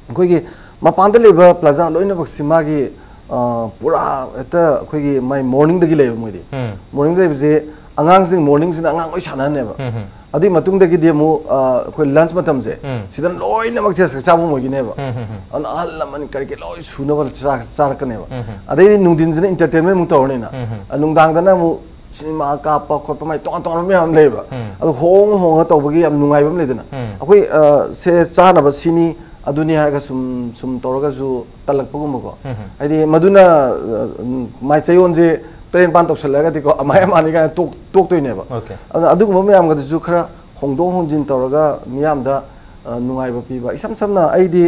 ꯑꯩꯈꯣꯏꯒꯤ ꯃꯄꯥꯟꯗ ꯂꯩꯕ ꯄ꯭ꯂꯥꯖꯥ ꯂꯣꯏꯅꯃꯛꯁꯤ ꯃꯥꯒꯤ, ꯑ, ꯄꯨꯔꯥ ꯍꯦꯛꯇ ꯑꯩꯈꯣꯏꯒꯤ ꯃꯥꯏ morningꯗꯒꯤ ꯂꯩꯕ ꯃꯣꯏꯗꯤ꯫ ꯎꯝ꯫ Morningꯗ ꯂꯩꯕꯁꯦ ꯑꯉꯥꯡꯁꯤꯡ morningꯁꯤꯅ ꯑꯉꯥꯡ ꯂꯣꯏ ꯁꯥꯟꯅꯍꯟꯅꯦꯕ꯫ ꯎꯝ, ꯎꯝ꯫ ꯑꯗꯨꯒꯤ ꯃꯇꯨꯡꯗꯒꯤꯗꯤ ꯑꯃꯨꯛ, ꯑ, ꯑꯩꯈꯣꯏ lunch ꯃꯇꯝꯁꯦ, ꯎꯝ꯫ ꯁꯤꯗ ꯂꯣꯏꯅꯃꯛꯁꯦ ꯆꯥꯛ ꯆꯥꯐꯝ ꯑꯣꯏꯒꯅꯦꯕ꯫ ꯎꯝ, ꯎꯝ, ꯎꯝ꯫ ꯑꯗꯨꯅ ꯑꯍꯜ ꯂꯃꯟ ꯀꯔꯤ ꯀꯔꯤ ꯂꯣꯏ ꯁꯨꯅꯕ ꯆꯥ-, ꯆꯥꯔꯛꯀꯅꯦꯕ꯫ ꯎꯝ, ꯎꯝ꯫ ꯑꯗꯩꯗꯤ ꯅꯨꯡꯊꯤꯟꯁꯤꯅ entertainment ꯑꯃꯨꯛ ꯇꯧꯔꯅꯤꯅ꯫ ꯎꯝ, ꯎꯝ꯫ ꯑ, ꯅꯨꯡꯗꯥꯡꯗꯅ ꯑꯃꯨꯛ ꯁꯤꯅꯦꯃꯥ ꯀꯥꯞꯄ ꯈꯣꯠꯄ ꯃꯥꯏ ꯇꯣꯉꯥꯟ ꯇꯣꯉꯥꯟꯕ ꯃꯌꯥꯝ ꯂꯩꯌꯦꯕ꯫ ꯎꯝ꯫ ꯑꯗꯨ ꯍꯣꯡꯉ ꯍꯣꯡꯉ ꯇꯧꯕꯒꯤ ꯌꯥꯝ ꯅꯨꯡꯉꯥꯏꯕ ꯑꯃ ꯂꯩꯗꯅ꯫ ꯎꯝ꯫ ꯑꯩꯈꯣꯏ, ꯑ, ꯁꯦ ꯆꯥꯅꯕ ꯁꯤꯅꯤ, ꯑꯗꯨꯅꯤ ꯍꯥꯏꯔꯒ ꯁꯨꯝ ꯁꯨꯝ ꯇꯧꯔꯒꯁꯨ ꯇꯜꯂꯛꯄꯒꯨꯝꯕꯀꯣ꯫ ꯍꯥꯏꯗꯤ ꯃꯗꯨꯅ, ꯑ, ꯎꯝ, ꯃꯥꯏ ꯆꯌꯣꯜꯁꯦ ꯇꯔꯦꯠ ꯅꯤꯄꯥꯟ ꯇꯧꯁꯜꯂꯒꯗꯤꯀꯣ, ꯑꯃꯥꯏ ꯑꯃꯥꯅꯤ ꯀꯥꯏꯅ ꯇꯣꯛ-, ꯇꯣꯛꯇꯣꯏꯅꯦꯕ꯫ Okay. ꯑꯗꯨꯅ ꯑꯗꯨꯒꯨꯝꯕ ꯃꯌꯥꯝꯒꯗꯨꯁꯨ ꯈꯔ ꯍꯣꯡꯗꯣꯛ ꯍꯣꯡꯖꯤꯟ ꯇꯧꯔꯒ ꯃꯤꯌꯥꯝꯗ, ꯑ, ꯅꯨꯡꯉꯥꯏꯕ ꯄꯤꯕ꯫ ꯏꯁꯝ ꯁꯝꯅ ꯑꯩꯗꯤ,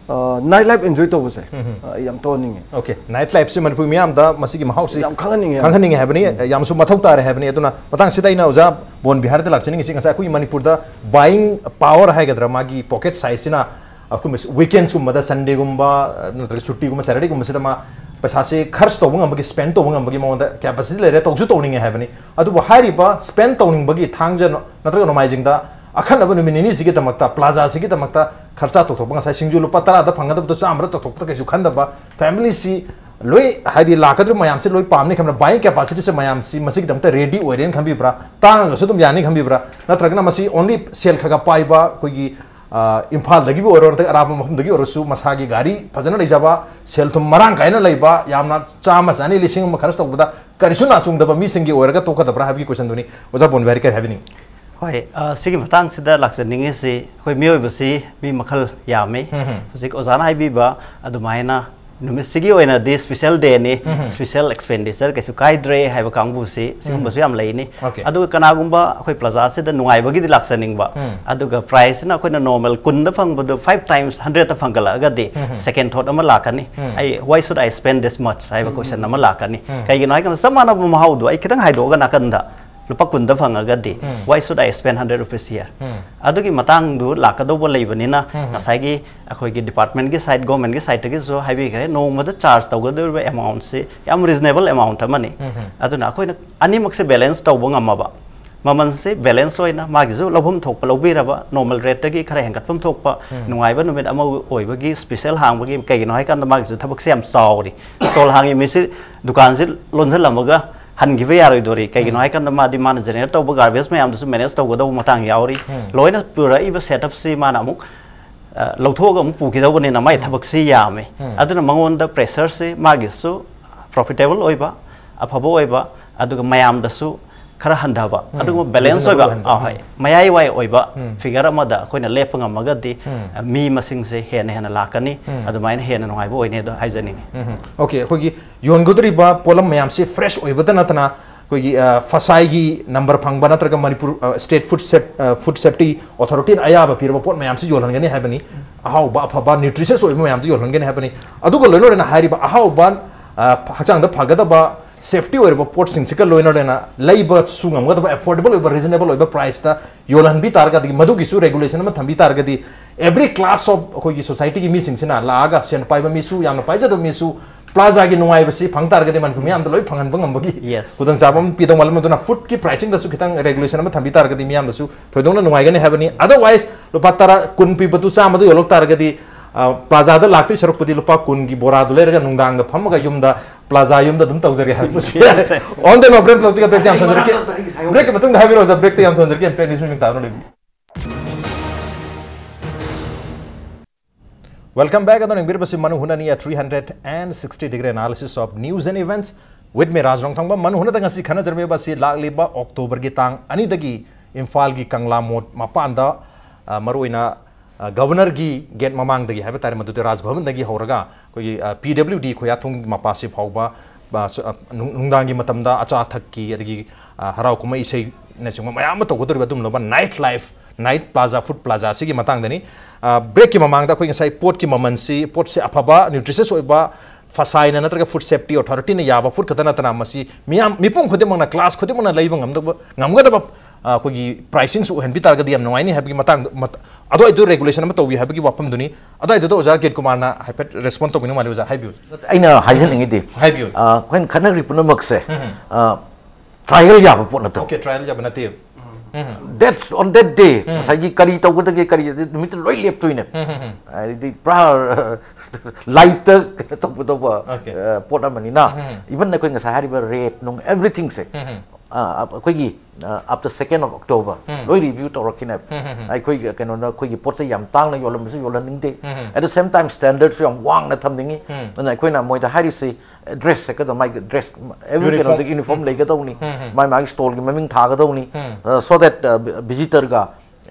ꯑ, night life enjoy ꯇꯧꯕꯁꯦ, ꯑ, ꯑꯩ ꯌꯥꯝ ꯇꯧꯍꯟꯅꯤꯡꯉꯦ꯫ Okay, night lifeꯁꯤ ꯃꯅꯤꯄꯨꯔ ꯃꯤꯌꯥꯝꯗ ꯃꯁꯤꯒꯤ ꯃꯍꯥꯎꯁꯤ ꯌꯥꯝ ꯈꯪꯍꯟꯅꯤꯡꯉꯦ꯫ ꯈꯪꯍꯟꯅꯤꯡꯉꯦ ꯍꯥꯏꯕꯅꯤ, ꯌꯥꯝꯁꯨ ꯃꯊꯧ ꯇꯥꯔꯦ ꯍꯥꯏꯕꯅꯤ꯫ ꯑꯗꯨꯅ ꯃꯇꯥꯡꯁꯤꯗ ꯑꯩꯅ ꯑꯣꯖꯥ ꯕꯣꯟ ꯕꯤꯍꯥꯔꯗ ꯂꯥꯛꯆꯅꯤꯡꯉꯤꯁꯤ, ꯉꯁꯥꯏ ꯑꯩꯈꯣꯏꯒꯤ ꯃꯅꯤꯄꯨꯔꯗ buying power ꯍꯥꯏꯒꯗ꯭ꯔꯥ, ꯃꯥꯒꯤ pocket sizeꯁꯤꯅ ꯑꯩꯈꯣꯏ weekendꯁꯀꯨꯝꯕꯗ, Sundayꯒꯨꯝꯕ ꯅꯠꯇ꯭ꯔꯒ ꯁꯨꯇꯤꯒꯨꯝꯕ, Saturdayꯒꯨꯝꯕꯁꯤꯗ ꯃꯥ ꯄꯩꯁꯥꯁꯤ ꯈꯔꯆ ꯇꯧꯕ ꯉꯝꯕꯒꯤ, spend ꯇꯧꯕ ꯉꯝꯕꯒꯤ ꯃꯉꯣꯟꯗ capacity ꯂꯩꯔꯦ, ꯇꯧꯁꯨ ꯇꯧꯅꯤꯡꯉꯦ ꯍꯥꯏꯕꯅꯤ꯫ ꯑꯗꯨꯕꯨ ꯍꯥꯏꯔꯤꯕ spend ꯇꯧꯅꯤꯡꯕꯒꯤ ꯊꯥꯡꯖ ꯅꯠꯇ꯭ꯔꯒ ꯅꯣꯡꯃꯥꯏꯖꯤꯡꯗ ꯑꯈꯟꯅꯕ ꯅꯨꯃꯤꯠ ꯅꯤꯅꯤꯁꯤꯒꯤꯗꯃꯛꯇ, ꯄ꯭ꯂꯥꯖꯥꯁꯤꯒꯤꯗꯃꯛꯇ ꯈꯔꯆ ꯇꯧꯊꯣꯛꯄ, ꯉꯁꯥꯏ ꯁꯤꯡꯖꯨ ꯂꯨꯄꯥ ꯇꯔꯥꯗ ꯐꯪꯒꯗꯕꯗꯣ ꯆꯥꯝꯃꯗ ꯇꯧꯊꯣꯛꯄꯗ ꯀꯩꯁꯨ ꯈꯟꯗꯕ, familyꯁꯤ ꯂꯣꯏ, ꯍꯥꯏꯗꯤ ꯂꯥꯛꯀꯗꯧꯔꯤꯕ ꯃꯌꯥꯝꯁꯤ ꯂꯣꯏ ꯄꯥꯝꯅꯤ ꯈꯟꯕ꯭ꯔꯥ? Buying capacityꯁꯦ ꯃꯌꯥꯝꯁꯤ ꯃꯁꯤꯒꯤꯗꯃꯛꯇ ready ꯑꯣꯏꯔꯦꯅ ꯈꯟꯕꯤꯕ꯭ꯔꯥ? ꯇꯥꯡꯉꯒꯁꯨ ꯑꯗꯨꯝ ꯌꯥꯅꯤ ꯈꯟꯕꯤꯕ꯭ꯔꯥ? ꯅꯠꯇ꯭ꯔꯒꯅ ꯃꯁꯤ only ꯁꯦꯜ ꯈꯔ ꯈꯔ ꯄꯥꯏꯕ ꯑꯩꯈꯣꯏꯒꯤ, ꯑ, ꯏꯝꯐꯥꯜꯗꯒꯤꯕꯨ ꯑꯣꯏꯔꯣ, ꯅꯠꯇ꯭ꯔꯒ ꯑꯔꯥꯞꯄ ꯃꯐꯝꯗꯒꯤ ꯑꯣꯏꯔꯁꯨ, ꯃꯁꯥꯒꯤ ꯒꯥꯔꯤ ꯐꯖꯅ ꯂꯩꯖꯕ, ꯁꯦꯜ ꯊꯨꯝ ꯃꯔꯥꯡ ꯀꯥꯏꯅ ꯂꯩꯕ, ꯌꯥꯝꯅ ꯆꯥꯝꯃ, ꯆꯅꯤ, ꯂꯤꯁꯤꯡ ꯑꯃ ꯈꯔꯆ ꯇꯧꯕꯗ ꯀꯔꯤꯁꯨ ꯅꯥꯆꯨꯡꯗꯕ ꯃꯤꯁꯤꯡꯒꯤ ꯑꯣꯏꯔꯒ ꯇꯣꯛꯀꯗꯕ꯭ꯔꯥ ꯍꯥꯏꯕꯒꯤ questionꯗꯨꯅꯤ꯫ ꯑꯣꯖꯥ ꯕꯣꯟ ꯕꯤꯍꯥꯔꯤ ꯀꯔꯤ ꯍꯥꯏꯕꯤꯅꯤꯡꯉꯤ? ꯍꯣꯏ, ꯑ, ꯁꯤꯒꯤ ꯃꯇꯥꯡꯁꯤꯗ ꯂꯥꯛꯆꯅꯤꯡꯉꯤꯁꯤ, ꯑꯩꯈꯣꯏ ꯃꯤꯑꯣꯏꯕꯁꯤ ꯃꯤ ꯃꯈꯜ ꯌꯥꯝꯃꯤ꯫ ꯍꯧꯖꯤꯛ ꯑꯣꯖꯥꯅ ꯍꯥꯏꯕꯤꯕ ꯑꯗꯨꯃꯥꯏꯅ ꯅꯨꯃꯤꯠꯁꯤꯒꯤ ꯑꯣꯏꯅꯗꯤ special dayꯅꯤ, special expenditure ꯀꯩꯁꯨ ꯀꯥꯏꯗ꯭ꯔꯦ ꯍꯥꯏꯕ ꯀꯥꯡꯕꯨꯁꯤ, ꯁꯤꯒꯨꯝꯕꯁꯨ ꯌꯥꯝ ꯂꯩꯅꯤ꯫ Okay. ꯑꯗꯨꯒ ꯀꯅꯥꯒꯨꯝꯕ ꯑꯩꯈꯣꯏ ꯄ꯭ꯂꯥꯖꯥꯁꯤꯗ ꯅꯨꯡꯉꯥꯏꯕꯒꯤꯗꯤ ꯂꯥꯛꯆꯅꯤꯡꯕ, ꯑꯗꯨꯒ priceꯁꯤꯅ ꯑꯩꯈꯣꯏꯅ normal ꯀꯨꯟꯗ ꯐꯪꯕꯗꯨ five times hundredꯇ ꯐꯪꯒꯠꯂꯛꯑꯒꯗꯤ second thought ꯑꯃ ꯂꯥꯛꯀꯅꯤ꯫ ꯑꯩ, "Why should I spend this much?" ꯍꯥꯏꯕ question ꯑꯃ ꯂꯥꯛꯀꯅꯤ꯫ ꯀꯩꯒꯤꯅꯣ ꯍꯥꯏꯀꯥꯟꯗ, ꯆꯞ ꯃꯥꯟꯅꯕ ꯃꯍꯥꯎꯗꯣ ꯑꯩ ꯈꯤꯇꯪ ꯍꯥꯏꯗꯣꯛꯑꯒ ꯅꯥꯀꯟꯗ ꯂꯨꯄꯥ ꯀꯨꯟꯗ ꯐꯪꯉꯒꯗꯤ, "Why should I spend hundred rupees here?" ꯑꯗꯨꯒꯤ ꯃꯇꯥꯡꯗꯨ ꯂꯥꯛꯀꯗꯧꯕ ꯂꯩꯕꯅꯤꯅ, ꯉꯁꯥꯏꯒꯤ ꯑꯩꯈꯣꯏꯒꯤ departmentꯀꯤ side, governmentꯀꯤ sideꯇꯒꯤꯁꯨ ꯍꯥꯏꯕꯤꯈ꯭ꯔꯦ, ꯅꯣꯡꯃꯗ charge ꯇꯧꯒꯗꯧꯔꯤꯕ amountꯁꯤ ꯌꯥꯝ reasonable amount ꯑꯃꯅꯤ꯫ ꯑꯗꯨꯅ ꯑꯩꯈꯣꯏꯅ ꯑꯅꯤꯃꯛꯁꯦ balance ꯇꯧꯕ ꯉꯝꯃꯕ, ꯃꯃꯜꯁꯦ balance ꯑꯣꯏꯅ ꯃꯥꯒꯤꯁꯨ ꯂꯧꯐꯝ ꯊꯣꯛꯄ ꯂꯧꯕꯤꯔꯕ, normal rateꯇꯒꯤ ꯈꯔ ꯍꯦꯟꯒꯠꯐꯝ ꯊꯣꯛꯄ, ꯅꯨꯡꯉꯥꯏꯕ ꯅꯨꯃꯤꯠ ꯑꯃ ꯑꯣꯏꯕꯒꯤ special ꯍꯥꯡꯕꯒꯤ, ꯀꯩꯒꯤꯅꯣ ꯍꯥꯏꯀꯥꯟꯗ ꯃꯥꯒꯤꯁꯨ ꯊꯕꯛꯁꯦ ꯌꯥꯝ ꯆꯥꯎꯔꯤ꯫ Stall ꯍꯥꯡꯉꯤ ꯃꯤꯁꯤ ꯗꯨꯀꯥꯟꯁꯤ ꯂꯣꯟꯁꯤꯜꯂꯝꯃꯒ ꯍꯟꯈꯤꯕ ꯌꯥꯔꯣꯏꯗꯣꯔꯤ꯫ ꯀꯩꯒꯤꯅꯣ ꯍꯥꯏꯀꯥꯟꯗ ꯃꯥꯗꯤ ꯃꯥꯅ generate ꯇꯧꯕ garbage ꯃꯌꯥꯝꯗꯨꯁꯨ manage ꯇꯧꯒꯗꯧꯕ ꯃꯇꯥꯡ ꯌꯥꯎꯔꯤ꯫ ꯂꯣꯏꯅ ꯄꯨꯔꯛꯏꯕ setupꯁꯤ ꯃꯥꯅ ꯑꯃꯨꯛ, ꯑ, ꯂꯧꯊꯣꯛꯑꯒ ꯑꯃꯨꯛ ꯄꯨꯈꯤꯗꯧꯕꯅꯤꯅ ꯃꯥꯏ ꯊꯕꯛꯁꯤ ꯌꯥꯝꯃꯤ꯫ ꯑꯗꯨꯅ ꯃꯉꯣꯟꯗ pressureꯁꯤ ꯃꯥꯒꯤꯁꯨ profitable ꯑꯣꯏꯕ, ꯑꯐꯕ ꯑꯣꯏꯕ, ꯑꯗꯨꯒ ꯃꯌꯥꯝꯗꯁꯨ ꯈꯔ ꯍꯟꯊꯕ, ꯑꯗꯨꯒꯨꯝꯕ balance ꯑꯣꯏꯕ, ꯑꯥ, ꯍꯣꯏ, ꯃꯌꯥꯏ ꯋꯥꯏ ꯑꯣꯏꯕ figure ꯑꯃꯗ ꯑꯩꯈꯣꯏꯅ ꯂꯦꯞꯄ ꯉꯝꯃꯒꯗꯤ, ꯑ, ꯃꯤ ꯃꯁꯤꯡꯁꯦ ꯍꯦꯟꯅ ꯍꯦꯟꯅ ꯂꯥꯛꯀꯅꯤ꯫ ꯑꯗꯨꯃꯥꯏꯅ ꯍꯦꯟꯅ ꯅꯨꯡꯉꯥꯏꯕ ꯑꯣꯏꯅꯤ ꯑꯗꯣ ꯍꯥꯏꯖꯅꯤꯡꯉꯤ꯫ ꯑꯣꯀꯦ, ꯑꯩꯈꯣꯏꯒꯤ ꯌꯣꯟꯒꯗꯧꯔꯤꯕ ꯄꯣꯠꯂꯝ ꯃꯌꯥꯝꯁꯤ fresh ꯑꯣꯏꯕꯗ ꯅꯠꯇꯅ, ꯑꯩꯈꯣꯏꯒꯤ, ꯑ, ꯐꯁꯥꯏꯒꯤ number ꯐꯪꯕ ꯅꯠꯇ꯭ꯔꯒ ꯃꯅꯤꯄꯨꯔ, ꯑ, state food sep-, ꯑ, food safety authority ꯅ ꯑꯌꯥꯕ ꯄꯤꯔꯕ ꯄꯣꯠ ꯃꯌꯥꯝꯁꯤ ꯌꯣꯜꯍꯟꯒꯅꯤ ꯍꯥꯏꯕꯅꯤ꯫ ꯑꯍꯥꯎꯕ, ꯑꯐꯕ, nutritious ꯑꯣꯏꯕ ꯃꯌꯥꯝꯗꯨ ꯌꯣꯜꯍꯟꯒꯅꯤ ꯍꯥꯏꯕꯅꯤ꯫ ꯑꯗꯨꯒ ꯂꯣꯏꯅ ꯂꯣꯏꯅꯅ ꯍꯥꯏꯔꯤꯕ ꯑꯍꯥꯎꯕ, ꯑ, ꯍꯛꯆꯥꯡꯗ ꯐꯒꯗꯕ, safety ꯑꯣꯏꯔꯕ ꯄꯣꯠꯁꯤꯡꯁꯤꯒ ꯂꯣꯏꯅ ꯂꯣꯏꯅꯅ ꯂꯩꯕꯁꯨ ꯉꯝꯒꯗꯕ, affordable ꯑꯣꯏꯕ, reasonable ꯑꯣꯏꯕ price ꯇ ꯌꯣꯜꯍꯟꯕꯤ ꯇꯥꯔꯒꯗꯤ, ꯃꯗꯨꯒꯤꯁꯨ regulation ꯑꯃ ꯊꯝꯕꯤ ꯇꯥꯔꯒꯗꯤ, every class of ꯑꯩꯈꯣꯏꯒꯤ society ꯒꯤ ꯃꯤꯁꯤꯡꯁꯤꯅ ꯂꯥꯛꯑꯒ, ꯁꯦꯟ ꯄꯥꯏꯕ ꯃꯤꯁꯨ, ꯌꯥꯝꯅ ꯄꯥꯏꯖꯗꯕ ꯃꯤꯁꯨ, plaza ꯒꯤ ꯅꯨꯡꯉꯥꯏꯕꯁꯤ ꯐꯪ ꯇꯥꯔꯒꯗꯤ ꯃꯅꯤꯄꯨꯔ ꯃꯤꯌꯥꯝꯗ ꯂꯣꯏ ꯐꯪꯍꯟꯕ ꯉꯝꯕꯒꯤ Yes. ꯈꯨꯗꯣꯡꯆꯥꯕ ꯑꯃ ꯄꯤꯗꯧ ꯃꯥꯜꯂꯤ꯫ ꯃꯗꯨꯅ food ꯀꯤ pricing ꯗꯁꯨ ꯈꯤꯇꯪ regulation ꯑꯃ ꯊꯝꯕꯤ ꯇꯥꯔꯒꯗꯤ ꯃꯤꯌꯥꯝꯗꯁꯨ ꯊꯣꯏꯗꯣꯛꯅ ꯅꯨꯡꯉꯥꯏꯒꯅꯤ ꯍꯥꯏꯕꯅꯤ꯫ Otherwise, ꯂꯨꯄꯥ ꯇꯔꯥ, ꯀꯨꯟ ꯄꯤꯕꯗꯨ ꯆꯥꯝꯃꯗ ꯌꯣꯜꯂꯛ ꯇꯥꯔꯒꯗꯤ, ꯑ, plaza ꯗ ꯂꯥꯛꯇꯣꯏ ꯁꯔꯨꯛꯄꯨꯗꯤ ꯂꯨꯄꯥ ꯀꯨꯟꯒꯤ ꯕꯣꯔꯥꯗꯨ ꯂꯩꯔꯒ ꯅꯨꯡꯗꯥꯡꯗ ꯐꯝꯃꯒ ꯌꯨꯝꯗ plaza ꯌꯨꯝꯗ ꯑꯗꯨꯝ ꯇꯧꯖꯒꯦ ꯍꯥꯏꯔꯛꯄꯁꯨ ꯌꯥꯏ꯫ On the note, break ꯂꯧꯖꯒꯦ, break ꯇ ꯌꯥꯝ ꯊꯝꯖꯔꯛꯀꯦ꯫ Break ꯀꯤ ꯃꯇꯨꯡꯗ ꯍꯥꯏꯕꯤꯔꯛꯑꯣ, break ꯇ ꯌꯥꯝ ꯊꯝꯖꯔꯛꯀꯦ, ꯄꯦꯠ ꯅ꯭ꯌꯨꯁ ꯃꯤꯡ ꯇꯥꯗꯨꯅ ꯂꯩꯕꯤꯌꯨ꯫ Welcome back. ꯑꯗꯣ ꯌꯦꯡꯕꯤꯔꯤꯕꯁꯤ ꯃꯅꯨ ꯍꯨꯅꯅꯤ, three hundred and sixty degree analysis of news and events with me, ꯔꯥꯖ ꯔꯣꯡꯊꯪꯕ꯫ ꯃꯅꯨ ꯍꯨꯅꯗ ꯉꯁꯤ ꯈꯟꯅꯖꯔꯝꯃꯤꯕ ꯑꯁꯤ ꯂꯥꯛꯂꯤꯕ ꯑꯣꯛꯇꯣꯕꯔꯒꯤ ꯇꯥꯡ ꯑꯅꯤꯗꯒꯤ ꯏꯝꯐꯥꯜꯒꯤ ꯀꯪꯂꯥ ꯃꯣꯠ ꯃꯄꯥꯟꯗ, ꯑ, ꯃꯔꯨꯑꯣꯏꯅ, ꯑ, ꯒꯕꯔꯅꯔꯒꯤ ꯒꯦꯠ ꯃꯃꯥꯡꯗꯒꯤ ꯍꯥꯏꯕ ꯇꯥꯔꯦ, ꯃꯗꯨꯗꯤ ꯔꯥꯖ ꯚꯕꯟꯗꯒꯤ ꯍꯧꯔꯒ ꯑꯩꯈꯣꯏꯒꯤ, ꯑ, ꯄꯤ ꯗꯕ꯭ꯂꯤꯎ ꯗꯤ ꯈꯣꯌꯥꯊꯣꯡ ꯃꯄꯥꯁꯤ ꯐꯥꯎꯕ, ꯑ, ꯆ-, ꯑ, ꯅꯨꯡ-, ꯅꯨꯡꯗꯥꯡꯒꯤ ꯃꯇꯝꯗ ꯑꯆꯥ ꯑꯊꯛꯀꯤ ꯑꯗꯒꯤ, ꯑ, ꯍꯔꯥꯎ ꯀꯨꯝꯍꯩ ꯏꯁꯩꯅꯆꯤꯡꯕ ꯃꯌꯥꯝ ꯑꯃ ꯇꯧꯒꯗꯧꯔꯤꯕ ꯑꯗꯨꯒꯨꯝꯂꯕ night life, night plaza, food plaza ꯁꯤꯒꯤ ꯃꯇꯥꯡꯗꯅꯤ꯫ ꯑ, break ꯀꯤ ꯃꯃꯥꯡꯗ ꯑꯩꯈꯣꯏ ꯉꯁꯥꯏ ꯄꯣꯠꯀꯤ ꯃꯃꯜꯁꯤ, ꯄꯣꯠꯁꯦ ꯑꯐꯕ, nutritious ꯑꯣꯏꯕ, ꯐꯁꯥꯏꯅ ꯅꯠꯇ꯭ꯔꯒ food safety authority ꯅ ꯌꯥꯕ ꯄꯣꯠ ꯈꯛꯇ ꯅꯠꯇꯅ ꯃꯁꯤ ꯃꯤꯌꯥꯝ, ꯃꯤꯄꯨꯝ ꯈꯨꯗꯤꯡꯃꯛꯅ, class ꯈꯨꯗꯤꯡꯃꯛꯅ ꯂꯩꯕ ꯉꯝꯗꯕ, ꯉꯝꯒꯗꯕ, ꯑ, ꯑꯩꯈꯣꯏꯒꯤ pricing ꯁꯨ ꯑꯣꯏꯍꯟꯕꯤ ꯇꯥꯔꯒꯗꯤ ꯌꯥꯝ ꯅꯨꯡꯉꯥꯏꯅꯤ ꯍꯥꯏꯕꯒꯤ ꯃꯇꯥꯡꯗ, ꯃꯠ-, ꯑꯗꯨꯋꯥꯏꯗꯨ regulation ꯑꯃ ꯇꯧꯕꯤ ꯍꯥꯏꯕꯒꯤ ꯋꯥꯐꯝꯗꯨꯅꯤ꯫ ꯑꯗꯨꯋꯥꯏꯗꯨꯗ ꯑꯣꯖꯥ ꯒꯤꯠ ꯀꯨꯃꯥꯔꯅ ꯍꯥꯏꯐꯦꯠ respond ꯇꯧꯕꯤꯅꯤꯡ ꯃꯥꯜꯂꯤ, ꯑꯣꯖꯥ, ꯍꯥꯏꯕꯤꯌꯨ꯫ ꯑꯩꯅ ꯍꯥꯏꯖꯅꯤꯡꯉꯤꯗꯤ, ꯍꯥꯏꯕꯤꯌꯨ꯫ ꯑ, ꯑꯩꯈꯣꯏꯅ ꯈꯟꯅꯔꯤ ꯄꯨꯝꯅꯃꯛꯁꯦ, ꯑ, trial ꯌꯥꯕ ꯄꯣꯠ ꯅꯠꯇꯕ꯫ Okay, trial ꯌꯥꯕ ꯅꯠꯇꯦ꯫ That's on that day. ꯉꯁꯥꯏꯒꯤ ꯀꯔꯤ ꯇꯧꯒꯗꯒꯦ, ꯀꯔꯤ ꯅꯨꯃꯤꯠꯇ ꯂꯣꯏ ꯂꯦꯞꯇꯣꯏꯅꯦ꯫ ꯍꯥꯏꯗꯤ ꯄꯨꯔꯥ live ꯇ ꯀꯩꯅꯣ ꯇꯧꯒꯗꯧꯕ, Okay. ꯑ, ꯄꯣꯠ ꯑꯃꯅꯤꯅ, even ꯑꯩꯈꯣꯏ ꯉꯁꯥꯏ ꯍꯥꯏꯔꯤꯕ rate ꯅꯨꯡ everything ꯁꯦ, ꯑꯩꯈꯣꯏꯒꯤ up two second of October ꯂꯣꯏ ꯔꯤꯚ꯭ꯌꯨ ꯇꯧꯔꯛꯈꯤꯅꯦꯕ꯫ ꯑꯩꯈꯣꯏꯒꯤ ꯀꯩꯅꯣꯅ ꯑꯩꯈꯣꯏꯒꯤ ꯄꯣꯠ ꯆꯩ ꯌꯥꯝ ꯇꯥꯡꯅ ꯌꯣꯜꯂꯝꯕꯁꯨ ꯌꯣꯜꯍꯟꯅꯤꯡꯗꯦ꯫ At the same time standardꯁꯨ ꯌꯥꯝ ꯋꯥꯡꯅ ꯊꯝꯅꯤꯡꯉꯤ꯫ ꯑꯗꯨꯅ ꯑꯩꯈꯣꯏꯅ ꯃꯣꯏꯗ ꯍꯥꯏꯔꯤꯁꯤ, ꯗ꯭ꯔꯦꯁ ꯁꯦꯠꯀꯗꯕ, ꯃꯥꯒꯤ ꯗ꯭ꯔꯦꯁ ꯑꯦꯕ꯭ꯔꯤ ꯀꯩꯅꯣꯗ ꯌꯨꯅꯤꯐꯣꯔꯝ ꯂꯩꯒꯗꯧꯅꯤ꯫ ꯃꯥꯏ ꯃꯥꯒꯤ ꯁ꯭ꯇꯣꯜꯒꯤ ꯃꯃꯤꯡ ꯊꯥꯒꯗꯧꯅꯤ꯫ So that ꯚꯤꯖꯤꯇꯔꯒ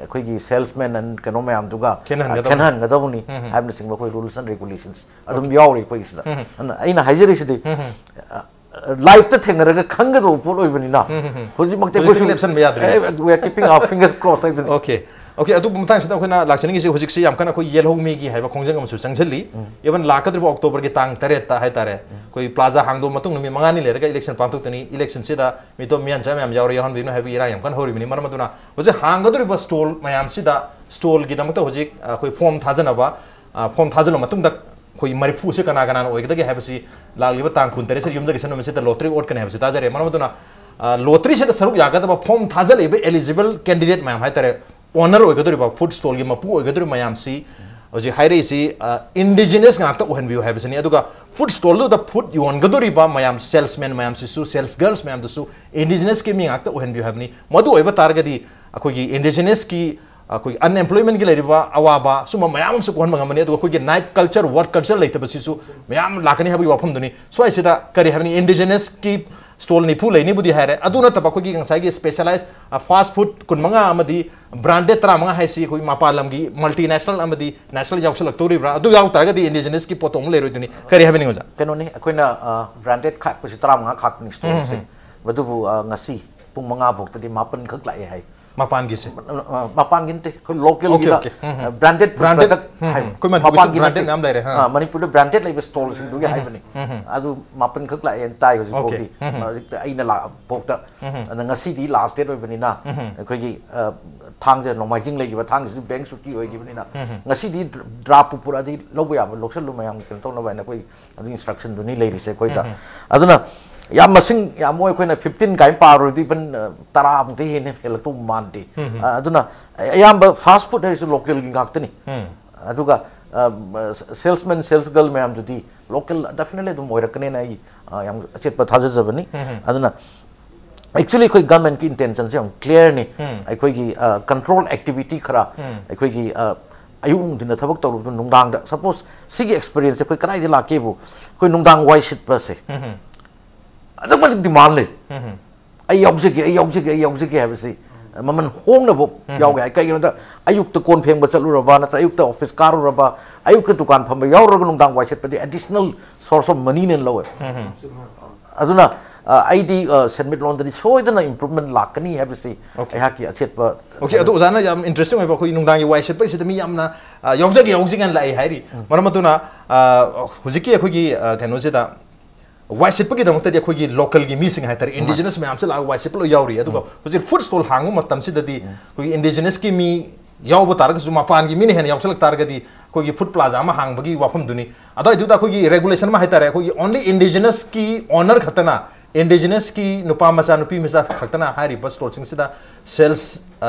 ꯑꯩꯈꯣꯏꯒꯤ ꯁꯦꯜꯁꯃꯦꯟ ꯑꯦꯟ ꯀꯩꯅꯣ ꯃꯌꯥꯝꯗꯨꯒ ꯈꯦꯠꯅꯍꯟꯒꯗꯕꯅꯤ꯫ ꯈꯦꯠꯅꯍꯟꯒꯗꯧꯕꯅꯤ ꯍꯥꯏꯕꯅꯆꯤꯡꯕ ꯑꯩꯈꯣꯏ ꯔꯨꯜꯁ ꯑꯦꯟ ꯔꯦꯒꯨꯂꯦꯁꯟꯁ ꯑꯗꯨꯝ ꯌꯥꯎꯔꯤ ꯑꯩꯈꯣꯏꯒꯤꯁꯤꯗ꯫ ꯑꯗꯨꯅ ꯑꯩꯅ ꯍꯥꯏꯖꯔꯤꯁꯤꯗꯤ, ꯂꯥꯏꯐꯇ ꯊꯦꯡꯅꯔꯒ ꯈꯪꯒꯗꯧꯕ ꯄꯣꯠ ꯑꯣꯏꯕꯅꯤꯅ ꯍꯧꯖꯤꯛꯃꯛꯇꯤ ꯍꯧꯖꯤꯛꯇꯤ ꯑꯩꯈꯣꯏꯁꯨ ꯂꯦꯞꯁꯟꯕ ꯌꯥꯗ꯭ꯔꯤ꯫ We are keeping our fingers crossed ꯍꯥꯏꯗꯨꯅꯤ꯫ Okay, okay, ꯑꯗꯨꯕꯨ ꯃꯇꯥꯡꯁꯤꯗ ꯑꯩꯈꯣꯏꯅ ꯂꯥꯛꯆꯅꯤꯡꯉꯤꯁꯤ ꯍꯧꯖꯤꯛꯁꯤ ꯌꯥꯝ ꯀꯟꯅ ꯑꯩꯈꯣꯏ ꯌꯦꯜꯍꯧꯃꯤꯒꯤ ꯍꯥꯏꯕ ꯈꯣꯡꯖꯪ ꯑꯃꯁꯨ ꯆꯪꯁꯤꯜꯂꯤ꯫ Even ꯂꯥꯛꯀꯗꯧꯔꯤꯕ ꯑꯣꯛꯇꯣꯕꯔꯒꯤ ꯇꯥꯡ ꯇꯔꯦꯠꯇ ꯍꯥꯏꯇꯥꯔꯦ, ꯑꯩꯈꯣꯏ ꯄ꯭ꯂꯥꯖꯥ ꯍꯥꯡꯗꯣꯛꯑ ꯃꯇꯨꯡ ꯅꯨꯃꯤꯠ ꯃꯉꯥꯅꯤ ꯂꯩꯔꯒ ꯏꯂꯦꯛꯁꯟ ꯄꯥꯡꯊꯣꯛꯇꯣꯏꯅꯤ꯫ ꯏꯂꯦꯛꯁꯟꯁꯤꯗ ꯃꯤꯇꯣꯞ ꯃꯤꯌꯥꯟꯆꯥ ꯃꯌꯥꯝ ꯌꯥꯎꯔ ꯌꯥꯎꯍꯟꯕꯤꯒꯅꯨ ꯍꯥꯏꯕꯒꯤ ꯏꯔꯥꯡ ꯌꯥꯝ ꯀꯟꯅ ꯍꯧꯔꯤꯕꯅꯤ꯫ ꯃꯔꯝ ꯑꯗꯨꯅ ꯍꯧꯖꯤꯛ ꯍꯥꯡꯒꯗꯧꯔꯤꯕ ꯁ꯭ꯇꯣꯜ ꯃꯌꯥꯝꯁꯤꯗ, ꯁ꯭ꯇꯣꯜꯒꯤꯗꯃꯛꯇ ꯍꯧꯖꯤꯛ ꯑꯩꯈꯣꯏ ꯐꯣꯔꯝ ꯊꯥꯖꯅꯕ, ꯑ, ꯐꯣꯔꯝ ꯊꯥꯖꯤꯜꯂ ꯃꯇꯨꯡꯗ ꯑꯩꯈꯣꯏ ꯃꯔꯤꯐꯨꯁꯦ ꯀꯅꯥ ꯀꯅꯥꯅ ꯑꯣꯏꯒꯗꯒꯦ ꯍꯥꯏꯕꯁꯤ ꯂꯥꯛꯂꯤꯕ ꯇꯥꯡ ꯀꯨꯟꯇꯔꯦꯠꯁꯦ ꯌꯨꯝꯖꯀꯩꯁ ꯅꯨꯃꯤꯠꯁꯤꯗ ꯂꯣꯇꯔꯤ ꯑꯣꯠꯀꯅꯤ ꯍꯥꯏꯕꯁꯤ ꯇꯥꯖꯔꯦ꯫ ꯃꯔꯝ ꯑꯗꯨꯅ, ꯑ, ꯂꯣꯇꯔꯤꯁꯤꯗ ꯁꯔꯨꯛ ꯌꯥꯒꯗꯕ ꯐꯣꯔꯝ ꯊꯥꯖꯤꯜꯂꯛꯏꯕ eligible candidate ꯃꯌꯥꯝ ꯍꯥꯏꯇꯥꯔꯦ, ꯑꯣꯅꯔ ꯑꯣꯏꯒꯗꯧꯔꯤꯕ, ꯐꯨꯗ ꯁ꯭ꯇꯣꯜꯒꯤ ꯃꯄꯨ ꯑꯣꯏꯒꯗꯧꯔꯤꯕ ꯃꯌꯥꯝꯁꯤ ꯍꯧꯖꯤꯛ ꯍꯥꯏꯔꯛꯏꯁꯤ, ꯑ, ꯏꯟꯗꯤꯖꯤꯅꯁ ꯉꯥꯛꯇ ꯑꯣꯏꯍꯟꯕꯤꯌꯨ ꯍꯥꯏꯕꯁꯤꯅꯤ꯫ ꯑꯗꯨꯒ ꯐꯨꯗ ꯁ꯭ꯇꯣꯜꯗꯨꯗ ꯐꯨꯗ ꯌꯣꯟꯒꯗꯧꯔꯤꯕ ꯃꯌꯥꯝ, ꯁꯦꯜꯁꯃꯦꯟ ꯃꯌꯥꯝꯁꯤꯁꯨ, ꯁꯦꯜꯁ ꯒꯔꯜꯁ ꯃꯌꯥꯝꯗꯨꯁꯨ ꯏꯟꯗꯤꯖꯤꯅꯁꯀꯤ ꯃꯤ ꯉꯥꯛꯇ ꯑꯣꯏꯍꯟꯕꯤꯌꯨ ꯍꯥꯏꯕꯅꯤ꯫ ꯃꯗꯨ ꯑꯣꯏꯕ ꯇꯥꯔꯒꯗꯤ ꯑꯩꯈꯣꯏꯒꯤ ꯏꯟꯗꯤꯖꯤꯅꯁꯀꯤ, ꯑꯩꯈꯣꯏꯒꯤ ꯑꯟꯑꯦꯝꯄ꯭ꯂꯣꯏꯃꯦꯟꯒꯤ ꯂꯩꯔꯤꯕ ꯑꯋꯥꯕ ꯁꯨꯝꯕ ꯃꯌꯥꯝ ꯑꯃꯁꯨ ꯀꯣꯛꯍꯟꯕ ꯉꯝꯃꯅꯤ꯫ ꯑꯗꯨꯒ ꯑꯩꯈꯣꯏꯒꯤ ꯅꯥꯏꯠ ꯀꯜꯆꯔ, ꯋꯥꯔꯛ ꯀꯜꯆꯔ ꯂꯩꯇꯕꯁꯤꯁꯨ ꯃꯌꯥꯝ ꯂꯥꯛꯀꯅꯤ ꯍꯥꯏꯕꯒꯤ ꯋꯥꯐꯝꯗꯨꯅꯤ꯫ ꯁ꯭ꯋꯥꯏꯁꯤꯗ ꯀꯔꯤ ꯍꯥꯏꯕꯅꯤ, ꯏꯟꯗꯤꯖꯤꯅꯁꯀꯤ ꯁ꯭ꯇꯣꯜ ꯅꯤꯐꯨ ꯂꯩꯅꯤꯕꯨꯗꯤ ꯍꯥꯏꯔꯦ, ꯑꯗꯨ ꯅꯠꯇꯕ ꯑꯩꯈꯣꯏꯒꯤ ꯉꯁꯥꯏꯒꯤ ꯁ꯭ꯄꯦꯁꯤꯌꯦꯂꯥꯏꯖ, ꯑ, ꯐꯥꯁ ꯐꯨꯗ ꯀꯨꯟꯃꯉꯥ ꯑꯃꯗꯤ ꯕ꯭ꯔꯥꯟꯗꯦꯗ ꯇꯔꯥꯃꯉꯥ ꯍꯥꯏꯁꯤ ꯑꯩꯈꯣꯏ ꯃꯄꯥꯟ ꯂꯝꯒꯤ ꯃꯜꯇꯤꯅꯦꯁꯅꯦꯜ ꯑꯃꯗꯤ ꯅꯦꯁꯅꯦꯜ ꯌꯥꯎꯁꯜꯂꯛꯇꯧꯔꯤꯕ꯭ꯔꯥ? ꯑꯗꯨ ꯌꯥꯎ ꯇꯥꯔꯒꯗꯤ ꯏꯟꯗꯤꯖꯤꯅꯁꯀꯤ ꯄꯣꯠꯇꯣ ꯑꯃꯨꯛ ꯂꯩꯔꯣꯏꯗꯣꯏꯅꯤ꯫ ꯀꯔꯤ ꯍꯥꯏꯕꯅꯤ ꯑꯣꯖꯥ? ꯀꯩꯅꯣꯅꯤ, ꯑꯩꯈꯣꯏꯅ, ꯑ, ꯕ꯭ꯔꯥꯟꯗꯦꯗ ꯈꯥꯛꯄꯁꯤ ꯇꯔꯥꯃꯉꯥ ꯈꯥꯛꯄꯅꯤ ꯁ꯭ꯇꯣꯜꯁꯦ꯫ ꯎꯝ, ꯎꯝ꯫ ꯃꯗꯨꯕꯨ, ꯑ, ꯉꯁꯤ ꯄꯨꯡ ꯃꯉꯥ ꯐꯥꯎꯗꯗꯤ ꯃꯥꯄꯟ ꯈꯛ ꯂꯥꯛꯑꯦ ꯍꯥꯏ꯫ ꯃꯄꯥꯟꯒꯤꯁꯦ? ꯑ, ꯑ, ꯃꯄꯥꯟꯒꯤ ꯅꯠꯇꯦ, ꯑꯩꯈꯣꯏ ꯂꯣꯀꯦꯜꯒꯤꯗ, ꯑꯣꯀꯦ, ꯑꯣꯀꯦ꯫ ꯎꯝ, ꯎꯝ꯫ ꯑ, ꯕ꯭ꯔꯥꯟꯗꯦꯗ ꯕ꯭ꯔꯥꯟꯗꯦꯗ, ꯄ꯭ꯔꯗꯛ ꯎꯝ, ꯎꯝ꯫ ꯍꯥꯏꯕ꯫ ꯑꯩꯈꯣꯏ ꯃꯅꯤꯄꯨꯔꯒꯤꯁꯨ ꯃꯄꯥꯟꯒꯤ ꯕ꯭ꯔꯥꯟꯗꯦꯗ ꯅꯠꯇꯦ꯫ ꯃꯌꯥꯝ ꯂꯩꯔꯦ, ꯑ꯫ ꯑ, ꯃꯅꯤꯄꯨꯔꯗ ꯕ꯭ꯔꯥꯟꯗꯦꯗ ꯂꯩꯕ ꯁ꯭ꯇꯣꯜꯁꯤꯡꯗꯨꯒꯤ ꯎꯝ, ꯎꯝ꯫ ꯍꯥꯏꯕꯅꯤ꯫ ꯎꯝ, ꯎꯝ꯫ ꯑꯗꯨ ꯃꯥꯄꯟ ꯈꯛ ꯂꯥꯛꯑꯦꯅ ꯇꯥꯏ ꯍꯧꯖꯤꯛ ꯑꯣꯀꯦ꯫ ꯐꯥꯎꯗꯤ꯫ ꯎꯝ, ꯎꯝ꯫ ꯍꯧꯖꯤꯛꯇ ꯑꯩꯅ ꯂꯥꯛ-, ꯐꯥꯎꯗ꯫ ꯎꯝ, ꯎꯝ꯫ ꯑꯗ ꯉꯁꯤꯗꯤ ꯂꯥꯁ ꯗꯦꯠ ꯑꯣꯏꯕꯅꯤꯅ ꯎꯝ, ꯎꯝ꯫ ꯑꯩꯈꯣꯏꯒꯤ, ꯑ, ꯊꯥꯡꯖ ꯅꯣꯡꯃꯥꯏꯖꯤꯡ ꯂꯩꯈꯤꯕ ꯊꯥꯡꯖꯁꯤꯁꯨ ꯕꯦꯡꯛ ꯁꯨꯇꯤ ꯑꯣꯏꯈꯤꯕꯅꯤꯅ ꯎꯝ, ꯎꯝ꯫ ꯉꯁꯤꯗꯤ ꯗ꯭ꯔ-, ꯗ꯭ꯔꯥꯐꯄꯨ ꯄꯨꯔꯛꯑꯗꯤ ꯂꯧꯕ ꯌꯥꯕ ꯂꯧꯁꯜꯂꯨ ꯃꯌꯥꯝꯒꯤ ꯀꯩꯅꯣ ꯇꯧꯅꯕ ꯍꯥꯏꯅ ꯑꯩꯈꯣꯏ ꯑꯗꯨꯒꯤ ꯏꯟꯁꯇ꯭ꯔꯛꯁꯟꯗꯨꯅꯤ ꯂꯩꯔꯤꯁꯦ ꯑꯩꯈꯣꯏꯗ꯫ ꯎꯝ, ꯎꯝ꯫ ꯑꯗꯨꯅ ꯌꯥꯝ ꯃꯁꯤꯡ ꯌꯥꯝ ꯑꯣꯏ, ꯑꯩꯈꯣꯏꯅ ꯐꯤꯐꯇꯤꯟ ꯀꯥꯏꯅ ꯄꯥꯔꯨꯔꯗꯤ ꯏꯚꯟ, ꯑ, ꯇꯔꯥꯃꯨꯛꯇꯩ ꯍꯦꯟꯅ ꯍꯦꯜꯂꯛꯇꯧ ꯃꯥꯟꯗꯦ꯫ ꯎꯝ, ꯎꯝ꯫ ꯑ, ꯑꯗꯨꯅ ꯑꯌꯥꯝꯕ ꯐꯥꯁ ꯐꯨꯗ ꯍꯥꯏꯔꯤꯁꯨ ꯂꯣꯀꯦꯜꯒꯤ ꯉꯥꯛꯇꯅꯤ꯫ ꯎꯝ꯫ ꯑꯗꯨꯒ, ꯑ, ꯁꯦꯜꯁꯃꯦꯟ, ꯁꯦꯜꯁ ꯒꯔꯜ ꯃꯌꯥꯝꯗꯨꯗꯤ ꯂꯣꯀꯦꯜ ꯗꯦꯐꯤꯅꯦꯠꯂꯤ ꯑꯗꯨꯝ ꯑꯣꯏꯔꯛꯀꯅꯦꯅ ꯑꯩ, ꯑ, ꯌꯥꯝ ꯑꯆꯦꯠꯄ ꯊꯥꯖꯖꯕꯅꯤ꯫ ꯎꯝ, ꯎꯝ꯫ ꯑꯗꯨꯅ Actually, ꯑꯩꯈꯣꯏ ꯒꯚꯔꯟꯃꯦꯟꯠꯀꯤ ꯏꯟꯇꯦꯟꯁꯟꯁꯦ ꯌꯥꯝ ꯀ꯭ꯂꯤꯌꯥꯔꯅꯤ꯫ ꯑꯩꯈꯣꯏꯒꯤ ꯀꯟꯇ꯭ꯔꯣꯜ ꯑꯦꯛꯇꯤꯚꯤꯇꯤ ꯈꯔ, ꯑꯩꯈꯣꯏꯒꯤ ꯑꯌꯨꯛ ꯅꯨꯡꯊꯤꯟꯗ ꯊꯕꯛ ꯇꯧꯔꯨꯕꯗ ꯅꯨꯡꯗꯥꯡꯗ, ꯁꯄꯣꯁ, ꯁꯤꯒꯤ ꯑꯦꯛꯁꯄꯤꯔꯤꯌꯦꯟꯁꯁꯦ ꯑꯩꯈꯣꯏ ꯀꯗꯥꯏꯗ ꯂꯥꯛꯀꯦꯕꯨ, ꯑꯩꯈꯣꯏ ꯅꯨꯡꯗꯥꯡ ꯋꯥꯏ ꯁꯤꯠꯄꯁꯦ ꯑꯗꯨꯛ ꯃꯇꯤꯛ ꯗꯤꯃꯥꯟ ꯂꯩ꯫ ꯑꯩ ꯌꯥꯎꯖꯒꯦ, ꯑꯩ ꯌꯥꯎꯖꯒꯦ, ꯑꯩ ꯌꯥꯎꯖꯒꯦ ꯍꯥꯏꯕꯁꯤ ꯃꯃꯜ ꯍꯣꯡꯅꯕ ꯌꯥꯎꯒꯦ ꯍꯥꯏ꯫ ꯀꯩꯒꯤꯅꯣꯗ, ꯑꯌꯨꯛꯇ ꯀꯣꯟ ꯐꯦꯡꯕ ꯆꯠꯂꯨꯔꯕ, ꯅꯠꯇ꯭ꯔꯒ ꯑꯌꯨꯛꯇ ꯑꯣꯐꯤꯁ ꯀꯥꯔꯨꯔꯕ, ꯑꯌꯨꯛꯇ ꯗꯨꯀꯥꯟ ꯐꯝꯕ ꯌꯥꯎꯔꯨꯔꯒ ꯅꯨꯡꯗꯥꯡ ꯋꯥꯏ ꯁꯤꯠꯄꯗꯤ ꯑꯦꯗꯤꯁꯅꯦꯜ ꯁꯣꯔꯁ ꯑꯣꯐ ꯃꯅꯤꯅꯦꯅ ꯂꯧꯋꯦ꯫ ꯑꯗꯨꯅ ꯑ, ꯑꯩꯗꯤ ꯁꯦꯟꯃꯤꯠꯂꯣꯟꯗꯗꯤ ꯁꯣꯏꯗꯅ ꯏꯝꯄ꯭ꯔꯨꯚꯃꯦꯟꯠ ꯂꯥꯛꯀꯅꯤ ꯍꯥꯏꯕꯁꯤ ꯑꯩꯍꯥꯛꯀꯤ ꯑꯆꯦꯠꯄ꯫ ꯑꯣꯀꯦ, ꯑꯗꯣ ꯑꯣꯖꯥꯅ ꯌꯥꯝ ꯏꯟꯇꯔꯦꯁꯇꯤꯡ ꯑꯣꯏꯕ, ꯑꯩꯈꯣꯏꯒꯤ ꯅꯨꯡꯗꯥꯡꯒꯤ ꯋꯥꯏ ꯁꯤꯠꯄꯒꯤꯁꯤꯗ ꯃꯤ ꯌꯥꯝꯅ, ꯑ, ꯌꯥꯎꯖꯒꯦ, ꯌꯥꯎꯖꯒꯦꯅ ꯂꯥꯛꯑꯦ ꯍꯥꯏꯔꯤ꯫ ꯃꯔꯝ ꯑꯗꯨꯅ, ꯑ, ꯍꯧꯖꯤꯛꯀꯤ ꯑꯩꯈꯣꯏꯒꯤ, ꯑ, ꯀꯩꯅꯣꯁꯤꯗ ꯋꯥꯏ ꯁꯤꯠꯄꯒꯤꯗꯃꯛꯇꯗꯤ ꯑꯩꯈꯣꯏꯒꯤ ꯂꯣꯀꯦꯜꯒꯤ ꯃꯤꯁꯤꯡ ꯍꯥꯏꯇꯥꯔꯦ, ꯏꯟꯗꯤꯖꯤꯅꯁ ꯃꯌꯥꯝꯁꯦ ꯂꯥꯛꯑꯒ ꯋꯥꯏ ꯁꯤꯠꯄ ꯂꯣꯏ ꯌꯥꯎꯔꯤ꯫ ꯑꯗꯨꯒ ꯍꯧꯖꯤꯛ ꯐꯨꯗ ꯁ꯭ꯇꯣꯜ ꯍꯥꯡꯕ ꯃꯇꯝꯁꯤꯗꯗꯤ ꯑꯩꯈꯣꯏꯒꯤ ꯏꯟꯗꯤꯖꯤꯅꯁꯀꯤ ꯃꯤ ꯌꯥꯎꯕ ꯇꯥꯔꯒꯁꯨ, ꯃꯄꯥꯟꯒꯤ ꯃꯤꯅ ꯍꯦꯟꯅ ꯌꯥꯎꯁꯜꯂꯛ ꯇꯥꯔꯒꯗꯤ, ꯑꯩꯈꯣꯏꯒꯤ ꯐꯨꯗ ꯄ꯭ꯂꯥꯖꯥ ꯑꯃ ꯍꯥꯡꯕꯒꯤ ꯋꯥꯐꯝꯗꯨꯅꯤ꯫ ꯑꯗꯨꯋꯥꯏꯗꯨꯗ ꯑꯩꯈꯣꯏꯒꯤ ꯔꯦꯒꯨꯂꯦꯁꯟ ꯑꯃ ꯍꯥꯏꯇꯥꯔꯦ, ꯑꯩꯈꯣꯏꯒꯤ ꯑꯣꯟꯂꯤ ꯏꯟꯗꯤꯖꯤꯅꯁꯀꯤ ꯑꯣꯅꯔ ꯈꯛꯇꯅ, ꯏꯟꯗꯤꯖꯤꯅꯁꯀꯤ ꯅꯨꯄꯥ ꯃꯆꯥ, ꯅꯨꯄꯤ ꯃꯆꯥ ꯈꯛꯇꯅ ꯍꯥꯏꯔꯤꯕ ꯁ꯭ꯇꯣꯜꯁꯤꯡꯁꯤꯗ ꯁꯦꯜꯁ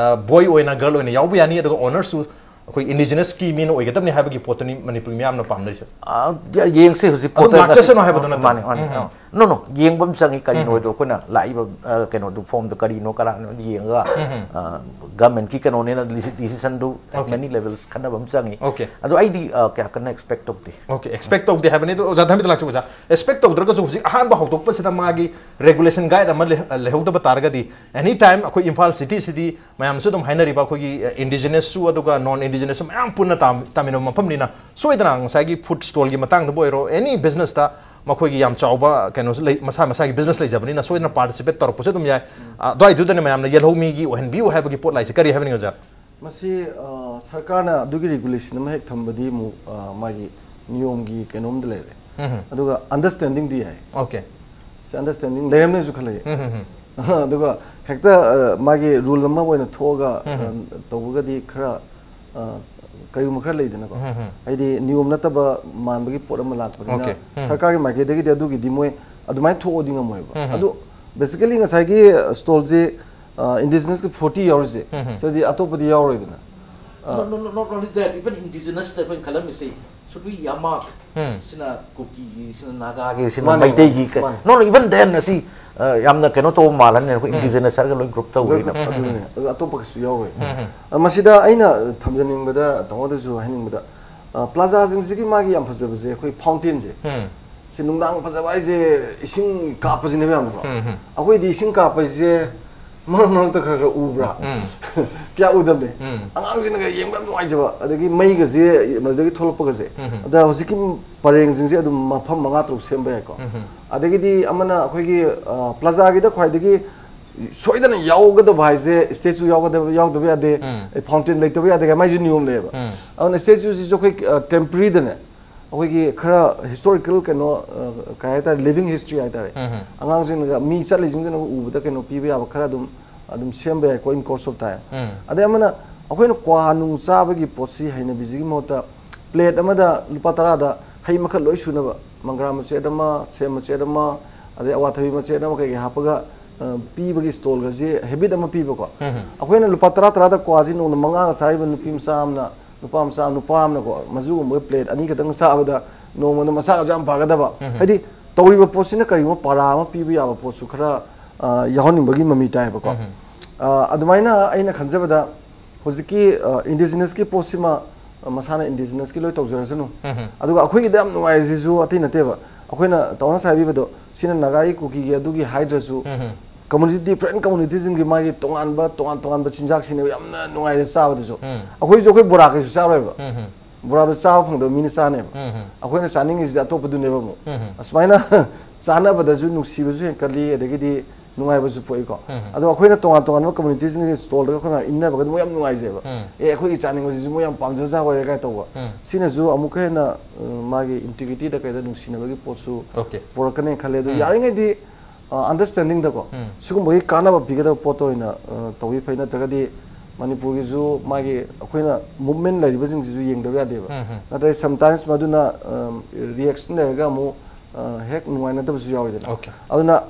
ꯕꯣꯏ ꯑꯣꯏꯅ, ꯒꯔꯜ ꯑꯣꯏꯅ ꯌꯥꯎꯕ ꯌꯥꯅꯤ, ꯑꯗꯨꯒ ꯑꯣꯅꯔꯁꯨ ꯑꯩꯈꯣꯏ ꯏꯟꯗꯤꯖꯤꯅꯁꯀꯤ ꯃꯤꯅ ꯑꯣꯏꯒꯗꯕꯅꯤ ꯍꯥꯏꯕꯒꯤ ꯄꯣꯠꯇꯨꯅꯤ ꯃꯅꯤꯄꯨꯔꯒꯤ ꯃꯤꯌꯥꯝꯅ ꯄꯥꯝꯅꯔꯤꯁꯦ꯫ ꯑ, ꯌ-, ꯌꯦꯡꯁꯤ ꯍꯧꯖꯤꯛ ꯑꯗꯨꯝ ꯄꯣꯠꯇ ꯂꯥꯛꯆꯁꯅꯨ ꯍꯥꯏꯕꯗꯨ ꯅꯠꯇ꯭ꯔꯥ? ꯃꯥꯅꯤ, ꯃꯥꯅꯤ꯫ ꯎꯝ, ꯎꯝ꯫ ꯑ, no, no, ꯌꯦꯡꯕ ꯑꯃ ꯆꯪꯉꯤ, ꯀꯔꯤꯅꯣꯗꯣ ꯑꯩꯈꯣꯏꯅ ꯂꯥꯛꯏꯕ, ꯑ, ꯀꯩꯅꯣꯗꯨ, ꯐꯣꯔꯝꯗꯨ ꯀꯔꯤꯅꯣ, ꯀꯅꯥꯅꯣ ꯌꯦꯡꯉꯒ, ꯎꯝ, ꯎꯝ꯫ ꯑ, ꯒꯚꯔꯟꯃꯦꯟꯠꯀꯤ ꯀꯩꯅꯣꯅꯦꯅ ꯗꯤꯁꯤ-, ꯗꯤꯁꯤꯁꯟꯗꯨ ꯑꯣꯀꯦ꯫ ꯃꯦꯅꯤ ꯂꯦꯚꯦꯜꯁ ꯈꯟꯅꯕ ꯑꯃ ꯆꯪꯉꯤ꯫ ꯑꯣꯀꯦ꯫ ꯑꯗꯣ ꯑꯩꯗꯤ, ꯑ, ꯀꯌꯥ ꯀꯟꯅ ꯑꯦꯛꯁꯄꯦꯛ ꯇꯧꯗꯦ꯫ ꯑꯣꯀꯦ, ꯑꯦꯛꯁꯄꯦꯛ ꯇꯧꯗꯦ ꯍꯥꯏꯕꯅꯤ꯫ ꯑꯗꯣ ꯑꯣꯖꯥ ꯙꯔꯃꯦꯟꯗ꯭ꯔ ꯂꯥꯛꯆꯧ ꯑꯣꯖꯥ, ꯑꯦꯛꯁꯄꯦꯛ ꯇꯧꯗ꯭ꯔꯒꯁꯨ ꯍꯧꯖꯤꯛ ꯑꯍꯥꯟꯕ ꯍꯧꯗꯣꯛꯄꯁꯤꯗ ꯃꯥꯒꯤ ꯔꯦꯒꯨꯂꯦꯁꯟ ꯒꯥꯏꯗ ꯑꯃ ꯂꯩ-, ꯂꯩꯍꯧꯗꯕ ꯇꯥꯔꯒꯗꯤ, ꯑꯦꯅꯤ ꯇꯥꯏꯝ ꯑꯩꯈꯣꯏ ꯏꯝꯐꯥꯜ ꯁꯤꯇꯤꯁꯤꯗꯤ ꯃꯌꯥꯝꯁꯨ ꯑꯗꯨꯝ ꯍꯥꯏꯅꯔꯤꯕ ꯑꯩꯈꯣꯏꯒꯤ, ꯑ, ꯏꯟꯗꯤꯖꯤꯅꯁꯁꯨ ꯑꯗꯨꯒ ꯅꯣꯟ ꯏꯟꯗꯤꯖꯤꯅꯁꯁꯨ ꯃꯌꯥꯝ ꯄꯨꯟꯅ ꯇꯥꯝ-, ꯇꯥꯃꯤꯟꯅꯕ ꯃꯐꯝꯅꯤꯅ, ꯁꯣꯏꯗꯅ ꯉꯁꯥꯏꯒꯤ ꯐꯨꯗ ꯁ꯭ꯇꯣꯜꯒꯤ ꯃꯇꯥꯡꯗꯕꯨ ꯑꯣꯏꯔꯣ, ꯑꯦꯅꯤ ꯕꯤꯖꯤꯅꯦꯁꯇ ꯃꯈꯣꯏꯒꯤ ꯌꯥꯝ ꯆꯥꯎꯕ ꯀꯩꯅꯣꯁꯨ ꯂꯩ, ꯃꯁꯥ ꯃꯁꯥꯒꯤ ꯕꯤꯖꯤꯅꯦꯁ ꯂꯩꯖꯕꯅꯤꯅ ꯁꯣꯏꯗꯅ ꯄꯥꯔꯇꯤꯁꯤꯄꯦꯠ ꯇꯧꯔꯛꯄꯁꯨ ꯑꯗꯨꯝ ꯌꯥꯏ꯫ ꯑ, ꯑꯗꯨꯋꯥꯏꯗꯨꯗꯅꯦ ꯃꯌꯥꯝꯅ ꯌꯦꯜꯍꯧꯃꯤꯒꯤ ꯑꯣꯏꯍꯟꯕꯤꯌꯨ ꯍꯥꯏꯕꯒꯤ ꯄꯣꯠ ꯂꯥꯛꯏꯁꯦ ꯀꯔꯤ ꯍꯥꯏꯕꯅꯤ ꯑꯣꯖꯥ? ꯃꯁꯤ, ꯑ, ꯁꯔꯀꯥꯔꯅ ꯑꯗꯨꯒꯤ ꯔꯤꯒꯨꯂꯦꯁꯟ ꯑꯃ ꯍꯦꯛ ꯊꯝꯕꯗꯤ ꯑꯃꯨꯛ, ꯑ, ꯃꯥꯒꯤ ꯅꯤꯌꯣꯝꯒꯤ ꯀꯩꯅꯣꯝꯗ ꯂꯩꯔꯦ꯫ ꯎꯝ, ꯎꯝ꯫ ꯑꯗꯨꯒ ꯑꯟꯗꯔꯁꯇꯦꯟꯗꯤꯡꯗꯤ ꯌꯥꯏ꯫ ꯑꯣꯀꯦ꯫ ꯁꯤ ꯑꯟꯗꯔꯁꯇꯦꯟꯗꯤꯡ ꯂꯩꯔꯝꯅꯦꯁꯨ ꯈꯜꯂꯛꯑꯦ꯫ ꯎꯝ, ꯎꯝ, ꯎꯝ꯫ ꯑꯗꯨꯒ ꯍꯦꯛꯇ, ꯑ, ꯃꯥꯒꯤ ꯔꯨꯜ ꯑꯃ ꯑꯣꯏꯅ ꯊꯣꯛꯑꯒ, ꯎꯝ, ꯎꯝ꯫ ꯑ, ꯇꯧꯕꯒꯗꯤ ꯈꯔ, ꯑ, ꯀꯔꯤꯒꯨꯝꯕ ꯈꯔ ꯂꯩꯗꯅꯀꯣ꯫ ꯎꯝ, ꯎꯝ꯫ ꯍꯥꯏꯗꯤ ꯅꯤꯌꯣꯝ ꯅꯠꯇꯕ ꯃꯥꯟꯕꯒꯤ ꯄꯣꯠ ꯑꯃ ꯂꯥꯛꯄꯅꯤꯅ ꯑꯣꯀꯦ꯫ ꯎꯝ꯫ ꯁꯔꯀꯥꯔꯒꯤ ꯃꯥꯏꯀꯩꯗꯒꯤꯗꯤ ꯑꯗꯨꯒꯤꯗꯤ ꯃꯣꯏ ꯑꯗꯨꯃꯥꯏꯅ ꯊꯣꯛꯑꯣꯗꯤ ꯉꯝꯃꯣꯏꯕ꯫ ꯎꯝ, ꯎꯝ꯫ ꯑꯗꯨ basically ꯉꯁꯥꯏꯒꯤ ꯁ꯭ꯇꯣꯜꯁꯦ, ꯑ, ꯏꯟꯗꯤꯖꯤꯅꯁꯀꯤ ꯐꯣꯔꯇꯤ ꯌꯥꯎꯔꯤꯁꯦ, ꯎꯝ, ꯎꯝ꯫ ꯁꯤꯗꯤ ꯑꯇꯣꯞꯄꯗꯤ ꯌꯥꯎꯔꯣꯏꯗꯅ꯫ ꯑ, No, no, no, not only that, even ꯏꯟꯗꯤꯖꯤꯅꯁꯇ ꯑꯩꯈꯣꯏꯅ ꯈꯜꯂꯝꯃꯤꯁꯤ, ꯁꯨꯔꯨꯏ ꯌꯥꯃꯥꯛ ꯎꯝ꯫ ꯁꯤꯅ ꯀꯨꯀꯤꯒꯤ, ꯁꯤꯅ ꯅꯥꯒꯥꯒꯤ, ꯁꯤꯅ ꯃꯥꯅꯦ, ꯃꯩꯇꯩꯒꯤ ꯀ- ꯃꯥꯅꯦ꯫ no, no, even then ꯑꯁꯤ ꯑ, ꯌꯥꯝꯅ ꯀꯩꯅꯣ ꯇꯧꯕ ꯃꯥꯜꯂꯅꯤ, ꯑꯩꯈꯣꯏ indigenous ꯍꯥꯏꯔꯒ ꯂꯣꯏ group ꯇꯧꯕꯅꯤꯅ꯫ ꯑꯗꯨꯅꯦ, ꯑꯗꯨ ꯑꯇꯣꯞꯄ ꯀꯩꯁꯨ ꯌꯥꯎꯔꯣꯏ꯫ ꯑ, ꯃꯁꯤꯗ ꯑꯩꯅ ꯊꯝꯖꯅꯤꯡꯕꯗ, ꯇꯥꯃꯣꯗꯁꯨ ꯍꯥꯏꯅꯤꯡꯕꯗ, ꯑ, ꯄ꯭ꯂꯥꯖꯥꯁꯤꯡꯁꯤꯒꯤ ꯃꯥꯒꯤ ꯌꯥꯝ ꯐꯖꯕꯁꯦ ꯑꯩꯈꯣꯏ fountainꯁꯦ, ꯎꯝ꯫ ꯁꯤ ꯅꯨꯡꯗꯥꯡ ꯐꯖꯕ ꯍꯥꯏꯁꯦ ꯏꯁꯤꯡ ꯀꯥꯞꯄꯁꯤꯅꯦꯕ ꯌꯥꯝꯅꯀꯣ꯫ ꯑꯩꯈꯣꯏꯗꯤ ꯏꯁꯤꯡ ꯀꯥꯞꯄ ꯍꯥꯏꯁꯦ ꯃꯔꯛ ꯃꯔꯛꯇ ꯈꯔ ꯈꯔ ꯎꯕ꯭ꯔꯥ? ꯀꯌꯥ ꯎꯗꯕꯅꯦ꯫ ꯑꯉꯥꯡꯁꯤꯡꯅꯒ ꯌꯦꯡꯕ ꯌꯥꯝ ꯅꯨꯡꯉꯥꯏꯖꯕ, ꯑꯗꯒꯤ ꯃꯩꯒꯁꯦ ꯃꯗꯨꯗꯒꯤ ꯊꯣꯛꯂꯛꯄꯒꯁꯦ꯫ ꯑꯗ ꯍꯧꯖꯤꯛꯀꯤ ꯄꯔꯦꯡꯁꯤꯡꯁꯦ ꯑꯗꯨꯝ ꯃꯐꯝ ꯃꯉꯥ ꯇꯔꯨꯛ ꯁꯦꯝꯕ ꯌꯥꯏꯀꯣ꯫ ꯑꯗꯒꯤꯗꯤ ꯑꯃꯅ ꯑꯩꯈꯣꯏꯒꯤ, ꯑ, ꯄ꯭ꯂꯥꯖꯥꯒꯤꯗ ꯈ꯭ꯋꯥꯏꯗꯒꯤ ꯁꯣꯏꯗꯅ ꯌꯥꯎꯒꯗꯕ ꯍꯥꯏꯁꯦ statue ꯌꯥꯎꯒꯗꯕ, ꯌꯥꯎꯗꯕ ꯌꯥꯗꯦ, fountain ꯂꯩꯇꯕ ꯌꯥꯗꯦ ꯀꯥꯏ ꯃꯥꯏꯁꯨ ꯅꯤꯌꯣꯝ ꯂꯩꯌꯦꯕ꯫ ꯑꯗꯨꯅ statueꯁꯤꯁꯨ ꯑꯩꯈꯣꯏ, ꯑ, temporaryꯗꯅꯦ, ꯑꯩꯈꯣꯏꯒꯤ ꯈꯔ historical ꯀꯩꯅꯣ, ꯑ, ꯀꯩ ꯍꯥꯏꯇꯥꯔꯦ, living history ꯍꯥꯏꯇꯥꯔꯦ, ꯑꯉꯥꯡꯁꯤꯡꯅꯒ, ꯃꯤ ꯆꯠꯂꯤꯁꯤꯡꯗꯨꯅꯒ ꯎꯕꯗ ꯀꯩꯅꯣ ꯄꯤꯕ ꯌꯥꯕ ꯈꯔ ꯑꯗꯨꯝ, ꯑꯗꯨꯝ ꯁꯦꯝꯕ ꯌꯥꯏꯀꯣ in course of time꯫ ꯑꯗꯩ ꯑꯃꯅ ꯑꯩꯈꯣꯏꯅ ꯀ꯭ꯋꯥ ꯅꯨꯡ ꯆꯥꯕꯒꯤ ꯄꯣꯠꯁꯤ ꯍꯩꯅꯕꯤꯁꯤꯒꯤ ꯃꯍꯨꯠꯇ plate ꯑꯃꯗ ꯂꯨꯄꯥ ꯇꯔꯥꯗ ꯍꯩ ꯃꯈꯜ ꯂꯣꯏ ꯁꯨꯅꯕ, ꯃꯪꯒ꯭ꯔꯥ ꯃꯆꯦꯠ ꯑꯃ, ꯁꯦꯝ ꯃꯆꯦꯠ ꯑꯃ, ꯑꯗꯩ ꯑꯋꯥꯊꯕꯤ ꯃꯆꯦꯠ ꯑꯃ, ꯀꯩꯀꯩ ꯍꯥꯞꯄꯒ, ꯑ, ꯄꯤꯕꯒꯤ stallꯒꯁꯦ habit ꯑꯃ ꯄꯤꯕꯀꯣ꯫ ꯑꯩꯈꯣꯏꯅ ꯂꯨꯄꯥ ꯇꯔꯥ ꯇꯔꯥꯗ ꯀ꯭ꯋꯥꯁꯤ ꯅꯣꯡꯃꯗ ꯃꯉꯥꯒ ꯆꯥꯔꯤꯕ ꯅꯨꯄꯤ ꯃꯆꯥ ꯑꯃꯅ, ꯅꯨꯄꯥ ꯃꯆꯥ, ꯅꯨꯄꯥ ꯑꯃꯅꯀꯣ, ꯃꯗꯨꯒꯨꯝꯕ plate ꯑꯅꯤ ꯈꯛꯇꯪ ꯆꯥꯕꯗ ꯅꯣꯡꯃꯗ ꯃꯁꯥꯒꯁꯨ ꯌꯥꯝ ꯐꯒꯗꯕ꯫ ꯍꯥꯏꯗꯤ ꯇꯧꯔꯤꯕ ꯄꯣꯠꯁꯤꯅ ꯀꯔꯤꯒꯨꯝꯕ ꯄꯔꯥ ꯑꯃ ꯄꯤꯕ ꯌꯥꯕ ꯄꯣꯠꯁꯨ ꯈꯔ, ꯑ, ꯌꯥꯎꯍꯟꯅꯤꯡꯕꯒꯤ ꯃꯃꯤ ꯇꯥꯏꯌꯦꯕꯀꯣ꯫ ꯑ, ꯑꯗꯨꯃꯥꯏꯅ ꯑꯩꯅ ꯈꯟꯖꯕꯗ ꯍꯧꯖꯤꯛꯀꯤ, ꯑ, indigenousꯀꯤ ꯄꯣꯠꯁꯤꯃ, ꯑ, ꯃꯁꯥꯅ indigenousꯀꯤ ꯂꯣꯏ ꯇꯧꯖꯔꯁꯅꯨ꯫ ꯑꯗꯨꯒ ꯑꯩꯈꯣꯏꯒꯤꯗ ꯌꯥꯝ ꯅꯨꯡꯉꯥꯏꯔꯤꯁꯤꯁꯨ ꯑꯇꯩ ꯅꯠꯇꯦꯕ, ꯑꯩꯈꯣꯏꯅ ꯇꯥꯃꯣꯅ ꯉꯁꯥꯏ ꯍꯥꯏꯕꯤꯕꯗꯣ, ꯁꯤꯅ ꯅꯥꯒꯥꯒꯤ, ꯀꯨꯀꯤꯒꯤ, ꯑꯗꯨꯒꯤ ꯍꯥꯏꯗ꯭ꯔꯁꯨ, community, different communityꯁꯤꯡꯒꯤ ꯃꯥꯒꯤ ꯇꯣꯉꯥꯟꯕ, ꯇꯣꯉꯥꯟ ꯇꯣꯉꯥꯟꯕ ꯆꯤꯟꯖꯥꯛꯁꯤꯡꯅꯦꯕ ꯌꯥꯝꯅ ꯅꯨꯡꯉꯥꯏꯔꯦ ꯆꯥꯕꯗꯁꯨ꯫ ꯑꯩꯈꯣꯏꯁꯨ ꯑꯩꯈꯣꯏ ꯕꯣꯔꯥ ꯀꯩꯁꯨ ꯆꯥꯔꯣꯏꯕ, ꯕꯣꯔꯥꯗꯣ ꯆꯥꯕ ꯐꯪꯗꯕ ꯃꯤꯅ ꯆꯥꯅꯦꯕ꯫ ꯑꯩꯈꯣꯏꯅ ꯆꯥꯅꯤꯡꯉꯤꯁꯤꯗꯤ ꯑꯇꯣꯞꯄꯗꯨꯅꯦꯕ ꯑꯃꯨꯛ꯫ ꯑꯁꯨꯃꯥꯏꯅ ꯆꯥꯅꯕꯗꯁꯨ ꯅꯨꯡꯁꯤꯕꯁꯨ ꯍꯦꯟꯀꯠꯂꯤ, ꯑꯗꯒꯤꯗꯤ ꯅꯨꯡꯉꯥꯏꯕꯁꯨ ꯄꯣꯛꯏꯀꯣ꯫ ꯑꯗꯣ ꯑꯩꯈꯣꯏꯅ ꯇꯣꯉꯥꯟ ꯇꯣꯉꯥꯟꯕ communityꯁꯤꯡꯒꯤ stallꯗꯒ ꯑꯩꯈꯣꯏꯅ ꯏꯟꯅꯕꯒꯗꯤ ꯃꯣꯏ ꯌꯥꯝ ꯅꯨꯡꯉꯥꯏꯖꯩꯕ꯫ ꯑꯦ, ꯑꯩꯈꯣꯏꯒꯤ ꯆꯥꯅꯤꯡꯕꯁꯤꯁꯨ ꯃꯣꯏ ꯌꯥꯝ ꯄꯥꯝꯖꯖꯥ ꯑꯣꯏꯔꯦ ꯀꯥꯏ ꯇꯧꯕ꯫ ꯁꯤꯅꯁꯨ ꯑꯃꯨꯛꯀ ꯍꯦꯟꯅ, ꯑ, ꯃꯥꯒꯤ integrityꯗ ꯀꯩꯗ ꯅꯨꯡꯁꯤꯅꯕꯒꯤ ꯄꯣꯠꯁꯨ Okay. ꯄꯨꯔꯛꯀꯅꯦꯅ ꯈꯜꯂꯦ꯫ ꯑꯗꯨ ꯌꯥꯔꯤꯉꯩꯗꯤ, ꯑ, understandingꯗꯀꯣ, ꯁꯤꯒꯨꯝꯕꯒꯤ ꯀꯥꯟꯅꯕ ꯄꯤꯒꯗꯕ ꯄꯣꯠꯇ ꯑꯣꯏꯅ, ꯑ, ꯇꯧꯕꯤ ꯐꯩ꯫ ꯅꯠꯇ꯭ꯔꯒꯗꯤ ꯃꯅꯤꯄꯨꯔꯒꯤꯁꯨ ꯃꯥꯒꯤ ꯑꯩꯈꯣꯏꯅ movement ꯂꯩꯔꯤꯕꯁꯤꯡꯁꯤꯁꯨ ꯌꯦꯡꯗꯕ ꯌꯥꯗꯦꯕ꯫ ꯅꯠꯇ꯭ꯔꯒꯗꯤ sometimes ꯃꯗꯨꯅ, ꯑ, reaction ꯂꯩꯔꯒ ꯑꯃꯨꯛ, ꯑ, ꯍꯦꯛ ꯅꯨꯡꯉꯥꯏꯅꯗꯕꯁꯨ ꯌꯥꯎꯋꯤꯗꯅ꯫ Okay. ꯑꯗꯨꯅ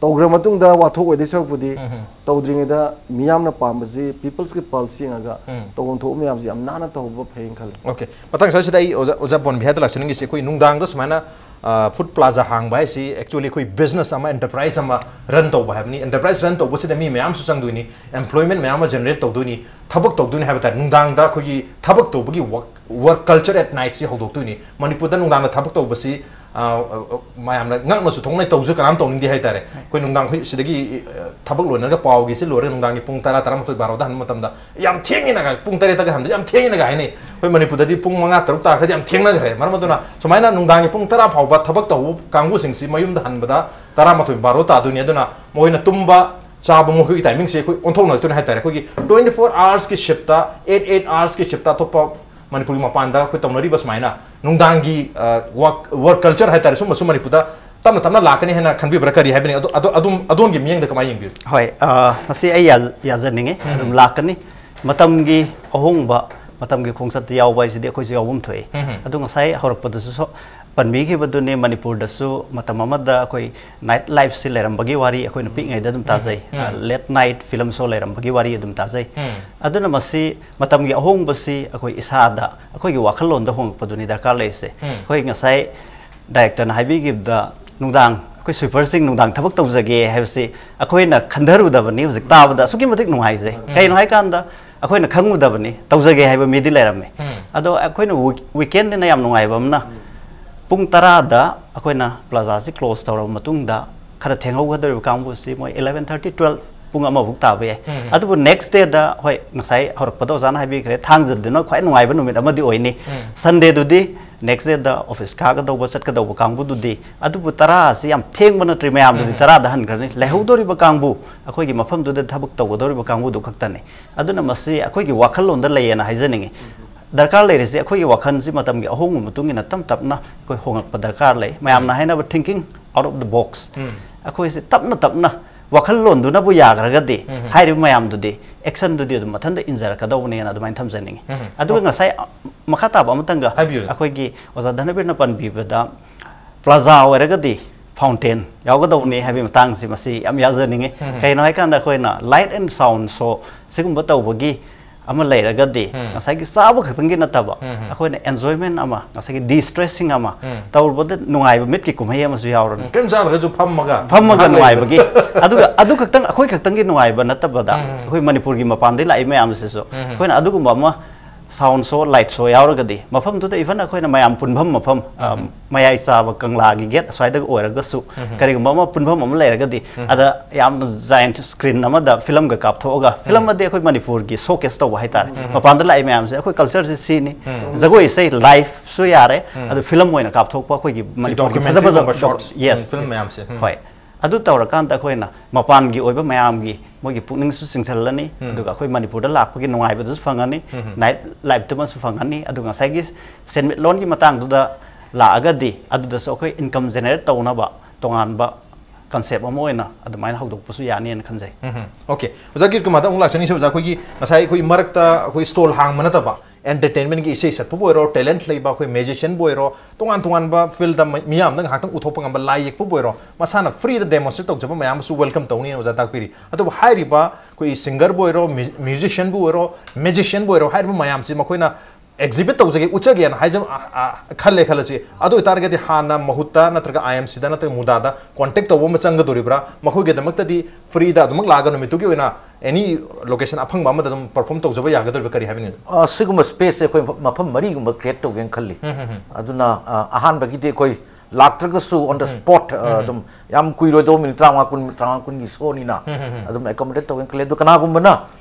ꯇꯧꯈ꯭ꯔ ꯃꯇꯨꯡꯗ ꯋꯥꯊꯣꯛ ꯑꯣꯏꯗꯣꯏ ꯁꯔꯨꯛꯄꯨꯗꯤ, ꯎꯝ, ꯎꯝ꯫ ꯇꯧꯗ꯭ꯔꯤꯉꯩꯗ ꯃꯤꯌꯥꯝꯅ ꯄꯥꯝꯕꯁꯤ, people's ꯒꯤ pulse ꯌꯦꯡꯉꯒ, ꯎꯝ꯫ ꯇꯧꯐꯝ ꯊꯣꯛꯄ ꯃꯌꯥꯝꯁꯤ ꯌꯥꯝ ꯅꯥꯟꯅ ꯇꯧꯕ ꯐꯩꯅ ꯈꯜꯂꯤ꯫ OK, ꯃꯊꯪ ꯁ꯭ꯋꯥꯏꯁꯤꯗ ꯑꯩ ꯑꯣꯖꯥ, ꯑꯣꯖꯥ ꯕꯣꯟ ꯕꯤꯍꯥꯔꯗ ꯂꯥꯛꯆꯅꯤꯡꯉꯤꯁꯦ, ꯑꯩꯈꯣꯏ ꯅꯨꯡꯗꯥꯡꯗ ꯁꯨꯃꯥꯏꯅ, ꯑ, food plaza ꯍꯥꯡꯕ ꯍꯥꯏꯁꯤ actually ꯑꯩꯈꯣꯏ business ꯑꯃ, enterprise ꯑꯃ run ꯇꯧꯕ ꯍꯥꯏꯕꯅꯤ꯫ Enterprise run ꯇꯧꯕꯁꯤꯗ ꯃꯤ ꯃꯌꯥꯝꯁꯨ ꯆꯪꯗꯣꯏꯅꯤ, employment ꯃꯌꯥꯝ ꯑꯃ generate ꯇꯧꯗꯣꯏꯅꯤ, ꯊꯕꯛ ꯇꯧꯗꯣꯏꯅꯤ ꯍꯥꯏꯕ ꯇꯥꯔꯦ꯫ ꯅꯨꯡꯗꯥꯡꯗ ꯑꯩꯈꯣꯏꯒꯤ ꯊꯕꯛ ꯇꯧꯕꯒꯤ work, work culture at night ꯁꯤ ꯍꯧꯗꯣꯛꯇꯣꯏꯅꯤ꯫ ꯃꯅꯤꯄꯨꯔꯗ ꯅꯨꯡꯗꯥꯡꯗ ꯊꯕꯛ ꯇꯧꯕꯁꯤ, ꯑ, ꯑ, ꯃꯌꯥꯝꯅ ꯉꯛꯅꯁꯨ ꯊꯣꯛꯅꯩ, ꯇꯧꯁꯨ ꯀꯅꯥꯝ ꯇꯧꯅꯤꯡꯗꯦ ꯍꯥꯏꯇꯥꯔꯦ꯫ ꯑꯩꯈꯣꯏ ꯅꯨꯡꯗꯥꯡ, ꯑꯩꯈꯣꯏ ꯁꯤꯗꯒꯤ, ꯑ, ꯊꯕꯛ ꯂꯣꯏꯅꯔꯒ ꯄꯥꯎꯒꯤꯁꯤ ꯂꯣꯏꯔꯦ, ꯅꯨꯡꯗꯥꯡꯒꯤ ꯄꯨꯡ ꯇꯔꯥ, ꯇꯔꯥꯃꯥꯊꯣꯏ, ꯕꯥꯔꯣꯗ ꯍꯟꯕ ꯃꯇꯝꯗ ꯌꯥꯝ ꯊꯦꯡꯉꯦꯅꯒ, ꯄꯨꯡ ꯇꯔꯦꯠꯇꯒ ꯍꯟꯕꯁꯦ ꯌꯥꯝ ꯊꯦꯡꯉꯦꯅꯒ ꯍꯥꯏꯅꯩ꯫ ꯑꯩꯈꯣꯏ ꯃꯅꯤꯄꯨꯔꯗꯗꯤ ꯄꯨꯡ ꯃꯉꯥ, ꯇꯔꯨꯛ ꯇꯥꯈ꯭ꯔꯗꯤ ꯌꯥꯝ ꯊꯦꯡꯅꯈ꯭ꯔꯦ꯫ ꯃꯔꯝ ꯑꯗꯨꯅ ꯁꯨꯃꯥꯏꯅ ꯅꯨꯡꯗꯥꯡꯒꯤ ꯄꯨꯡ ꯇꯔꯥ ꯐꯥꯎꯕ ꯊꯕꯛ ꯇꯧꯕ ꯀꯥꯡꯕꯨꯁꯤꯡꯁꯤ ꯃꯌꯨꯝꯗ ꯍꯟꯕꯗ ꯇꯔꯥꯃꯥꯊꯣꯏ, ꯕꯥꯔꯣ ꯇꯥꯗꯣꯏꯅꯤ꯫ ꯑꯗꯨꯅ ꯃꯈꯣꯏꯅ ꯇꯨꯝꯕ ꯆꯥꯕ ꯃꯈꯣꯏꯒꯤ timing ꯁꯦ ꯑꯩꯈꯣꯏ ꯑꯣꯟꯊꯣꯛꯅꯔꯛꯇꯣꯏꯅꯤ ꯍꯥꯏꯇꯥꯔꯦ꯫ ꯑꯩꯈꯣꯏꯒꯤ twenty four hours ꯀꯤ shift ꯇ, eight, eight hours ꯀꯤ shift ꯇ ꯑꯇꯣꯞꯄ ꯃꯅꯤꯄꯨꯔꯒꯤ ꯃꯄꯥꯟꯗ ꯑꯩꯈꯣꯏ ꯇꯧꯅꯔꯤꯕ ꯁꯨꯃꯥꯏꯅ ꯅꯨꯡꯗꯥꯡꯒꯤ, ꯑ, work, work culture ꯍꯥꯏꯇꯥꯔꯦ, ꯁꯨꯝꯕꯁꯨ ꯃꯅꯤꯄꯨꯔꯗ ꯇꯞꯅ ꯇꯞꯅ ꯂꯥꯛꯀꯅꯤ ꯍꯥꯏꯅ ꯈꯟꯕꯤꯕ꯭ꯔꯥ? ꯀꯔꯤ ꯍꯥꯏꯕꯅꯤ? ꯑꯗꯣ, ꯑꯗꯣ, ꯑꯗꯨꯝ, ꯑꯗꯣꯝꯒꯤ ꯃꯤꯠꯌꯦꯡꯗ ꯀꯃꯥꯏꯅ ꯌꯦꯡꯕꯤꯕ? ꯍꯣꯏ, ꯑ, ꯃꯁꯤ ꯑꯩ ꯌꯥꯖ-, ꯌꯥꯖꯅꯤꯡꯉꯤ꯫ ꯎꯝ꯫ ꯑꯗꯨꯝ ꯂꯥꯛꯀꯅꯤ꯫ ꯃꯇꯝꯒꯤ ꯑꯍꯣꯡꯕ, ꯃꯇꯝꯒꯤ ꯈꯣꯡꯆꯠꯇ ꯌꯥꯎꯕ ꯍꯥꯏꯁꯤꯗꯤ ꯑꯩꯈꯣꯏꯁꯨ ꯌꯥꯎꯐꯝ ꯊꯣꯛꯏ꯫ ꯎꯝ꯫ ꯑꯗꯨ ꯉꯁꯥꯏ ꯍꯧꯔꯛꯄꯗꯁꯨ ꯁꯣ-, ꯄꯟꯕꯤꯈꯤꯕꯗꯨꯅꯤ, ꯃꯅꯤꯄꯨꯔꯗꯁꯨ ꯃꯇꯝ ꯑꯃꯗ ꯑꯩꯈꯣꯏ night life ꯁꯤ ꯂꯩꯔꯝꯕꯒꯤ ꯋꯥꯔꯤ ꯑꯩꯈꯣꯏꯅ ꯄꯤꯛꯏꯉꯩꯗ ꯑꯗꯨꯝ ꯇꯥꯖꯩ꯫ ꯎꯝ꯫ ꯑ, late night film show ꯂꯩꯔꯝꯕꯒꯤ ꯋꯥꯔꯤ ꯑꯗꯨꯝ ꯇꯥꯖꯩ꯫ ꯎꯝ꯫ ꯑꯗꯨꯅ ꯃꯁꯤ ꯃꯇꯝꯒꯤ ꯑꯍꯣꯡꯕꯁꯤ ꯑꯩꯈꯣꯏ ꯏꯁꯥꯗ, ꯑꯩꯈꯣꯏꯒꯤ ꯋꯥꯈꯜꯂꯣꯟꯗ ꯍꯣꯡꯉꯛꯄꯗꯨꯅꯤ ꯗꯔꯀꯥꯔ ꯂꯩꯔꯤꯁꯦ꯫ ꯎꯝ꯫ ꯑꯩꯈꯣꯏ ꯉꯁꯥꯏ director ꯅ ꯍꯥꯏꯕꯤꯈꯤꯕꯗ, ꯅꯨꯡꯗꯥꯡ ꯑꯩꯈꯣꯏ sweeper ꯁꯤꯡ ꯅꯨꯡꯗꯥꯡ ꯊꯕꯛ ꯇꯧꯖꯒꯦ ꯍꯥꯏꯕꯁꯤ ꯑꯩꯈꯣꯏꯅ ꯈꯟꯊꯔꯨꯗꯕꯅꯤ꯫ ꯍꯧꯖꯤꯛ ꯇꯥꯕꯗ ꯑꯁꯨꯛꯀꯤ ꯃꯇꯤꯛ ꯅꯨꯡꯉꯥꯏꯖꯩ꯫ ꯎꯝ꯫ ꯀꯩꯅꯣ ꯍꯥꯏꯀꯥꯟꯗ, ꯑꯩꯈꯣꯏꯅ ꯈꯪꯉꯨꯗꯕꯅꯤ, ꯇꯧꯖꯒꯦ ꯍꯥꯏꯕ ꯃꯤꯗꯤ ꯂꯩꯔꯝꯃꯦ꯫ ꯎꯝ꯫ ꯑꯗꯣ ꯑꯩꯈꯣꯏꯅ week-, weekend ꯅꯤꯅ ꯌꯥꯝ ꯅꯨꯡꯉꯥꯏꯕ ꯑꯃꯅ, ꯎꯝ꯫ ꯄꯨꯡ ꯇꯔꯥꯗ ꯑꯩꯈꯣꯏꯅ plaza ꯁꯤ close ꯇꯧꯔꯕ ꯃꯇꯨꯡꯗ, ꯈꯔ ꯊꯦꯡꯍꯧꯒꯗꯧꯔꯤꯕ ꯀꯥꯡꯕꯨꯁꯤ ꯃꯣꯏ eleven thirty, twelve, ꯄꯨꯡ ꯑꯃ ꯐꯥꯎ ꯇꯥꯕ ꯌꯥꯏ꯫ ꯎꯝ꯫ ꯑꯗꯨꯕꯨ next day ꯗ, ꯍꯣꯏ, ꯉꯁꯥꯏ ꯍꯧꯔꯛꯄꯗ ꯑꯣꯖꯥꯅ ꯍꯥꯏꯕꯤꯈ꯭ꯔꯦ, ꯊꯥꯡꯖꯗꯨꯅ ꯈ꯭ꯋꯥꯏ ꯅꯨꯡꯉꯥꯏꯕ ꯅꯨꯃꯤꯠ ꯑꯃꯗꯤ ꯑꯣꯏꯅꯤ꯫ ꯎꯝ꯫ Sunday ꯗꯨꯗꯤ next day ꯗ office ꯀꯥꯒꯗꯧꯕ, ꯆꯠꯀꯗꯧꯕ ꯀꯥꯡꯕꯨꯗꯨꯗꯤ, ꯑꯗꯨꯕꯨ ꯇꯔꯥ ꯑꯁꯤ ꯌꯥꯝ ꯊꯦꯡꯕ ꯅꯠꯇ꯭ꯔꯤ, ꯃꯌꯥꯝꯗꯨꯗꯤ ꯎꯝ꯫ ꯇꯔꯥꯗ ꯍꯟꯈ꯭ꯔꯅꯤ꯫ ꯎꯝ꯫ ꯂꯩꯍꯧꯗꯧꯔꯤꯕ ꯀꯥꯡꯕꯨ, ꯑꯩꯈꯣꯏꯒꯤ ꯃꯐꯝꯗꯨꯗ ꯊꯕꯛ ꯇꯧꯒꯗꯧꯔꯤꯕ ꯀꯥꯡꯕꯨꯗꯨ ꯈꯛꯇꯅꯤ꯫ ꯑꯗꯨꯅ ꯃꯁꯤ ꯑꯩꯈꯣꯏꯒꯤ ꯋꯥꯈꯜꯂꯣꯟꯗ ꯂꯩꯌꯦꯅ ꯍꯥꯏꯖꯅꯤꯡꯉꯤ꯫ ꯎꯝ꯫ ꯗꯔꯀꯥꯔ ꯂꯩꯔꯤꯁꯤ ꯑꯩꯈꯣꯏꯒꯤ ꯋꯥꯈꯜꯁꯤ ꯃꯇꯝꯒꯤ ꯑꯍꯣꯡꯕ ꯃꯇꯨꯡ ꯏꯟꯅ ꯇꯞ ꯇꯞꯅ ꯑꯩꯈꯣꯏ ꯍꯣꯡꯉꯛꯄ ꯗꯔꯀꯥꯔ ꯂꯩ꯫ ꯃꯌꯥꯝꯅ ꯎꯝ꯫ ꯍꯥꯏꯅꯕ thinking out of the box꯫ ꯎꯝ꯫ ꯑꯩꯈꯣꯏꯁꯤ ꯇꯞꯅ ꯇꯞꯅ ꯋꯥꯈꯜꯂꯣꯟꯗꯨꯅꯕꯨ ꯌꯥꯈ꯭ꯔꯒꯗꯤ, ꯎꯝ꯫ ꯍꯥꯏꯔꯤꯕ ꯃꯌꯥꯝꯗꯨꯗꯤ action ꯗꯨꯗꯤ ꯑꯗꯨꯝ ꯃꯊꯟꯇ ꯏꯟꯖꯔꯛꯀꯗꯧꯕꯅꯦꯅ ꯑꯗꯨꯃꯥꯏꯅ ꯊꯝꯖꯅꯤꯡꯉꯤ꯫ ꯎꯝ꯫ ꯑꯗꯨꯒ ꯑꯣ꯫ ꯉꯁꯥꯏ, ꯑ, ꯃꯈꯥ ꯇꯥꯕ ꯑꯃꯇꯪꯒ ꯍꯥꯏꯕꯤꯌꯨ꯫ ꯑꯩꯈꯣꯏꯒꯤ ꯑꯣꯖꯥ ꯙꯅꯕꯤꯔꯅ ꯄꯟꯕꯤꯕꯗ, plaza ꯑꯣꯏꯔꯒꯗꯤ fountain ꯌꯥꯎꯒꯗꯧꯕꯅꯤ ꯍꯥꯏꯕꯒꯤ ꯃꯇꯥꯡꯁꯤ ꯃꯁꯤ ꯌꯥꯝ ꯌꯥꯖꯅꯤꯡꯉꯤ꯫ ꯎꯝ꯫ ꯀꯩꯅꯣ ꯍꯥꯏꯀꯥꯟꯗ ꯑꯩꯈꯣꯏꯅ light and sound show ꯁꯤꯒꯨꯝꯕ ꯇꯧꯕꯒꯤ ꯑꯃ ꯂꯩꯔꯒꯗꯤ, ꯎꯝ꯫ ꯉꯁꯥꯏꯒꯤ ꯆꯥꯕ ꯈꯛꯇꯪꯒꯤ ꯅꯠꯇꯕ, ꯎꯝ꯫ ꯑꯩꯈꯣꯏꯅ enjoyment ꯑꯃ, ꯉꯁꯥꯏꯒꯤ de-stressing ꯑꯃ, ꯎꯝ꯫ ꯇꯧꯔꯨꯕꯗ ꯅꯨꯡꯉꯥꯏꯕ ꯃꯤꯠꯀꯤ ꯀꯨꯝꯍꯩ ꯑꯃꯁꯨ ꯌꯥꯎꯔꯅꯤ꯫ ꯎꯝ, ꯀꯩꯝ ꯆꯥꯗ꯭ꯔꯒꯁꯨ ꯐꯝꯃꯒ ꯐꯝꯃꯒ ꯉꯥꯏꯍꯥꯛ ꯂꯩꯕꯗꯣ꯫ ꯅꯨꯡꯉꯥꯏꯕꯒꯤ, ꯑꯗꯨꯒ ꯑꯗꯨ ꯈꯛꯇꯪ, ꯑꯩꯈꯣꯏ ꯈꯛꯇꯪꯒꯤ ꯅꯨꯡꯉꯥꯏꯕ ꯅꯠꯇꯕꯗ, ꯎꯝ, ꯎꯝ꯫ ꯑꯩꯈꯣꯏ ꯃꯅꯤꯄꯨꯔꯒꯤ ꯃꯄꯥꯟꯗꯒꯤ ꯂꯥꯛꯏ ꯃꯌꯥꯝꯁꯤꯁꯨ, ꯎꯝ, ꯎꯝ꯫ ꯑꯩꯈꯣꯏꯅ ꯑꯗꯨꯒꯨꯝꯕ ꯑꯃ sound show, light show ꯌꯥꯎꯔꯒꯗꯤ, ꯃꯐꯝꯗꯨꯗ even ꯑꯩꯈꯣꯏꯅ ꯃꯌꯥꯝ ꯄꯨꯟꯐꯝ ꯃꯐꯝ, ꯑ, ꯎꯝ, ꯎꯝ꯫ ꯃꯌꯥꯏ ꯆꯥꯕ ꯀꯪꯂꯥꯒꯤ gate ꯑꯁ꯭ꯋꯥꯏꯗꯒ ꯑꯣꯏꯔꯒꯁꯨ, ꯎꯝ, ꯎꯝ꯫ ꯀꯔꯤꯒꯨꯝꯕ ꯑꯃ ꯄꯨꯟꯐꯝ ꯑꯃ ꯂꯩꯔꯒꯗꯤ, ꯎꯝ꯫ ꯑꯗ ꯌꯥꯝꯅ giant screen ꯑꯃꯗ film ꯒ ꯀꯥꯞꯊꯣꯛꯑꯒ, film ꯎꯝ꯫ ꯑꯗꯤ ꯑꯩꯈꯣꯏ ꯃꯅꯤꯄꯨꯔꯒꯤ showcase ꯇꯧꯕ ꯍꯥꯏꯇꯥꯔꯦ꯫ ꯎꯝ, ꯎꯝ꯫ ꯃꯄꯥꯟꯗ ꯂꯥꯛꯏ ꯃꯌꯥꯝꯁꯦ, ꯑꯩꯈꯣꯏ culture ꯁꯦ ꯁꯤꯅꯤ, ꯎꯝ꯫ ꯖꯒꯣꯏ ꯏꯁꯩ live ꯁꯨ ꯌꯥꯔꯦ, ꯎꯝ꯫ ꯑꯗꯨ film ꯑꯣꯏꯅ ꯀꯥꯞꯊꯣꯛꯄ, ꯑꯩꯈꯣꯏꯒꯤ ꯃꯅꯤꯄꯨꯔꯒꯤ ꯐꯖ ꯐꯖꯕ documentary ꯒꯨꯝꯕ shorts, ꯌꯦꯁ꯫ ꯎꯝ, film ꯃꯌꯥꯝꯁꯦ꯫ ꯎꯝ꯫ ꯍꯣꯏ꯫ ꯑꯗꯨ ꯇꯧꯔꯀꯥꯟꯗ ꯑꯩꯈꯣꯏꯅ ꯃꯄꯥꯟꯒꯤ ꯑꯣꯏꯕ ꯃꯌꯥꯝꯒꯤ ꯃꯣꯏꯒꯤ ꯄꯨꯛꯅꯤꯡꯁꯨ ꯆꯤꯡꯁꯤꯜꯂꯅꯤ, ꯎꯝ꯫ ꯑꯗꯨꯒ ꯑꯩꯈꯣꯏ ꯃꯅꯤꯄꯨꯔꯗ ꯂꯥꯛꯄꯒꯤ ꯅꯨꯡꯉꯥꯏꯕꯗꯨꯁꯨ ꯐꯪꯉꯅꯤ, ꯎꯝ꯫ Night life ꯇꯨꯃꯁꯨ ꯐꯪꯉꯅꯤ, ꯑꯗꯨꯒ ꯉꯁꯥꯏꯒꯤ ꯁꯦꯟꯃꯤꯠꯂꯣꯟꯒꯤ ꯃꯇꯥꯡꯗꯨꯗ ꯂꯥꯛꯑꯒꯗꯤ ꯑꯗꯨꯗꯁꯨ ꯑꯩꯈꯣꯏ income generate ꯇꯧꯅꯕ ꯇꯣꯉꯥꯟꯕ concept ꯑꯃ ꯑꯣꯏꯅ ꯑꯗꯨꯃꯥꯏꯅ ꯍꯧꯗꯣꯛꯄꯁꯨ ꯌꯥꯅꯤꯅ ꯈꯟꯖꯩ꯫ ꯎꯝ, ꯎꯝ꯫ Okay꯫ ꯑꯣꯖꯥ ꯀꯤꯔꯠ ꯀꯨꯃꯥꯔꯗ ꯑꯃꯨꯛ ꯂꯥꯛꯆꯅꯤꯡꯁꯤ꯫ ꯑꯣꯖꯥ, ꯑꯩꯈꯣꯏꯒꯤ ꯉꯁꯥꯏ ꯑꯩꯈꯣꯏ ꯃꯔꯛꯇ ꯑꯩꯈꯣꯏ stall ꯍꯥꯡꯕ ꯅꯠꯇꯕ, entertainment ꯒꯤ ꯏꯁꯩ ꯁꯛꯄꯕꯨ ꯑꯣꯏꯔꯣ, talent ꯂꯩꯕ ꯑꯩꯈꯣꯏ musician ꯕꯨ ꯑꯣꯏꯔꯣ, ꯇꯣꯉꯥꯟ ꯇꯣꯉꯥꯟꯕ field ꯗ ꯃ-, ꯃꯤꯌꯥꯝꯗ ꯉꯥꯏꯍꯥꯛꯇꯪ ꯎꯠꯊꯣꯛꯄ ꯉꯝꯕ ꯂꯥꯏ ꯌꯦꯛꯄꯕꯨ ꯑꯣꯏꯔꯣ, ꯃꯁꯥꯅ free ꯗ demonstrate ꯇꯧꯖꯕ ꯃꯌꯥꯝ ꯑꯃꯁꯨ welcome ꯇꯧꯅꯤꯅ ꯑꯣꯖꯥ ꯇꯥꯛꯄꯤꯔꯤ꯫ ꯑꯗꯨꯕꯨ ꯍꯥꯏꯔꯤꯕ ꯑꯩꯈꯣꯏ singer ꯕꯨ ꯑꯣꯏꯔꯣ, mu-, musician ꯕꯨ ꯑꯣꯏꯔꯣ, magician ꯕꯨ ꯑꯣꯏꯔꯣ, ꯍꯥꯏꯔꯤꯕ ꯃꯌꯥꯝꯁꯤ ꯃꯈꯣꯏꯅ exhibit ꯇꯧꯖꯒꯦ, ꯎꯠꯆꯒꯦꯅ ꯍꯥꯏꯖ-, ꯑ, ꯑ, ꯈꯜꯂꯦ ꯈꯜꯂꯁꯤ꯫ ꯑꯗꯨ ꯑꯣꯏꯇꯥꯔꯒꯗꯤ ꯍꯥꯟꯅ ꯃꯍꯨꯠꯇ ꯅꯠꯇ꯭ꯔꯒ I M C ꯗ ꯅꯠꯇ꯭ꯔꯒ ꯃꯨꯗꯥꯗ contact ꯇꯧꯕ ꯑꯃ ꯆꯪꯒꯗꯣꯔꯤꯕ꯭ꯔꯥ? ꯃꯈꯣꯏꯒꯤꯗꯃꯛꯇꯗꯤ free ꯗ ꯑꯗꯨꯃꯛ ꯂꯥꯛꯑꯒ ꯅꯨꯃꯤꯠꯇꯨꯒꯤ ꯑꯣꯏꯅ any location ꯑꯐꯪꯕ ꯑꯃꯗ ꯑꯗꯨꯝ perform ꯇꯧꯖꯕ ꯌꯥꯒꯗꯧꯔꯤꯕ, ꯀꯔꯤ ꯍꯥꯏꯕꯤꯅꯤꯡꯉꯤ? ꯑ, ꯁꯤꯒꯨꯝꯕ space ꯁꯦ ꯑꯩꯈꯣꯏ ꯃꯐꯝ ꯃꯔꯤꯒꯨꯝꯕ create ꯇꯧꯒꯦꯅ ꯈꯜꯂꯤ꯫ ꯎꯝ, ꯎꯝ, ꯎꯝ꯫ ꯑꯗꯨꯅ, ꯑ, ꯑꯍꯥꯟꯕꯒꯤꯗꯤ ꯑꯩꯈꯣꯏ ꯂꯥꯛꯇ꯭ꯔꯒꯁꯨ on the ꯎꯝ, spot, ꯑ, ꯎꯝ, ꯎꯝ꯫ ꯑꯗꯨꯝ ꯌꯥꯝ ꯀꯨꯏꯔꯣꯏꯗꯧꯕ, minute ꯇꯔꯥꯃꯉꯥ, ꯀꯨꯟ, ꯇꯔꯥꯃꯉꯥ, ꯀꯨꯟꯒꯤ show ꯅꯤꯅ ꯎꯝ, ꯎꯝ, ꯎꯝ꯫ ꯑꯗꯨꯝ accommodate ꯇꯧꯒꯦꯅ ꯈꯜꯂꯤ꯫ ꯑꯗꯨ ꯀꯅꯥꯒꯨꯝꯕꯅ,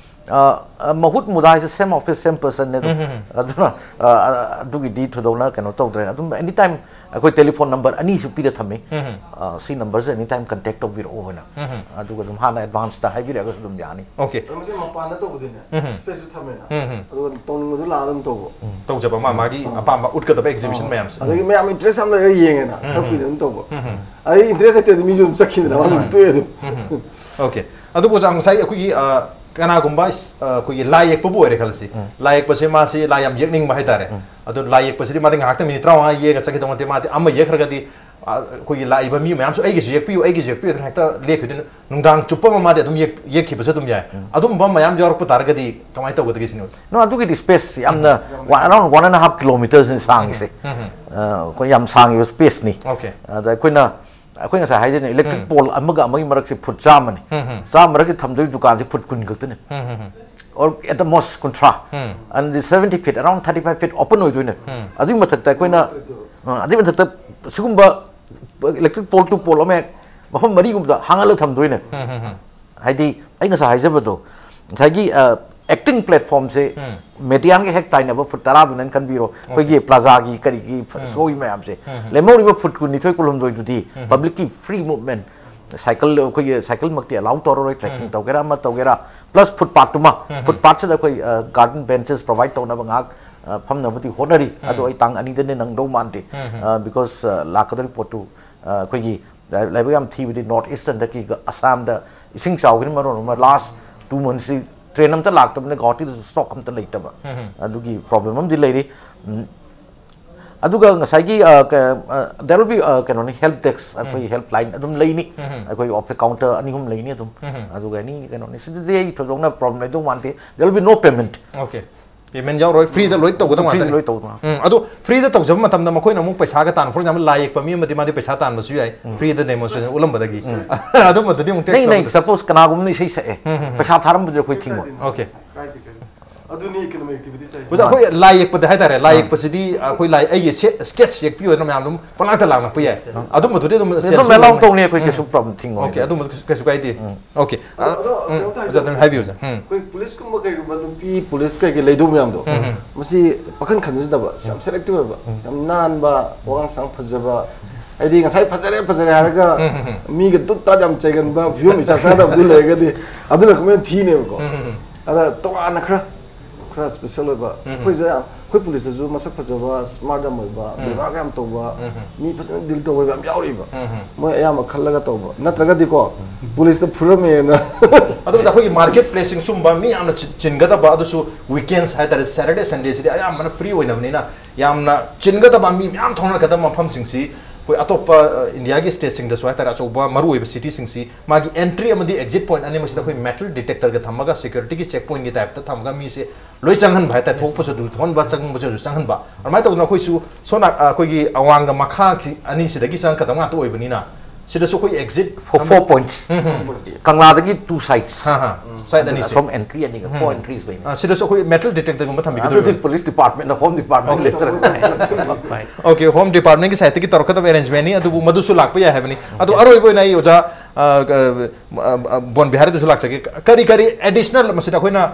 ꯑ, ꯑ, ꯃꯍꯨꯠ ꯃꯨꯗꯥ ꯍꯥꯏꯁꯦ same office, same person ꯅꯦ ꯑꯗꯨꯝ꯫ ꯎꯝ, ꯎꯝ, ꯎꯝ꯫ ꯑꯗꯨꯅ, ꯑ, ꯑ, ꯑꯗꯨꯒꯤꯗꯤ ꯊꯣꯏꯗꯣꯛꯅ ꯀꯩꯅꯣ ꯇꯧꯗ꯭ꯔꯦ꯫ ꯑꯗꯨꯝ anytime ꯑꯩꯈꯣꯏ telephone number ꯑꯅꯤꯁꯨ ꯄꯤꯔ ꯊꯝꯃꯤ꯫ ꯎꯝ, ꯎꯝ꯫ ꯑ, ꯁꯤ number ꯁꯦ anytime contact ꯇꯧꯕꯤꯔꯛꯑꯣ ꯍꯥꯏꯅ꯫ ꯎꯝ, ꯎꯝ꯫ ꯑꯗꯨꯒ ꯑꯗꯨꯝ ꯍꯥꯟꯅ advance ꯇ ꯍꯥꯏꯕꯤꯔꯛꯑꯒꯁꯨ ꯑꯗꯨꯝ ꯌꯥꯅꯤ꯫ Okay꯫ ꯑꯗꯣ ꯃꯁꯤ ꯃꯄꯥꯟꯗ ꯇꯧꯕꯗꯤꯅꯦ, ꯎꯝ, ꯎꯝ꯫ Space ꯁꯨ ꯊꯝꯃꯦꯅ꯫ ꯎꯝ, ꯎꯝ꯫ ꯑꯗꯨꯒ ꯇꯧꯅꯤꯡꯕꯗꯨ ꯂꯥꯛꯑ ꯑꯗꯨꯝ ꯇꯧꯕ꯫ ꯎꯝ꯫ ꯇꯧꯖꯕ ꯃꯥ ꯃꯥꯒꯤ ꯑꯄꯥꯝꯕ ꯎꯠꯀꯗꯕ exhibition ꯑꯥ꯫ ꯃꯌꯥꯝꯁꯦ꯫ ꯑꯗꯒꯤ ꯃꯌꯥꯝ interest ꯌꯥꯝ ꯂꯩꯔꯒ ꯌꯦꯡꯉꯦꯅ, ꯎꯝ, ꯈꯔ ꯎꯝ꯫ ꯀꯨꯏꯅ ꯑꯗꯨꯝ ꯇꯧꯕ꯫ ꯎꯝ, ꯎꯝ꯫ ꯑꯗꯩ interest ꯂꯩꯇ꯭ꯔꯗꯤ ꯃꯤꯁꯨ ꯑꯗꯨꯝ ꯆꯠꯈꯤꯗꯅ, ꯑꯗꯨꯝ ꯍꯣꯏ꯫ ꯇꯣꯛꯑꯦ ꯑꯗꯨꯝ꯫ ꯎꯝ, ꯎꯝ꯫ Okay꯫ ꯑꯗꯨꯕꯨ ꯑꯣꯖꯥ, ꯉꯁꯥꯏ ꯑꯩꯈꯣꯏꯒꯤ, ꯑ, ꯀꯅꯥꯒꯨꯝꯕ ꯏꯁ-, ꯑ, ꯑꯩꯈꯣꯏꯒꯤ ꯂꯥꯏ ꯌꯦꯛꯄꯕꯨ ꯑꯣꯏꯔꯦ ꯈꯜꯂꯁꯤ꯫ ꯎꯝ꯫ ꯂꯥꯏ ꯌꯦꯛꯄꯁꯦ ꯃꯥꯁꯤ ꯂꯥꯏ ꯌꯥꯝ ꯌꯦꯛꯅꯤꯡꯕ ꯍꯥꯏꯇꯥꯔꯦ꯫ ꯎꯝ꯫ ꯑꯗꯨ ꯂꯥꯏ ꯌꯦꯛꯄꯁꯤꯗꯤ ꯃꯥꯗꯤ ꯉꯥꯏꯍꯥꯛꯇꯪ minute ꯇꯔꯥꯃꯉꯥ ꯌꯦꯛꯑꯒ ꯆꯠꯈꯤꯗꯧ ꯅꯠꯇꯦ꯫ ꯃꯥꯗꯤ ꯑꯃ ꯌꯦꯛꯈ꯭ꯔꯒꯗꯤ ꯑꯩꯈꯣꯏꯒꯤ ꯂꯥꯛꯏꯕ ꯃꯤ ꯃꯌꯥꯝꯁꯨ "ꯑꯩꯒꯤꯁꯨ ꯌꯦꯛꯄꯤꯌꯨ, ꯑꯩꯒꯤꯁꯨ ꯌꯦꯛꯄꯤꯌꯨ" ꯑꯗꯨꯅ ꯍꯦꯛꯇ ꯂꯦꯛꯈꯤꯗꯣꯏꯅꯣ? ꯅꯨꯡꯗꯥꯡ ꯆꯨꯞꯄ ꯑꯃ ꯃꯥꯗꯤ ꯑꯗꯨꯝ ꯌꯦꯛ- ꯌꯦꯛꯈꯤꯕꯁꯨ ꯑꯗꯨꯝ ꯌꯥꯏ꯫ ꯑꯗꯨꯝꯕ ꯃꯌꯥꯝ ꯌꯥꯎꯔꯛꯄ ꯇꯥꯔꯒꯗꯤ ꯀꯃꯥꯏꯅ ꯇꯧꯒꯗꯒꯦ ꯁꯤꯅꯤ? ꯅꯣ, ꯑꯗꯨꯒꯤꯗꯤ ꯁ꯭ꯄꯦꯁ ꯌꯥꯝꯅ, ꯑꯔꯥꯎꯟ ꯋꯥꯟ ꯑꯦꯟ ꯍꯥꯐ ꯀꯤꯂꯣꯃꯤꯇꯔꯁꯤꯅ ꯁꯥꯡꯉꯤꯁꯦ꯫ ꯑꯩꯈꯣꯏ ꯌꯥꯝ ꯁꯥꯡꯉꯤꯕ ꯁ꯭ꯄꯦꯁꯅꯤ꯫ ꯑꯣꯀꯦ꯫ ꯑꯗ ꯑꯩꯈꯣꯏꯅ, ꯑꯩꯈꯣꯏ ꯉꯁꯥꯏ ꯍꯥꯏꯖꯩꯅ, ꯏꯂꯦꯛꯇ꯭ꯔꯤꯛ ꯄꯣꯜ ꯑꯃꯒ ꯑꯃꯒꯤ ꯃꯔꯛꯁꯦ ꯐꯨꯠ ꯆꯥꯝꯃꯅꯤ꯫ ꯆꯥꯝꯃ ꯃꯔꯛꯁꯦ ꯊꯝꯗꯣꯏ ꯗꯨꯀꯥꯟꯁꯦ ꯐꯨꯠ ꯀꯨꯟ ꯈꯛꯇꯅꯤ꯫ Or at the most ꯀꯨꯟꯊ꯭ꯔꯥ꯫ And the seventy feet, around thirty five feet open ꯑꯣꯏꯗꯣꯏꯅꯦ꯫ ꯑꯗꯨꯒꯤ ꯃꯊꯛꯇ ꯑꯩꯈꯣꯏꯅ, ꯑ, ꯑꯗꯨꯒꯤ ꯃꯊꯛꯇ ꯁꯤꯒꯨꯝꯕ ꯏꯂꯦꯛꯇ꯭ꯔꯤꯛ ꯄꯣꯜ ꯇꯨ ꯄꯣꯜ ꯑꯃ ꯍꯦꯛ ꯃꯐꯝ ꯃꯔꯤꯒꯨꯝꯕꯗ ꯍꯥꯡꯍꯜꯂ ꯊꯝꯗꯣꯏꯅꯦ꯫ ꯍꯥꯏꯗꯤ ꯑꯩ ꯉꯁꯥꯏ ꯍꯥꯏꯖꯕꯗꯣ, ꯉꯁꯥꯏꯒꯤ, ꯑ, ꯑꯦꯛꯇꯤꯡ ꯄ꯭ꯂꯦꯠꯐꯣꯝꯁꯦ ꯃꯦꯗꯤꯌꯥꯟꯒ ꯍꯦꯛ ꯇꯥꯏꯅꯕ ꯐꯨꯠ ꯇꯔꯥꯗꯨꯅ ꯈꯟꯕꯤꯔꯣ꯫ ꯑꯩꯈꯣꯏꯒꯤ ꯄ꯭ꯂꯥꯖꯥꯒꯤ ꯀꯔꯤꯒꯤ ꯁꯣꯒꯤ ꯃꯌꯥꯝꯁꯦ, ꯂꯦꯝꯍꯧꯔꯤꯕ ꯐꯨꯠ ꯀꯨꯟꯅꯤꯊꯣꯏ ꯀꯨꯟꯍꯨꯝꯗꯣꯏꯗꯨꯗꯤ ꯄꯕ꯭ꯂꯤꯛꯀꯤ ꯐ꯭ꯔꯤ ꯃꯨꯚꯃꯦꯟ, ꯁꯥꯏꯀꯜ, ꯑꯩꯈꯣꯏꯒꯤ ꯁꯥꯏꯀꯜꯃꯛꯇꯤ ꯑꯦꯂꯥꯎ ꯇꯧꯔꯔꯣꯏ, ꯇ꯭ꯔꯦꯛꯀꯤꯡ ꯇꯧꯒꯦꯔꯥ ꯑꯃ ꯇꯧꯒꯦꯔꯥ, ꯄ꯭ꯂꯁ ꯐꯨꯠꯄꯥꯠꯇꯨꯃ, ꯐꯨꯠꯄꯥꯠꯁꯤꯗ ꯑꯩꯈꯣꯏ ꯒꯥꯔꯗꯟ ꯕꯦꯟꯆꯦꯁ ꯄ꯭ꯔꯣꯚꯥꯏꯗ ꯇꯧꯅꯕ ꯉꯥꯏꯍꯥꯛ, ꯑ, ꯐꯝꯅꯕꯗꯤ ꯍꯣꯠꯅꯔꯤ꯫ ꯑꯗꯣ ꯑꯩ ꯇꯥꯡ ꯑꯅꯤꯗꯅꯦ ꯅꯪꯗꯧ ꯃꯥꯟꯗꯦ꯫ ꯕꯤꯀꯣꯁ ꯂꯥꯛꯀꯗꯧꯔꯤ ꯄꯣꯠꯇꯨ, ꯑ, ꯑꯩꯈꯣꯏꯒꯤ ꯂꯥꯏꯕꯛ ꯌꯥꯝ ꯊꯤꯕꯗꯤ ꯅꯣꯔꯠ ꯏꯁꯇꯔꯟꯗꯒꯤ ꯑꯁꯥꯝꯗ ꯏꯁꯤꯡ ꯆꯥꯎꯈꯤꯕ ꯃꯔꯣꯟ ꯑꯃ ꯂꯥꯁ ꯇꯨ ꯃꯟꯁꯁꯤ ꯇ꯭ꯔꯦꯟ ꯑꯝꯇ ꯂꯥꯛꯇꯕꯅꯦ, ꯒꯧꯍꯥꯇꯤꯗꯁꯨ ꯁ꯭ꯇꯣꯛ ꯑꯝꯇ ꯂꯩꯇꯕ꯫ ꯑꯗꯨꯒꯤ ꯄ꯭ꯔꯣꯕ꯭ꯂꯦꯝ ꯑꯃꯗꯤ ꯂꯩꯔꯤ꯫ ꯎꯝ, ꯑꯗꯨꯒ ꯉꯁꯥꯏꯒꯤ, ꯑ, ꯀ-, ꯑ, there will be, ꯑ, ꯀꯩꯅꯣꯅꯤ, ꯍꯦꯜꯞ ꯗꯦꯛꯁ, ꯑꯩꯈꯣꯏ ꯍꯦꯜꯞ ꯂꯥꯏꯟ ꯑꯗꯨꯝ ꯂꯩꯅꯤ꯫ ꯑꯩꯈꯣꯏ ꯑꯣꯐꯤꯁ ꯀꯥꯎꯟꯇꯔ ꯑꯅꯤ ꯑꯍꯨꯝ ꯂꯩꯅꯤ ꯑꯗꯨꯝ꯫ ꯑꯗꯨꯒ ꯑꯦꯅꯤ ꯀꯩꯅꯣꯅꯤ, ꯁꯤꯗꯗꯤ ꯑꯩ ꯊꯣꯏꯗꯣꯛꯅ ꯄ꯭ꯔꯣꯕ꯭ꯂꯦꯝ ꯂꯩꯗꯧ ꯃꯥꯟꯗꯦ꯫ There will be no payment. Okay. Payment ꯌꯥꯎꯔꯣꯏ, ꯐ꯭ꯔꯤꯗ ꯂꯣꯏ ꯇꯧꯒꯗꯕ ꯐ꯭ꯔꯤꯗ ꯉꯥꯛꯇꯅꯤ꯫ ꯂꯣꯏ ꯇꯧꯗꯅ꯫ ꯎꯝ, ꯑꯗꯣ ꯐ꯭ꯔꯤꯗ ꯇꯧꯖꯕ ꯃꯇꯝꯗ ꯃꯈꯣꯏꯅ ꯑꯃꯨꯛ ꯄꯩꯁꯥꯒ ꯇꯥꯟꯕ, ꯐꯣꯔ ꯑꯦꯛꯖꯥꯝꯄꯜ, ꯂꯥꯏ ꯌꯦꯛꯄ ꯃꯤ ꯑꯃꯗꯤ ꯃꯥꯗꯤ ꯄꯩꯁꯥ ꯇꯥꯟꯕꯁꯨ ꯌꯥꯏ, ꯐ꯭ꯔꯤꯗ ꯗꯦꯃꯣꯟꯁꯇ꯭ꯔꯦꯁꯟ ꯎꯠꯂꯝꯕꯗꯒꯤ꯫ ꯑꯗꯨꯝꯕꯗꯗꯤ ꯑꯃꯨꯛ ꯅꯪ, ꯅꯪ ꯇꯦꯛꯁ ꯁꯄꯣꯁ ꯀꯅꯥꯒꯨꯝꯕꯅ ꯏꯁꯩ ꯁꯛꯑꯦ, ꯄꯩꯁꯥ ꯊꯥꯔꯝꯕꯗꯨꯗ ꯑꯩꯈꯣꯏ ꯊꯤꯡꯉꯣꯏ꯫ ꯑꯣꯀꯦ꯫ ꯑꯗꯨꯅꯤ ꯏꯀꯣꯅꯣꯃꯤꯛ ꯑꯦꯛꯇꯤꯚꯤꯇꯤꯁ ꯍꯥꯏꯁꯦ꯫ ꯑꯣꯖꯥ, ꯑꯩꯈꯣꯏ ꯂꯥꯏ ꯌꯦꯛꯄꯗ ꯍꯥꯏꯇꯥꯔꯦ, ꯂꯥꯏ ꯌꯦꯛꯄꯁꯤꯗꯤ ꯑꯩꯈꯣꯏ ꯂꯥꯏ, ꯑꯩꯒꯤ ꯁ꯭ꯀꯦꯠꯁ ꯌꯦꯛꯄꯤꯌꯨ ꯍꯥꯏꯅ ꯃꯌꯥꯝ ꯑꯗꯨꯝ ꯄꯪꯂꯥꯛꯇ ꯂꯥꯛꯂꯛꯄ ꯌꯥꯏ꯫ ꯑꯗꯨꯝꯕꯗꯨꯗꯤ ꯑꯗꯨꯝ ꯑꯗꯨꯝ ꯑꯦꯂꯥꯎ ꯇꯧꯅꯤ, ꯑꯩꯈꯣꯏ ꯀꯩꯁꯨ ꯄ꯭ꯔꯣꯕ꯭ꯂꯦꯝ ꯊꯤꯡꯉꯣꯏ꯫ ꯑꯣꯀꯦ, ꯑꯗꯨꯝꯕ ꯀꯩꯁꯨ ꯀꯥꯏꯗꯦ꯫ ꯑꯣꯀꯦ꯫ ꯑꯗꯣ ꯀꯩꯅꯣꯝꯇ ꯑꯣꯖꯥ, ꯑꯗꯨꯝ ꯍꯥꯏꯕꯤꯌꯨ, ꯑꯣꯖꯥ꯫ ꯎꯝ꯫ ꯑꯩꯈꯣꯏ ꯄꯨꯂꯤꯁꯀꯨꯝꯕ ꯀꯩꯒꯨꯝꯕ ꯅꯨꯄꯤ ꯄꯨꯂꯤꯁ ꯀꯩꯀꯩ ꯂꯩꯗꯧ ꯃꯌꯥꯝꯗꯣ, ꯃꯁꯤ ꯋꯥꯈꯜ ꯈꯟꯖꯤꯟꯗꯕ, ꯌꯥꯝ ꯁꯦꯂꯦꯛꯇꯤꯚ ꯑꯣꯏꯕ, ꯌꯥꯝ ꯅꯥꯟꯕ, ꯋꯥꯉꯥꯡ ꯁꯉꯥꯡ ꯐꯖꯕ, ꯍꯥꯏꯗꯤ ꯉꯁꯥꯏ ꯐꯖꯔꯦ ꯐꯖꯔꯦ ꯍꯥꯏꯔꯒ ꯃꯤꯒ ꯗꯨꯠ ꯇꯥꯠ ꯌꯥꯝ ꯆꯩꯒꯟꯕ, ꯐꯤꯕꯝ ꯏꯆꯥ ꯆꯥꯗꯕꯗꯨ ꯂꯩꯔꯒꯗꯤ ꯑꯗꯨꯅ ꯀꯃꯥꯏꯅ ꯊꯤꯅꯦꯕꯀꯣ꯫ ꯑꯗ ꯇꯣꯉꯥꯟꯅ ꯈꯔ, ꯈꯔ ꯁ꯭ꯄꯦꯁꯦꯜ ꯑꯣꯏꯕ, ꯑꯩꯈꯣꯏꯁꯦ ꯌꯥꯝ, ꯑꯩꯈꯣꯏ ꯄꯨꯂꯤꯁꯇꯁꯨ ꯃꯁꯛ ꯐꯖꯕ, ꯁ꯭ꯃꯥꯔꯠ ꯌꯥꯝ ꯑꯣꯏꯕ, ꯕꯦꯕꯥꯔ ꯌꯥꯝ ꯇꯧꯕ, ꯃꯤ ꯐꯖꯅ ꯗꯤꯜ ꯇꯧꯕ ꯌꯥꯝ ꯌꯥꯎꯔꯤꯕ꯫ ꯃꯣꯏ ꯑꯌꯥꯝꯕ ꯈꯜꯂꯒ ꯇꯧꯕ ꯅꯠꯇ꯭ꯔꯒꯗꯤꯀꯣ, ꯄꯨꯂꯤꯁꯇ ꯐꯨꯔꯝꯃꯦꯅ꯫ ꯑꯗꯨꯒ ꯑꯩꯈꯣꯏꯒꯤ ꯃꯥꯔꯀꯦꯠ ꯄ꯭ꯂꯦꯁꯁꯤꯡ, ꯁꯨꯝꯕ ꯃꯤ ꯌꯥꯝꯅ ꯆꯤ-, ꯆꯤꯟꯒꯗꯕ, ꯑꯗꯨꯁꯨ ꯋꯤꯀꯦꯟꯁ ꯍꯥꯏꯇꯥꯔꯦ, ꯁꯦꯇꯔꯗꯦ ꯁꯟꯗꯦꯁꯤꯗꯤ ꯑꯌꯥꯝꯕꯅ ꯐ꯭ꯔꯤ ꯑꯣꯏꯅꯕꯅꯤꯅ, ꯌꯥꯝꯅ ꯆꯤꯟꯒꯗꯕ, ꯃꯤ ꯃꯌꯥꯝ ꯊꯣꯛꯅꯔꯛꯀꯗꯕ ꯃꯐꯝꯁꯤꯡꯁꯤ ꯑꯩꯈꯣꯏ ꯑꯇꯣꯞꯄ ꯏꯟꯗꯤꯌꯥꯒꯤ ꯁ꯭ꯇꯦꯠꯁꯤꯡꯗꯁꯨ ꯍꯥꯏꯇꯥꯔꯦ, ꯑꯆꯧꯕ ꯃꯔꯨꯑꯣꯏꯕ ꯁꯤꯇꯤꯁꯤꯡꯁꯤ ꯃꯥꯒꯤ ꯑꯦꯟꯇ꯭ꯔꯤ ꯑꯃꯗꯤ ꯑꯦꯛꯖꯤꯠ ꯄꯣꯏꯟꯠ ꯑꯅꯤꯃꯛꯁꯤꯗ ꯑꯩꯈꯣꯏ ꯃꯦꯇꯜ ꯗꯤꯇꯦꯛꯇꯔꯒ ꯊꯝꯃꯒ, ꯁꯦꯀ꯭ꯌꯨꯔꯤꯇꯤꯒꯤ ꯆꯦꯛ ꯄꯣꯏꯟꯠꯀꯤ ꯇꯥꯏꯞꯇ ꯊꯝꯃꯒ ꯃꯤꯁꯦ ꯂꯣꯏ ꯆꯪꯍꯟꯕ ꯍꯥꯏꯇꯥꯔꯦ, ꯊꯣꯛꯄꯁꯨ ꯑꯗꯨ ꯊꯣꯛꯍꯟꯕ, ꯆꯪꯕꯁꯨ ꯑꯗꯨ ꯆꯪꯍꯟꯕ꯫ ꯑꯗꯨꯃꯥꯏꯅ ꯇꯧꯗꯅ ꯑꯩꯈꯣꯏꯁꯨ ꯁꯣꯝ ꯅꯥ-, ꯑꯩꯈꯣꯏꯒꯤ ꯑꯋꯥꯡꯒ ꯃꯈꯥ ꯑꯅꯤꯁꯤꯗꯒꯤ ꯆꯪꯉꯛꯀꯗꯕ ꯉꯥꯛꯇ ꯑꯣꯏꯕꯅꯤꯅ, ꯁꯤꯗꯁꯨ ꯑꯩꯈꯣꯏ ꯑꯦꯛꯖꯤꯠ ꯐꯣꯔ ꯄꯣꯏꯟꯠꯁ꯫ ꯀꯪꯂꯥꯗꯒꯤ ꯇꯨ ꯁꯥꯏꯠꯁ꯫ ꯁꯥꯏꯠ ꯑꯅꯤꯁꯦ꯫ ꯐ꯭ꯔꯣꯝ ꯑꯦꯟꯇ꯭ꯔꯤ ꯑꯅꯤꯒ ꯐꯣꯔ ꯑꯦꯟꯇ꯭ꯔꯤꯁ ꯂꯩꯅꯤ꯫ ꯑ, ꯁꯤꯗꯁꯨ ꯑꯩꯈꯣꯏ ꯃꯦꯇꯜ ꯗꯤꯇꯦꯛꯇꯔꯒꯨꯝꯕ ꯊꯝꯕꯤꯒꯗꯣꯏꯔꯣ? ꯑꯗꯨꯗꯤ ꯄꯨꯂꯤꯁ ꯗꯤꯄꯥꯔꯠꯃꯦꯟꯠꯅ, ꯍꯣꯝ ꯗꯤꯄꯥꯔꯠꯃꯦꯟꯠ꯫ ꯑꯣꯀꯦ, ꯍꯣꯝ ꯗꯤꯄꯥꯔꯠꯃꯦꯟꯠꯀꯤ ꯁꯥꯏꯠꯇꯒꯤ ꯇꯧꯔꯛꯀꯗꯕ ꯑꯦꯔꯦꯟꯖꯃꯦꯟꯠꯅꯤ, ꯑꯗꯨꯕꯨ ꯃꯗꯨꯁꯨ ꯂꯥꯛꯄ ꯌꯥꯏ ꯍꯥꯏꯕꯅꯤ꯫ ꯑꯗꯣ ꯑꯔꯣꯏꯕ ꯑꯣꯏꯅ ꯑꯩ ꯑꯣꯖꯥ, ꯑ, ꯑ, ꯑ, ꯕꯣꯟ ꯕꯤꯍꯥꯔꯤꯗꯁꯨ ꯂꯥꯛꯆꯒꯦ꯫ ꯀꯔꯤ ꯀꯔꯤ ꯑꯦꯗꯤꯁꯅꯦꯜ ꯃꯁꯤꯗ ꯑꯩꯈꯣꯏꯅ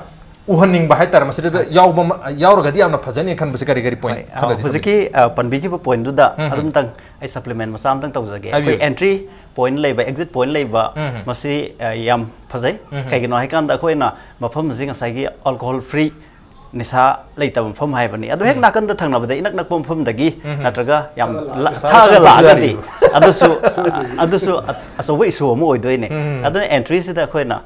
ꯎꯍꯟꯅꯤꯡꯕ ꯍꯥꯏꯇꯥꯔꯦ, ꯃꯁꯤꯗ ꯌꯥꯎꯕ ꯑꯃ, ꯌꯥꯎꯔꯒꯗꯤ ꯌꯥꯝꯅ ꯐꯖꯅꯤ ꯈꯟꯕꯁꯦ ꯀꯔꯤ ꯀꯔꯤ ꯄꯣꯏꯟꯠ ꯍꯣꯏ, ꯑ, ꯈꯔꯗꯤ ꯍꯧꯖꯤꯛꯀꯤ ꯑ, ꯄꯟꯕꯤꯈꯤꯕ ꯄꯣꯏꯟꯠꯗꯨꯗ ꯑꯗꯨꯝꯇꯪ ꯑꯩ ꯁꯄ꯭ꯂꯤꯃꯦꯟꯠ ꯃꯆꯥ ꯑꯃꯇꯪ ꯇꯧꯖꯒꯦ꯫ ꯑꯩꯈꯣꯏ ꯍꯥꯏꯕꯤꯌꯨ꯫ ꯑꯦꯟꯇ꯭ꯔꯤ ꯄꯣꯏꯟꯠ ꯂꯩꯕ, ꯑꯦꯛꯖꯤꯠ ꯄꯣꯏꯟꯠ ꯂꯩꯕ, ꯎꯝ꯫ ꯃꯁꯤ ꯑ, ꯌꯥꯝ ꯐꯖꯩ꯫ ꯀꯩꯒꯤꯅꯣ ꯍꯥꯏꯀꯥꯟꯗ ꯑꯩꯈꯣꯏꯅ ꯃꯐꯝ ꯑꯁꯤ ꯉꯁꯥꯏꯒꯤ ꯑꯜꯀꯣꯍꯣꯜ ꯐ꯭ꯔꯤ, ꯅꯤꯁꯥ ꯂꯩꯇꯕ ꯃꯐꯝ ꯍꯥꯏꯕꯅꯤ꯫ ꯑꯗꯣ ꯍꯦꯛ ꯅꯥꯀꯟꯗ ꯊꯪꯅꯕꯗ ꯏꯅꯛ ꯅꯛꯄ ꯃꯐꯝꯗꯒꯤ ꯅꯠꯇ꯭ꯔꯒ ꯌꯥꯝ ꯂ-, ꯊꯛꯑꯒ ꯂꯥꯛꯑꯒꯗꯤ ꯑꯗꯨꯁꯨ, ꯑꯗꯨꯁꯨ ꯑ-, ꯑꯆꯧꯕ ꯏꯁꯨ ꯑꯃ ꯑꯣꯏꯗꯣꯏꯅꯦ꯫ ꯑꯗꯨꯅ ꯑꯦꯟꯇ꯭ꯔꯤꯁꯤꯗ ꯑꯩꯈꯣꯏꯅ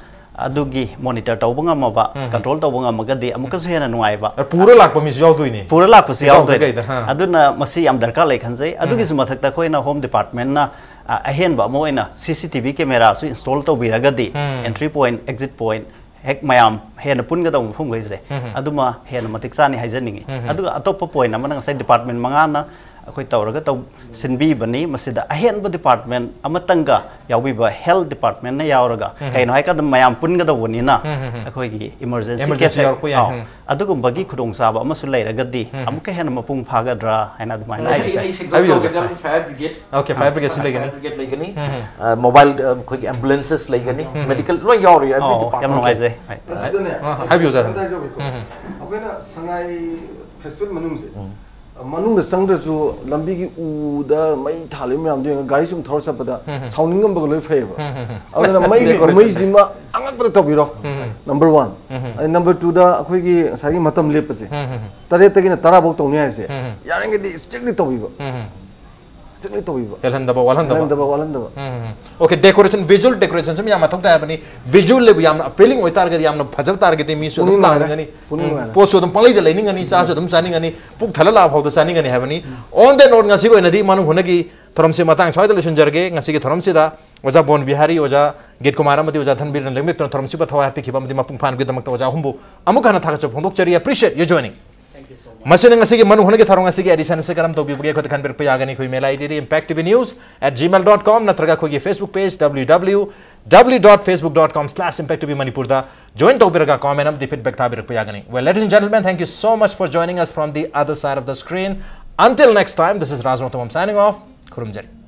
ꯑꯗꯨꯒꯤ ꯃꯣꯅꯤꯇꯔ ꯇꯧꯕ ꯉꯝꯃꯕ, ꯀꯟꯇ꯭ꯔꯣꯜ ꯇꯧꯕ ꯉꯝꯃꯒꯗꯤ ꯑꯃꯨꯛꯀꯁꯨ ꯍꯦꯟꯅ ꯅꯨꯡꯉꯥꯏꯕ꯫ ꯄꯨꯔ ꯂꯥꯛꯄ ꯃꯤꯁꯨ ꯌꯥꯎꯗꯣꯏꯅꯤ꯫ ꯄꯨꯔ ꯂꯥꯛꯄꯁꯨ ꯀꯩꯗꯧ-, ꯌꯥꯎꯗꯣꯏꯅꯤ꯫ ꯀꯩꯗ, ꯍꯥ꯫ ꯑꯗꯨꯅ ꯃꯁꯤ ꯌꯥꯝ ꯗꯔꯀꯥꯔ ꯂꯩ ꯈꯟꯖꯩ꯫ ꯑꯗꯨꯒꯤꯁꯨ ꯃꯊꯛꯇ ꯑꯩꯈꯣꯏꯅ ꯍꯣꯝ ꯗꯤꯄꯥꯔꯠꯃꯦꯟꯠꯅ, ꯑ, ꯑꯍꯦꯟꯕ ꯑꯃ ꯑꯣꯏꯅ ꯁꯤ ꯁꯤ ꯇꯤ ꯚꯤ ꯀꯦꯃꯦꯔꯥꯁꯨ ꯏꯟꯁꯇꯣꯜ ꯇꯧꯕꯤꯔꯒꯗꯤ, ꯑꯦꯟꯇ꯭ꯔꯤ ꯄꯣꯏꯟꯠ, ꯑꯦꯛꯖꯤꯠ ꯄꯣꯏꯟꯠ, ꯍꯦꯛ ꯃꯌꯥꯝ ꯍꯦꯟꯅ ꯄꯨꯟꯒꯗꯧꯕ ꯃꯐꯝꯈꯩꯁꯦ, ꯑꯗꯨꯃ ꯍꯦꯟꯅ ꯃꯇꯤꯛ ꯆꯥꯅꯤ ꯍꯥꯏꯖꯅꯤꯡꯉꯤ꯫ ꯑꯗꯨꯒ ꯑꯇꯣꯞꯄ ꯄꯣꯏꯟꯠ ꯑꯃꯅ ꯉꯁꯥꯏ ꯗꯤꯄꯥꯔꯠꯃꯦꯟꯠ ꯃꯉꯥꯅ ꯑꯩꯈꯣꯏ ꯇꯧꯔꯒ ꯇꯧ-, ꯁꯤꯟꯕꯤꯕꯅꯤ꯫ ꯃꯁꯤꯗ ꯑꯍꯦꯟꯕ ꯗꯤꯄꯥꯔꯠꯃꯦꯟꯠ ꯑꯃꯇꯪꯒ ꯌꯥꯎꯕꯤꯕ, ꯍꯦꯜꯊ ꯗꯤꯄꯥꯔꯠꯃꯦꯟꯠꯅ ꯌꯥꯎꯔꯒ, ꯀꯩꯅꯣ ꯍꯥꯏꯀꯥꯟꯗ ꯃꯌꯥꯝ ꯄꯨꯟꯒꯗꯧꯕꯅꯤꯅ ꯑꯩꯈꯣꯏꯒꯤ ꯏꯃꯔꯖꯦꯟꯁꯤ Emergency ꯀꯦꯁ ꯌꯥꯎꯔꯛꯄ ꯌꯥꯏ꯫ ꯑꯗꯨꯒꯨꯝꯕꯒꯤ ꯈꯨꯗꯣꯡꯆꯥꯕ ꯑꯃꯁꯨ ꯂꯩꯔꯒꯗꯤ ꯑꯃꯨꯛꯀ ꯍꯦꯟꯅ ꯃꯄꯨꯡ ꯐꯥꯒꯗ꯭ꯔꯥ ꯍꯥꯏꯅ ꯑꯗꯨꯃꯥꯏꯅ ꯑꯩ ꯍꯥꯏꯖꯒꯦ꯫ ꯑꯩ ꯁꯦꯛꯇꯔ ꯍꯥꯏꯕꯤꯌꯨ, ꯇꯧꯒꯦ꯫ ꯁꯥꯔ꯫ ꯐꯥꯌꯔ ꯕ꯭ꯔꯤꯒꯦꯗ ꯑꯣꯀꯦ, ꯐꯥꯌꯔ ꯕ꯭ꯔꯤꯒꯦꯗꯁꯨ ꯂꯩꯒꯅꯤ꯫ ꯐꯥꯌꯔ ꯕ꯭ꯔꯤꯒꯦꯗ ꯂꯩꯒꯅꯤ꯫ ꯎꯝ꯫ ꯃꯣꯕꯥꯏꯜ ꯑꯩꯈꯣꯏꯒꯤ ꯑꯦꯝꯕꯨꯂꯦꯟꯁꯦꯁ ꯂꯩꯒꯅꯤ꯫ ꯃꯦꯗꯤꯀꯦꯜ ꯂꯣꯏ ꯌꯥꯎꯔꯤ꯫ Every ꯑꯣ, ꯌꯥꯝ department꯫ ꯅꯨꯡꯉꯥꯏꯖꯩ꯫ ꯍꯥꯏꯕꯤꯌꯨ, ꯁꯥꯔ꯫ ꯑꯩꯈꯣꯏꯅ ꯁꯉꯥꯏ ꯐꯦꯁꯇꯤꯚꯦꯜ ꯃꯅꯨꯡꯁꯦ, ꯃꯅꯨꯡꯗ ꯆꯪꯗ꯭ꯔꯁꯨ ꯂꯝꯕꯤꯒꯤ ꯎꯗ ꯃꯩ ꯊꯥꯜꯂꯤꯕ ꯃꯌꯥꯝꯗꯣ ꯌꯦꯡꯉꯒ ꯒꯥꯔꯤ ꯁꯨꯝ ꯊꯧꯔ ꯆꯠꯄꯗ ꯁꯥꯎꯅꯤꯡꯉꯝꯕꯒ ꯂꯣꯏ ꯐꯩꯌꯦꯕ꯫ ꯑꯗꯨꯅ ꯃꯩꯒꯤ ꯀꯨꯝꯍꯩꯁꯤꯃ ꯑꯉꯛꯄꯗ ꯇꯧꯕꯤꯔꯣ꯫ Number one. ꯑꯗꯩ ꯅꯝꯕꯔ ꯇꯨꯗ ꯑꯩꯈꯣꯏꯒꯤ ꯉꯁꯥꯏꯒꯤ ꯃꯇꯝ ꯂꯦꯞꯄꯁꯦ, ꯇꯔꯦꯠꯇꯒꯤꯅ ꯇꯔꯥꯐꯧ ꯇꯧꯅꯤ ꯍꯥꯏꯁꯦ, ꯌꯥꯔꯤꯈꯩꯗꯤ ꯏꯁꯇ꯭ꯔꯤꯛꯂꯤ ꯇꯧꯕꯤꯕ꯫ ꯏꯁꯇ꯭ꯔꯤꯛꯂꯤ ꯇꯧꯕꯤꯕ꯫ ꯍꯦꯜꯍꯟꯗꯕ, ꯋꯥꯠꯍꯟꯗꯕ꯫ ꯍꯦꯜꯍꯟꯗꯕ, ꯋꯥꯠꯍꯟꯗꯕ꯫ ꯎꯝ꯫ ꯑꯣꯀꯦ, ꯗꯦꯀꯣꯔꯦꯁꯟ, ꯚꯤꯖꯨꯋꯦꯜ ꯗꯦꯀꯣꯔꯦꯁꯟꯁꯨ ꯌꯥꯝ ꯃꯊꯧ ꯇꯥꯏ ꯍꯥꯏꯕꯅꯤ꯫ ꯚꯤꯖꯨꯋꯦꯜ ꯂꯩꯕ ꯌꯥꯝꯅ ꯑꯄꯤꯂꯤꯡ ꯑꯣꯏꯇꯥꯔꯒꯗꯤ, ꯌꯥꯝꯅ ꯐꯖꯕ ꯇꯥꯔꯒꯗꯤ ꯃꯤꯁꯨ ꯑꯗꯨꯝ ꯄꯨꯛꯅꯤꯡ ꯅꯨꯡꯉꯥꯏꯔꯦ꯫ ꯂꯥꯛꯅꯤꯡꯒꯅꯤ꯫ ꯄꯨꯛꯅꯤꯡ ꯎꯝ꯫ ꯅꯨꯡꯉꯥꯏꯔꯦ꯫ ꯄꯣꯠꯁꯨ ꯑꯗꯨꯝ ꯄꯪꯂꯩꯗ ꯂꯩꯅꯤꯡꯒꯅꯤ, ꯆꯥꯁꯨ ꯑꯗꯨꯝ ꯆꯥꯅꯤꯡꯒꯅꯤ, ꯄꯨꯛ ꯊꯜꯂ ꯂꯥꯛꯑ ꯐꯥꯎꯗ ꯆꯥꯅꯤꯡꯒꯅꯤ ꯍꯥꯏꯕꯅꯤ꯫ On the note, ꯉꯁꯤꯒꯤ ꯑꯣꯏꯅꯗꯤ ꯃꯅꯨꯡ ꯍꯨꯠꯅꯒꯤ ꯊꯧꯔꯝꯁꯤ ꯃꯇꯥꯡ ꯁ꯭ꯋꯥꯏꯗ ꯂꯣꯏꯁꯤꯟꯖꯔꯒꯦ꯫ ꯉꯁꯤꯒꯤ ꯊꯧꯔꯝꯁꯤꯗ ꯑꯣꯖꯥ ꯕꯣꯟ ꯕꯤꯍꯥꯔꯤ, ꯑꯣꯖꯥ ꯒꯤꯠ ꯀꯨꯃꯥꯔ ꯑꯃꯗꯤ ꯑꯣꯖꯥ ꯙꯟꯕꯤꯔꯅ ꯂꯦꯡꯃꯤꯠꯇꯨꯅ ꯊꯧꯔꯝꯁꯤꯕꯨ ꯊꯋꯥꯏ ꯍꯥꯞꯄꯤꯈꯤꯕ ꯑꯃꯗꯤ ꯃꯄꯨꯡ ꯐꯥꯍꯟꯕꯒꯤꯗꯃꯛꯇ ꯑꯣꯖꯥ ꯑꯍꯨꯝꯕꯨ ꯑꯃꯨꯛ ꯍꯟꯅ ꯊꯥꯒꯠꯆꯕ ꯐꯣꯡꯗꯣꯛꯆꯔꯤ꯫ Appreciate your joining. ꯃꯁꯤꯅ ꯉꯁꯤꯒꯤ ꯃꯅꯨꯡ ꯍꯨꯠꯅꯒꯤ ꯊꯧꯔꯝ ꯑꯁꯤꯒꯤ edition ꯑꯁꯤ ꯀꯔꯝ ꯇꯧꯕꯤꯕꯒꯦ? ꯑꯩꯈꯣꯏꯗ ꯈꯟꯕꯤꯔꯛꯄ ꯌꯥꯒꯅꯤ꯫ ꯑꯩꯈꯣꯏ email ID D impact T V news at gmail dot com ꯅꯠꯇ꯭ꯔꯒ ꯑꯩꯈꯣꯏꯒꯤ Facebook page W W W dot facebook dot com slash impact T V Manipur ꯗ join ꯇꯧꯕꯤꯔꯒ comment ꯑꯃꯗꯤ feedback ꯊꯥꯕꯤꯔꯛꯄ ꯌꯥꯒꯅꯤ꯫ Well, ladies and gentlemen, thank you so much for joining us from the other side of the screen. Until next time, this is Raj Rongtamam signing off. ꯈꯨꯔꯨꯝꯖꯔꯤ꯫